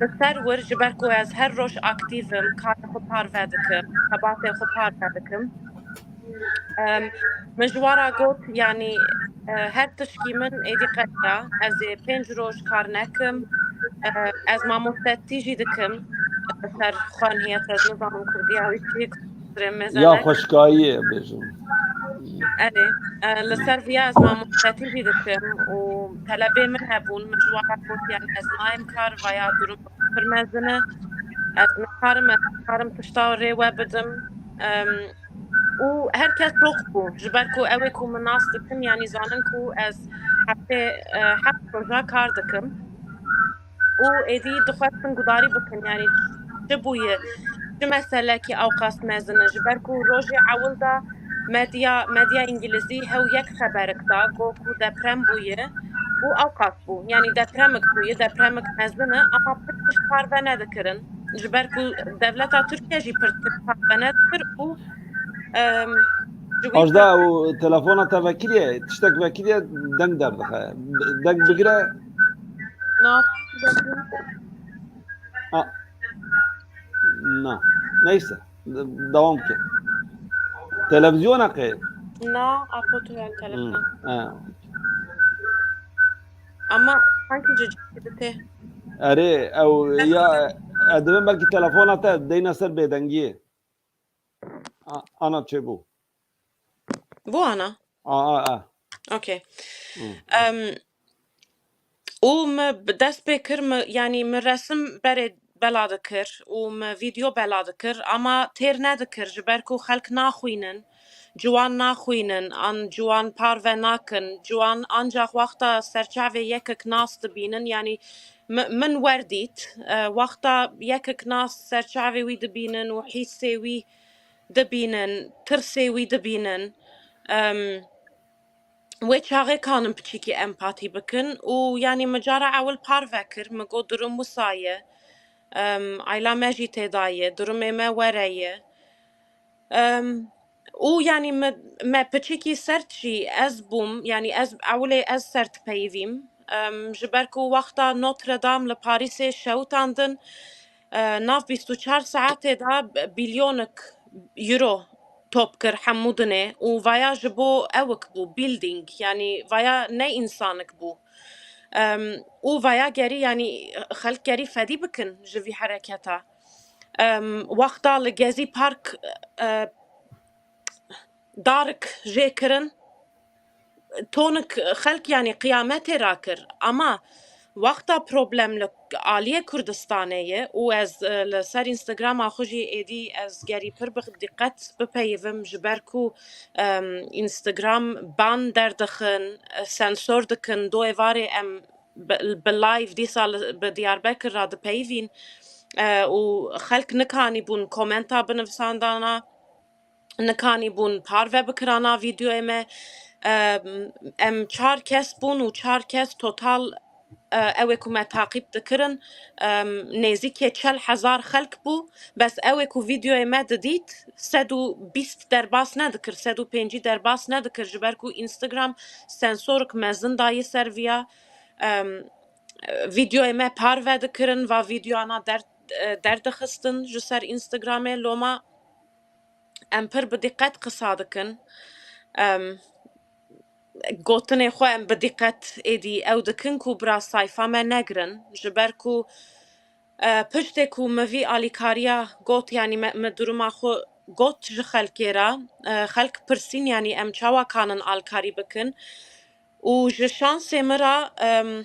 li ser wir ji ber ku ez her roj aktîv im, karê xwe parve dikim, xebatê xwe parve dikim. Em, min ji wan re got, yanî, e, her tişkî min êdî qediya, ez ê pênc roj kar nekim, e, ez mamostetî jî dikim, li ser xwenhiyet, ez nizanim kurdiya wî çi ye, kurê Ya mezenek. Xweşikayiyê bêjin. Erê, e, li ser viya ez mamostetî jî dikim û telebê min hebûn, min ji wan re got, yanî ez nayêm kar, vaya durum pir mezin e, ez nikarim, ez nikarim tişta rê we bidim. Em, û her kes şok bû, ji ber ku ew ê ku min nas dikin, yanî zanin ku ez heftê, e, heft roja kar dikim. Û êdî dixwestin gudarî bikin, yanî çi bûye, çi meselekî ewqas mezin e, ji ber ku rojê ewil de medya, medya îngilîzî hew yek xeberik da, got ku deprem bûye û ewqas bû. Yanî depremik bûye, depremik mezin e, ama pir tişt parve nedikirin. Ji ber ku dewleta Tirkiye jî pir tişt parve nedikir û, em, ji wî Ajda, û telefona te vekiriye, tiştek vekiriye, deng derdixe. Deng bigire. Na. A, na. Neyse. Devam ke. Televizyona qey? Na, apo tu yani telefon. Hmm, ha. Ama sanki cicik gibi te. Erê, ew ya, e, divin belkî telefona te deyna ser bêdengiyê. A, ana çêbû. Bu ana. A, a, a. Okey. Hmm. Em, û me bi dest pê kir, me, yanî me resim berê bela dikir û me vîdeo bela dikir, ama têr nedikir, ji ber ku xelk naxwînin, ciwan naxwînin, an ciwan parve nakin, ciwan ancax wexta serçavê yekek nas dibînin, yanî mi-, min wer dît, e, wexta yekek nas serçavê wî dibînin û hîsê wî dibînin, tirsê wî dibînin. Em, wê çaxê kanin piçîkî empatî bikin û, yanî, min cara ewil parve kir, min got, durum wisa ye. Em, ayla me jî tê de ye, durumê me were ye. Em, û, yanî, me, me piçîkî sert jî ez bûm, yanî, ez ewilê ez sert peyivîm. Em, ji ber ku wexta Notre Dame li Parîsê şewitandin, e, nav bîst û çar saetê de bilyonik euro top kir hemû dinê û vaya ji bo ewik bû, building, yanî vaya ne însanik bû. Em, û vaya gerî, yanî xelk gerî fedî bikin ji vî hereketa. Em, wexta li Gezî Park, e, darik jê kirin, tonik xelk, yanî, qiyametê rakir. Ama wexta problem li aliyê Kurdistanê ye û ez, e, li ser Instagrama xwe jî êdî ez gerî pir bi diqet bipeyivim, ji ber ku, em, Instagram ban derdixin, e, sensor dikin, do êvarê em bi, bi live dîsa li, bi Diyarbekir re dipeyivîn, e, û xelk nikanî bûn komenta binivîsandana, nikanî bûn parve bikirana vîdeoyê me. E, em çar kes bûn û çar kes total, e, ew ê ku me taqîb dikirin, em, nêzîkê çel hezar xelk bû. Bes ew ê ku vîdeoyê me didît, sed û bîst derbas nedikir, sed û pêncî derbas nedikir, ji ber ku Instagram sensorik mezin dayî ser viya, em, vîdeoyê me parve dikirin, va vîdeoyana der-, e, derdixistin ji ser Instagramê. Loma em pir bi diqet qisa dikin. Em, gotinê xwe em bi diqet êdî ew dikin ku bira sayfa me negirin, ji ber ku, e, piştê ku min vî alîkariya got, yanî me, min duruma xwe got ji xelkê re, e, xelk pirsîn, yanî em çawa kanin alkarî bikin û ji şansê min re, em,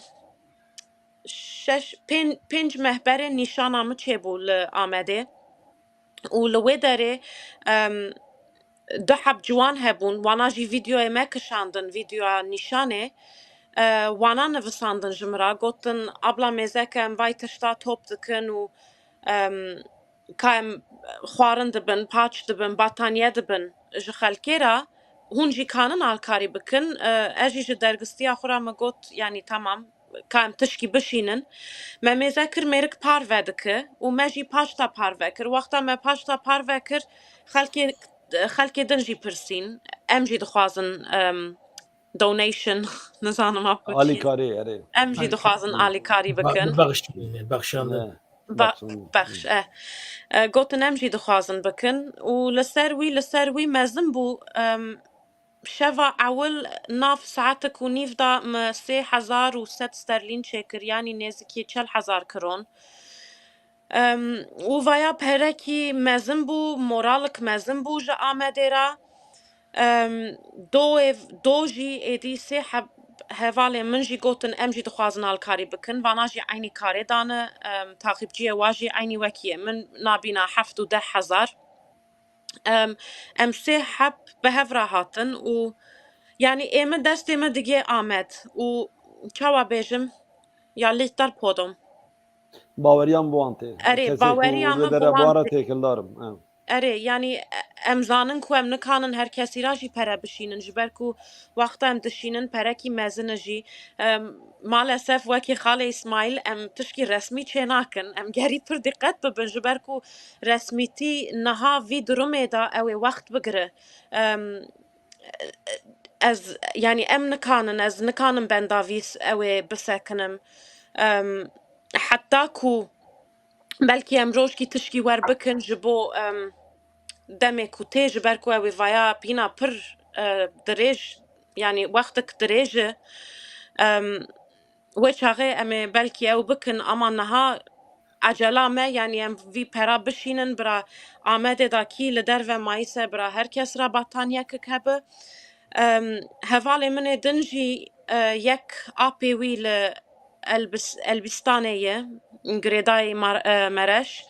şeş, pên-, pênc meh berê nîşana min çêbû li Amedê û li wê derê, em, du heb ciwan hebûn, wana jî vîdeoyê me kişandin, vîdeoya nîşanê, e, wana nivisandin ji min re, gotin, "Abla mêzeke em vay tişta top dikin û, em, ka em xwarin dibin, paç dibin, bataniye dibin ji xelkê re, hûn jî kanin alkarî bikin." E, ez jî ji dergistiya xwe re min got, yanî tamam, ka em tişkî bişînin. Me mêze kir mêrik parve dike û me jî paçta parve kir. Wexta me paçta parve kir, xelkê, xelkê din jî pirsîn. Em jî dixwazin, em, donation, nizanim a Kurtî. Alîkarî, erê. Em jî dixwazin alîkarî bikin. Bexşînê, bexşandin. Ne, Ba-, bexşandin. Bexş, eh. E, gotin em jî dixwazin bikin. Û li ser wî, li ser wî mezin bû, em, şeva ewil nav saetek û nîv de me sê hezar û sed sterlîn çêkir, yanî nêzikî çel hezar kiron. Em, û vaya perekî mezin bû, moralik mezin bû ji Amedê re. Em, do ev, do jî êdî sê heb-, hevalên min jî gotin, em jî dixwazin alkarî bikin. Vana jî eynî karê dane, em, taqîbçiyê wa jî eynî wekî ye. Min nabîna heft û deh hezar. Em, em sê heb bi hev re hatin û, yanî, ê min destê min digê Amed û, çawa bêjim, ya lîhtar podom. Baweriya min bi wan tê. Erê, baweriya min bi wan tê. Têkildar im, em. Erê, yanî, e, em zanin ku em nikanin her kesî re jî pere bişînin, ji ber ku wexta em dişînin perekî mezin e jî. Em, maalesef wekî Xalê Îsmaîl em tişkî resmî çênakin. Em gerî pir diqet bibin, ji ber ku resmîtî niha vî durumê de ew ê wext bigire. Em, ez, yanî em nikanin, ez nikanim benda vî s-, ew ê bisekinim. Em, heta ku belkî em rojkî tişkî wer bikin ji bo, em, demê ku tê, ji ber ku ew ê vaya pîna pir, e, dirêj, yanî wextek dirêj e. Em, wê çaxê em ê belkî ew bikin, ama niha ecela me, yanî em vî pera bişînin, bira Amedê de kî li derve mayîse, bira her kes re bataniyekek hebe. Em, hevalê min ê din jî, e, yek apê wî li Elbis-, Elbistanê ye, girêdayî Mar-, e, Mereş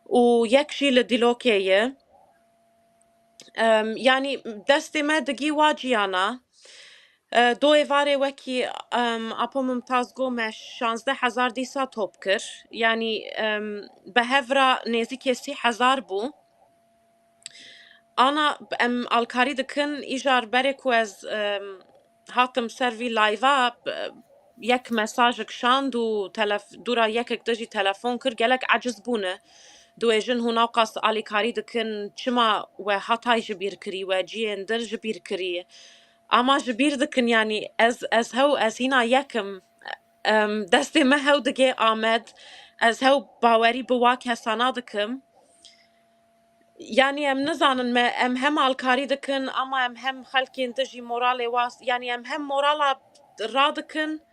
û yek jî li Dîlokê ye. Em, yanî destê me digî wa ciyana. E, do êvarê wekî, em, Apo Mumtaz got me şazdeh hezar dîsa top kir. Yanî, em, bi hev re nêzîkê sî hezar bû. Ana em alkarî dikin, îcar berê ku ez, em, hatim ser vî live-a, b-, yek mesajek şand û telef-, dûra yekek de jî telefon kir, gelek eciz bûne. Dibêjin hûn ewqas alîkarî dikin, çima we hatay ji bîr kirî, we ciyên din ji bîr kirî? Ama ji bîr dikin, yanî ez, ez hew, ez hîna yekim. Em, destê me hew digê Amed, ez hew bawerî bi wa kesana dikim. Yanî em nizanin me, em hem alkarî dikin, ama em hem xelkên dijî moralê was, yanî em hem morala radikin,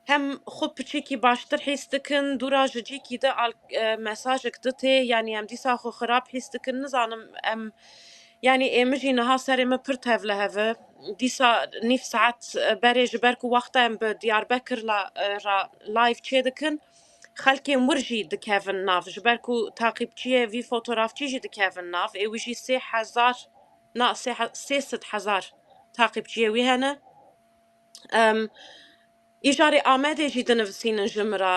hem xwe piçekî baştir hîs dikin, dûra ji cîkî de al-, e, mesajek ditê, yanî em dîsa xwe xirab hîs dikin, nizanim em, yanî ê min jî niha serê min pir tevlihev e. Dîsa nîv saet, e, berê ji ber ku wexta em bi Diyarbekir la, e, ra live çêdikin, xelkên wir jî dikevin nav. Ji ber ku taqîbçiyê vî fotografçî jî dikevin nav. Ê wî jî sê hezar, na, sê he-, sê sed hezar taqîbçiyê wî hene. Em, Îjarê Amedê jî dinivîsînin ji min re.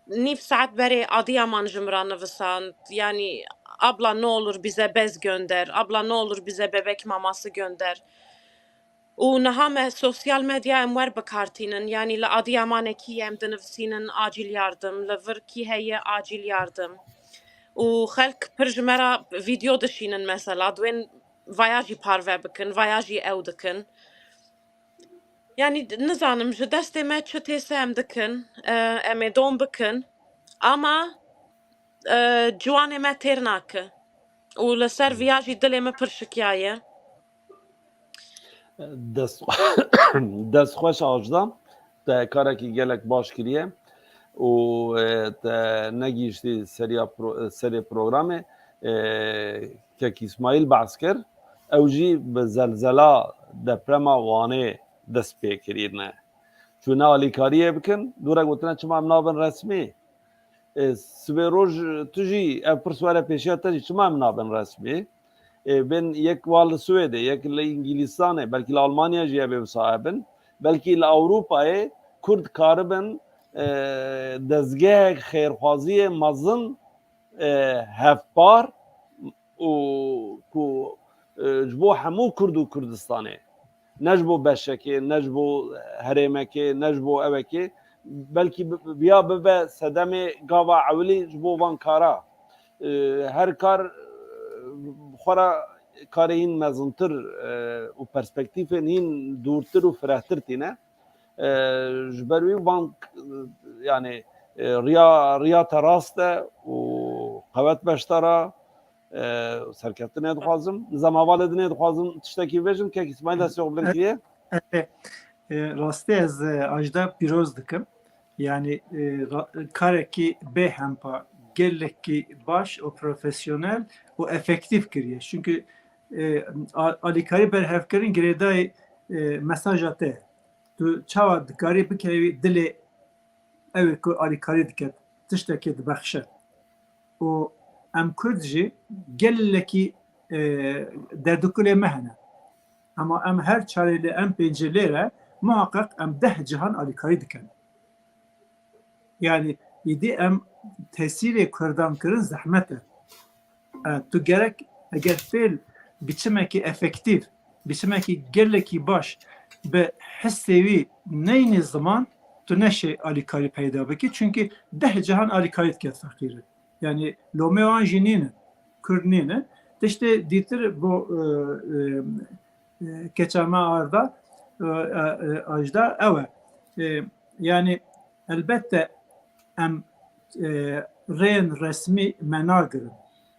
Nîv saet berê Adiyaman ji min re nivisand. Yanî, "Abla, ne olur bize bez gönder. Abla, ne olur bize bebek maması gönder." Û niha me sosyal medya em wer bikartînin. Yanî li Adiyamanê kî ye em dinivîsînin acil yardım, li vir kî heye acil yardım. Û xelk pir ji me re vîdeo dişînin mesela. Di wên vaya jî parve bikin, vaya jî ew dikin. Yanî nizanim, ji destê me çi tê se em dikin, e, em ê dom bikin. Ama, e, ciwanê me têr nake. Û li ser viya jî dilê min pir şikiyaye. Dest, dest xweş Ajda. Te karekî gelek baş kiriye û, e, te negihiştî seriya pro-, serê programê. E, Kek Îsmaîl behs kir. Ew jî bi zelzela deprema Wanê dest pê kirîne. Çûne alîkariyê bikin, dûre gotine çima em nabin resmî? E, sibê roj tu jî ev pirs were pêşiya te jî çima em nabin resmî? E, bên yek wa li Swêdê, yek li Îngilîstanê, belkî li Almanya jî ev ê wisa hebin. Belkî li Ewropayê Kurd karibin, e, dezgehek xêrxwaziyê mezin, e, hevpar û ku, e, ji bo hemû Kurd û Kurdistanê, ne ji bo beşekê, ne ji bo herêmekê, ne ji bo ewekê, belkî bi-, bi-, biya bibe sedemê gava ewilî ji bo van kara. E, her kar, e, xwe re karê hîn mezintir, e, û perspektîfên hîn dûrtir û firehtir tîne. E, ji ber wî van, e, yanî, e, riya, riya te rast e û qewet beşdara, e, serkeftinê dixwazim. Nizam hevalê dinê dixwazim tiştekî bêjin, kek Îsmaîl destê xwe bilind kiriye. E, e, rastî ez, e, Ajda pîroz dikim. Yanî, e, ra-, karekî bê hempa, gelekî baş û profesyonel û efektîf kiriye. Çünkü, e, a-, alîkarî berhevkirin girêdayî, e, mesaja te. Tu çawa dikarî bikevî dilê ew ê ku alîkarî diket, tiştekê dibexşe. Û em Kurd jî gelekî, e, derdikulê me hene. Ama em her çarê lê em pêncê lê re muhaqqeq em deh cihan alîkarî dikin. Yanî îdî em tesîrê Kurdan kirin zehmet e. E, tu gerek eger fêl biçimekî efektîf, biçimekî gelekî baş bi hissê wî neyne ziman, tu neşê alîkarî peyda bikî. Çünkü deh cihan alîkarî diket feqîrin. Yanî lomê wan jî nîne, Kurd nîne. Tiştê dîtir bo, e, e, e, keça me arda, e, e, e, Ajda ew e. E, yanî elbette em, e, rêyên resmî me nagirin.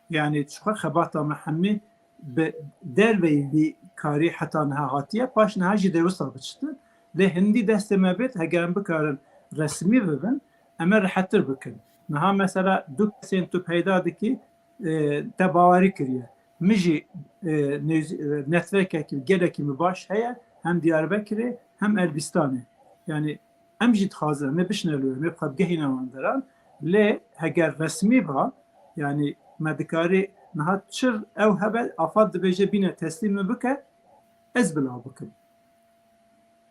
Yanî çiqas xebata me hemî bi derveyî vî karî heta niha hatiye, paş niha jî dê wisa biçitin. Lê hindî destê me bêt, heger em bikarin resmî bibin, em ê rehettir bikin. Niha mesela du kesên tu peyda dikî, e, te bawerî kiriye. Min jî, e, nêz-, e, netwerkekî gelekî min baş heye, hem Diyarbekirê, hem Elbîstanê. Yanî em jî dixwazin, em ê bişine li wê, em ê bi xwe bigehîne wan deran. Lê heger resmî ba, yanî me dikarî niha çir ew hebe, AFAD dibêje bîne teslîm min bike, ez bila bikim.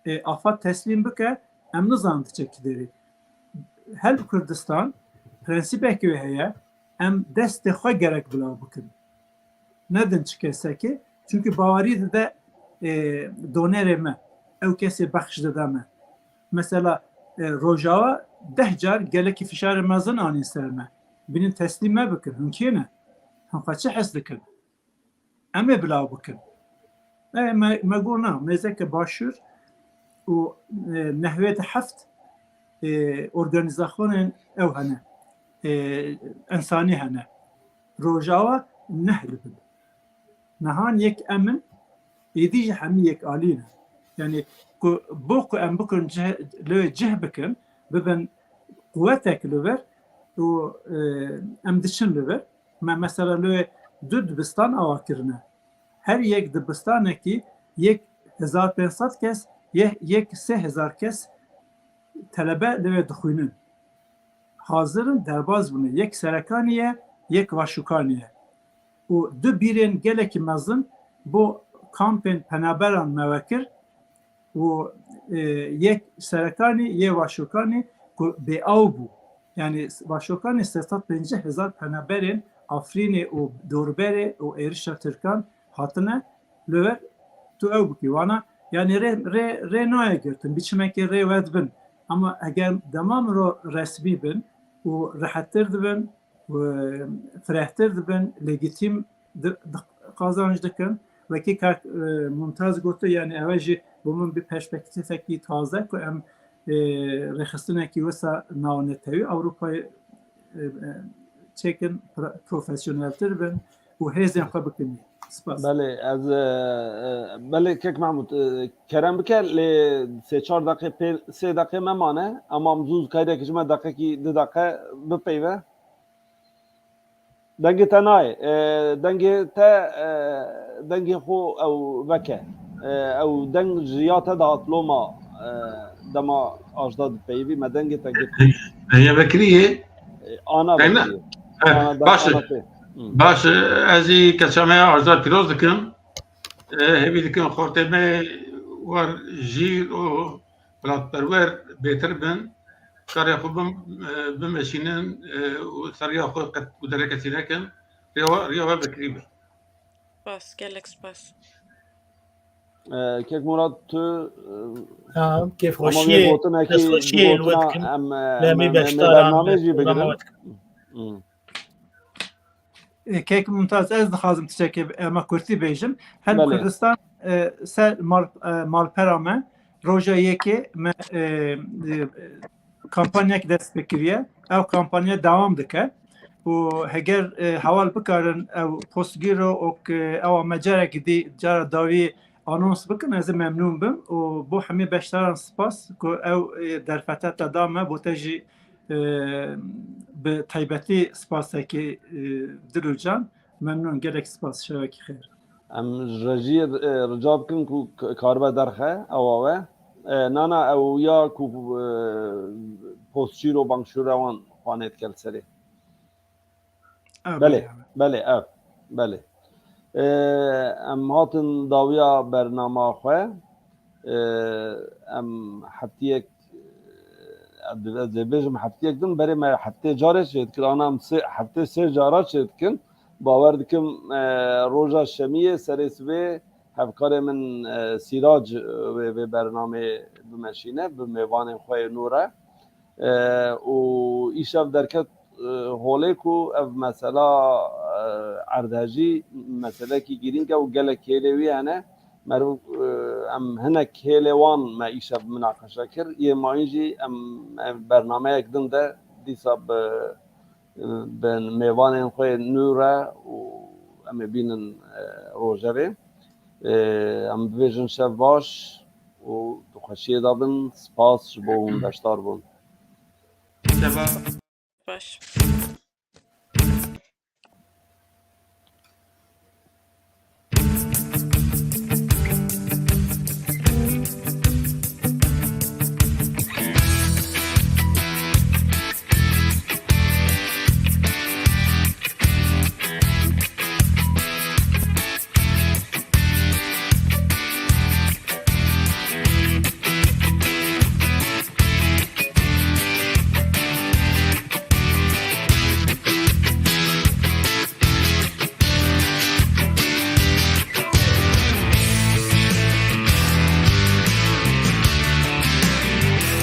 E, AFAD teslîm bike, em nizanin diçe kî derê. Her li Kurdistan prensîbekê wê heye, em destê xwe gerek bila bikin. Nedin çi kesekê, çünkü bawerî dide, e, donerê me, ew kesê bexş dide me. Mesela, e, Rojava deh car gelekî fişarê mezin anîn ser me. Bînin teslîm me bikin, hûn kê ne? Hûn xwe çi hes dikin? Em ê bila bikin. E, me, me got na, mêzeke başûr û, e, nehwê di heft, e, organîzasyonên ew hene, e, însanî hene. Rojava neh li bin. Nihan yek em in, êdî jî hemî yek alî ne. Yanî ku bo ku em bikin cih, li wê cih bikin, bibin quwetek li vir û, e, em diçin li vir. Me mesela lê du dibistan ava kirine. Her yek dibistanekî yek hezar pênc sed kes, yek, yek sê hezar kes telebe li wê dixwînin. Hazir in derbas bûne. Yek Serekanî ye, yek Vaşûkanî ye. Û du bîrên gelekî mezin bo kampên penaberan me vekir, û, e, yek serekanî yê Vaşokanî ku bêaw bû. Yani Vaşokanî sê sed pêncî hezar penaberên Afrînê û dorberê û êrişa Tirkan hatine li wer tu ew bikî. Wana yani rê, rê, rê nayê girtin, biçimekê rê wed bin. Ama eger dema miro resmî bin û rehettir dibin, û firehtir dibin, legîtîm di-, di-, qazanc dikin. Wekî kak, e, Mumtaz gotu, yani ew jî bo min bi perspektîfekî taze ku em, e, rêxistinekî wisa navnetewî Ewropayê, e, e, çêkin, pro-, profesyoneltir bin û hêzên xwe bikin. Spas. Belê, ez, e, e, belê kek Mahmud, e, kerem bike, lê sê çar deqê pê, sê deqê me mane, ama em zû zû kaydekî ji me deqekî, du deqe bipeyve. Dengê te nayê. E, dengê te, e, dengê xwe ew veke. E, ew deng ji ya te dihat loma, e, dema ajda dipeyivî, me dengê te girt. Heye vekirî yê? E, ana Deng ne? Vekirî. Eh, Ana da-, baş e. Ana te. Hı. Baş e, ez ê keça me ya ajda pîroz dikim. E, hêvî dikim xortê me wer jîr û welatperwer bêtir bin, karê xwe bim-, e, bimeşînin, e, û seriya xwe qet gudereke çê nekin. Riya we, riya we vekirî be. Spas, gelek spas. E, Kek Murat, tu, e, Ha, kêfxweşiyê, ama bir gotinekî, kêfxweşiyê bir gotina li we dikim. Em, e, Lê em, me em, beşdaran bernameyê jî programa bigirin. We dikim. Hı. Ê, Kek Mumtaz, ez dixwazim tiştekê bi-, ema kurtî bêjim. Her Belê. Kurdistan, e, ser mal-, e, malpera me, roja yekê me, e, e, kampanyek dest pê kiriye. Ew kampanya dewam dike. Û heger, e, heval bikarin ew postgîro û k-, ewa me carekî dî, cara dawî anons bikin, ez ê memnûn bim. Û bo hemî beşdaran spas ku ew, e, derfete te da me, bo te jî e, bi taybetî spasekî, e, dil û can. Memnûn, gelek spas, şevekî xêr. Em ji rejiyê, e, rica bikin ku k-, karibe derxe, ewa we. E, nana ew ya ku, e, postçîro bangşûre wan xwanê dike li serê. Ev Belê, belê, ev, belê. Ee, em hatin dawiya bernama xwe. Ee, em heftiyek, ez dê bêjim heftiyek din, berê me heftê carê çê dikin, ana em sê, heftê sê cara çê dikin. Bawer dikim, e, roja şemiyê serê sibê hevkarê min, e, Sîrac, e, wê, vê bernamê bimeşîne, bi mêvanên xwe yê nû re. E, û îşev derket, e, holê ku ev mesela, e, erdhejî meselekî girîng e û gelek hêlê wî hene. Meriv, e, em hinek hêlê wan me îşev minaqeşe kir. Yê mayîn jî em, em bernameyek din de dîsa bi, bi mêvanên xwe nû re û em ê bînin, e, rojevê. E, em bibêjin şev baş û di xweşiyê de bin. Spas ji bo hûn beşdar bûn. Baş.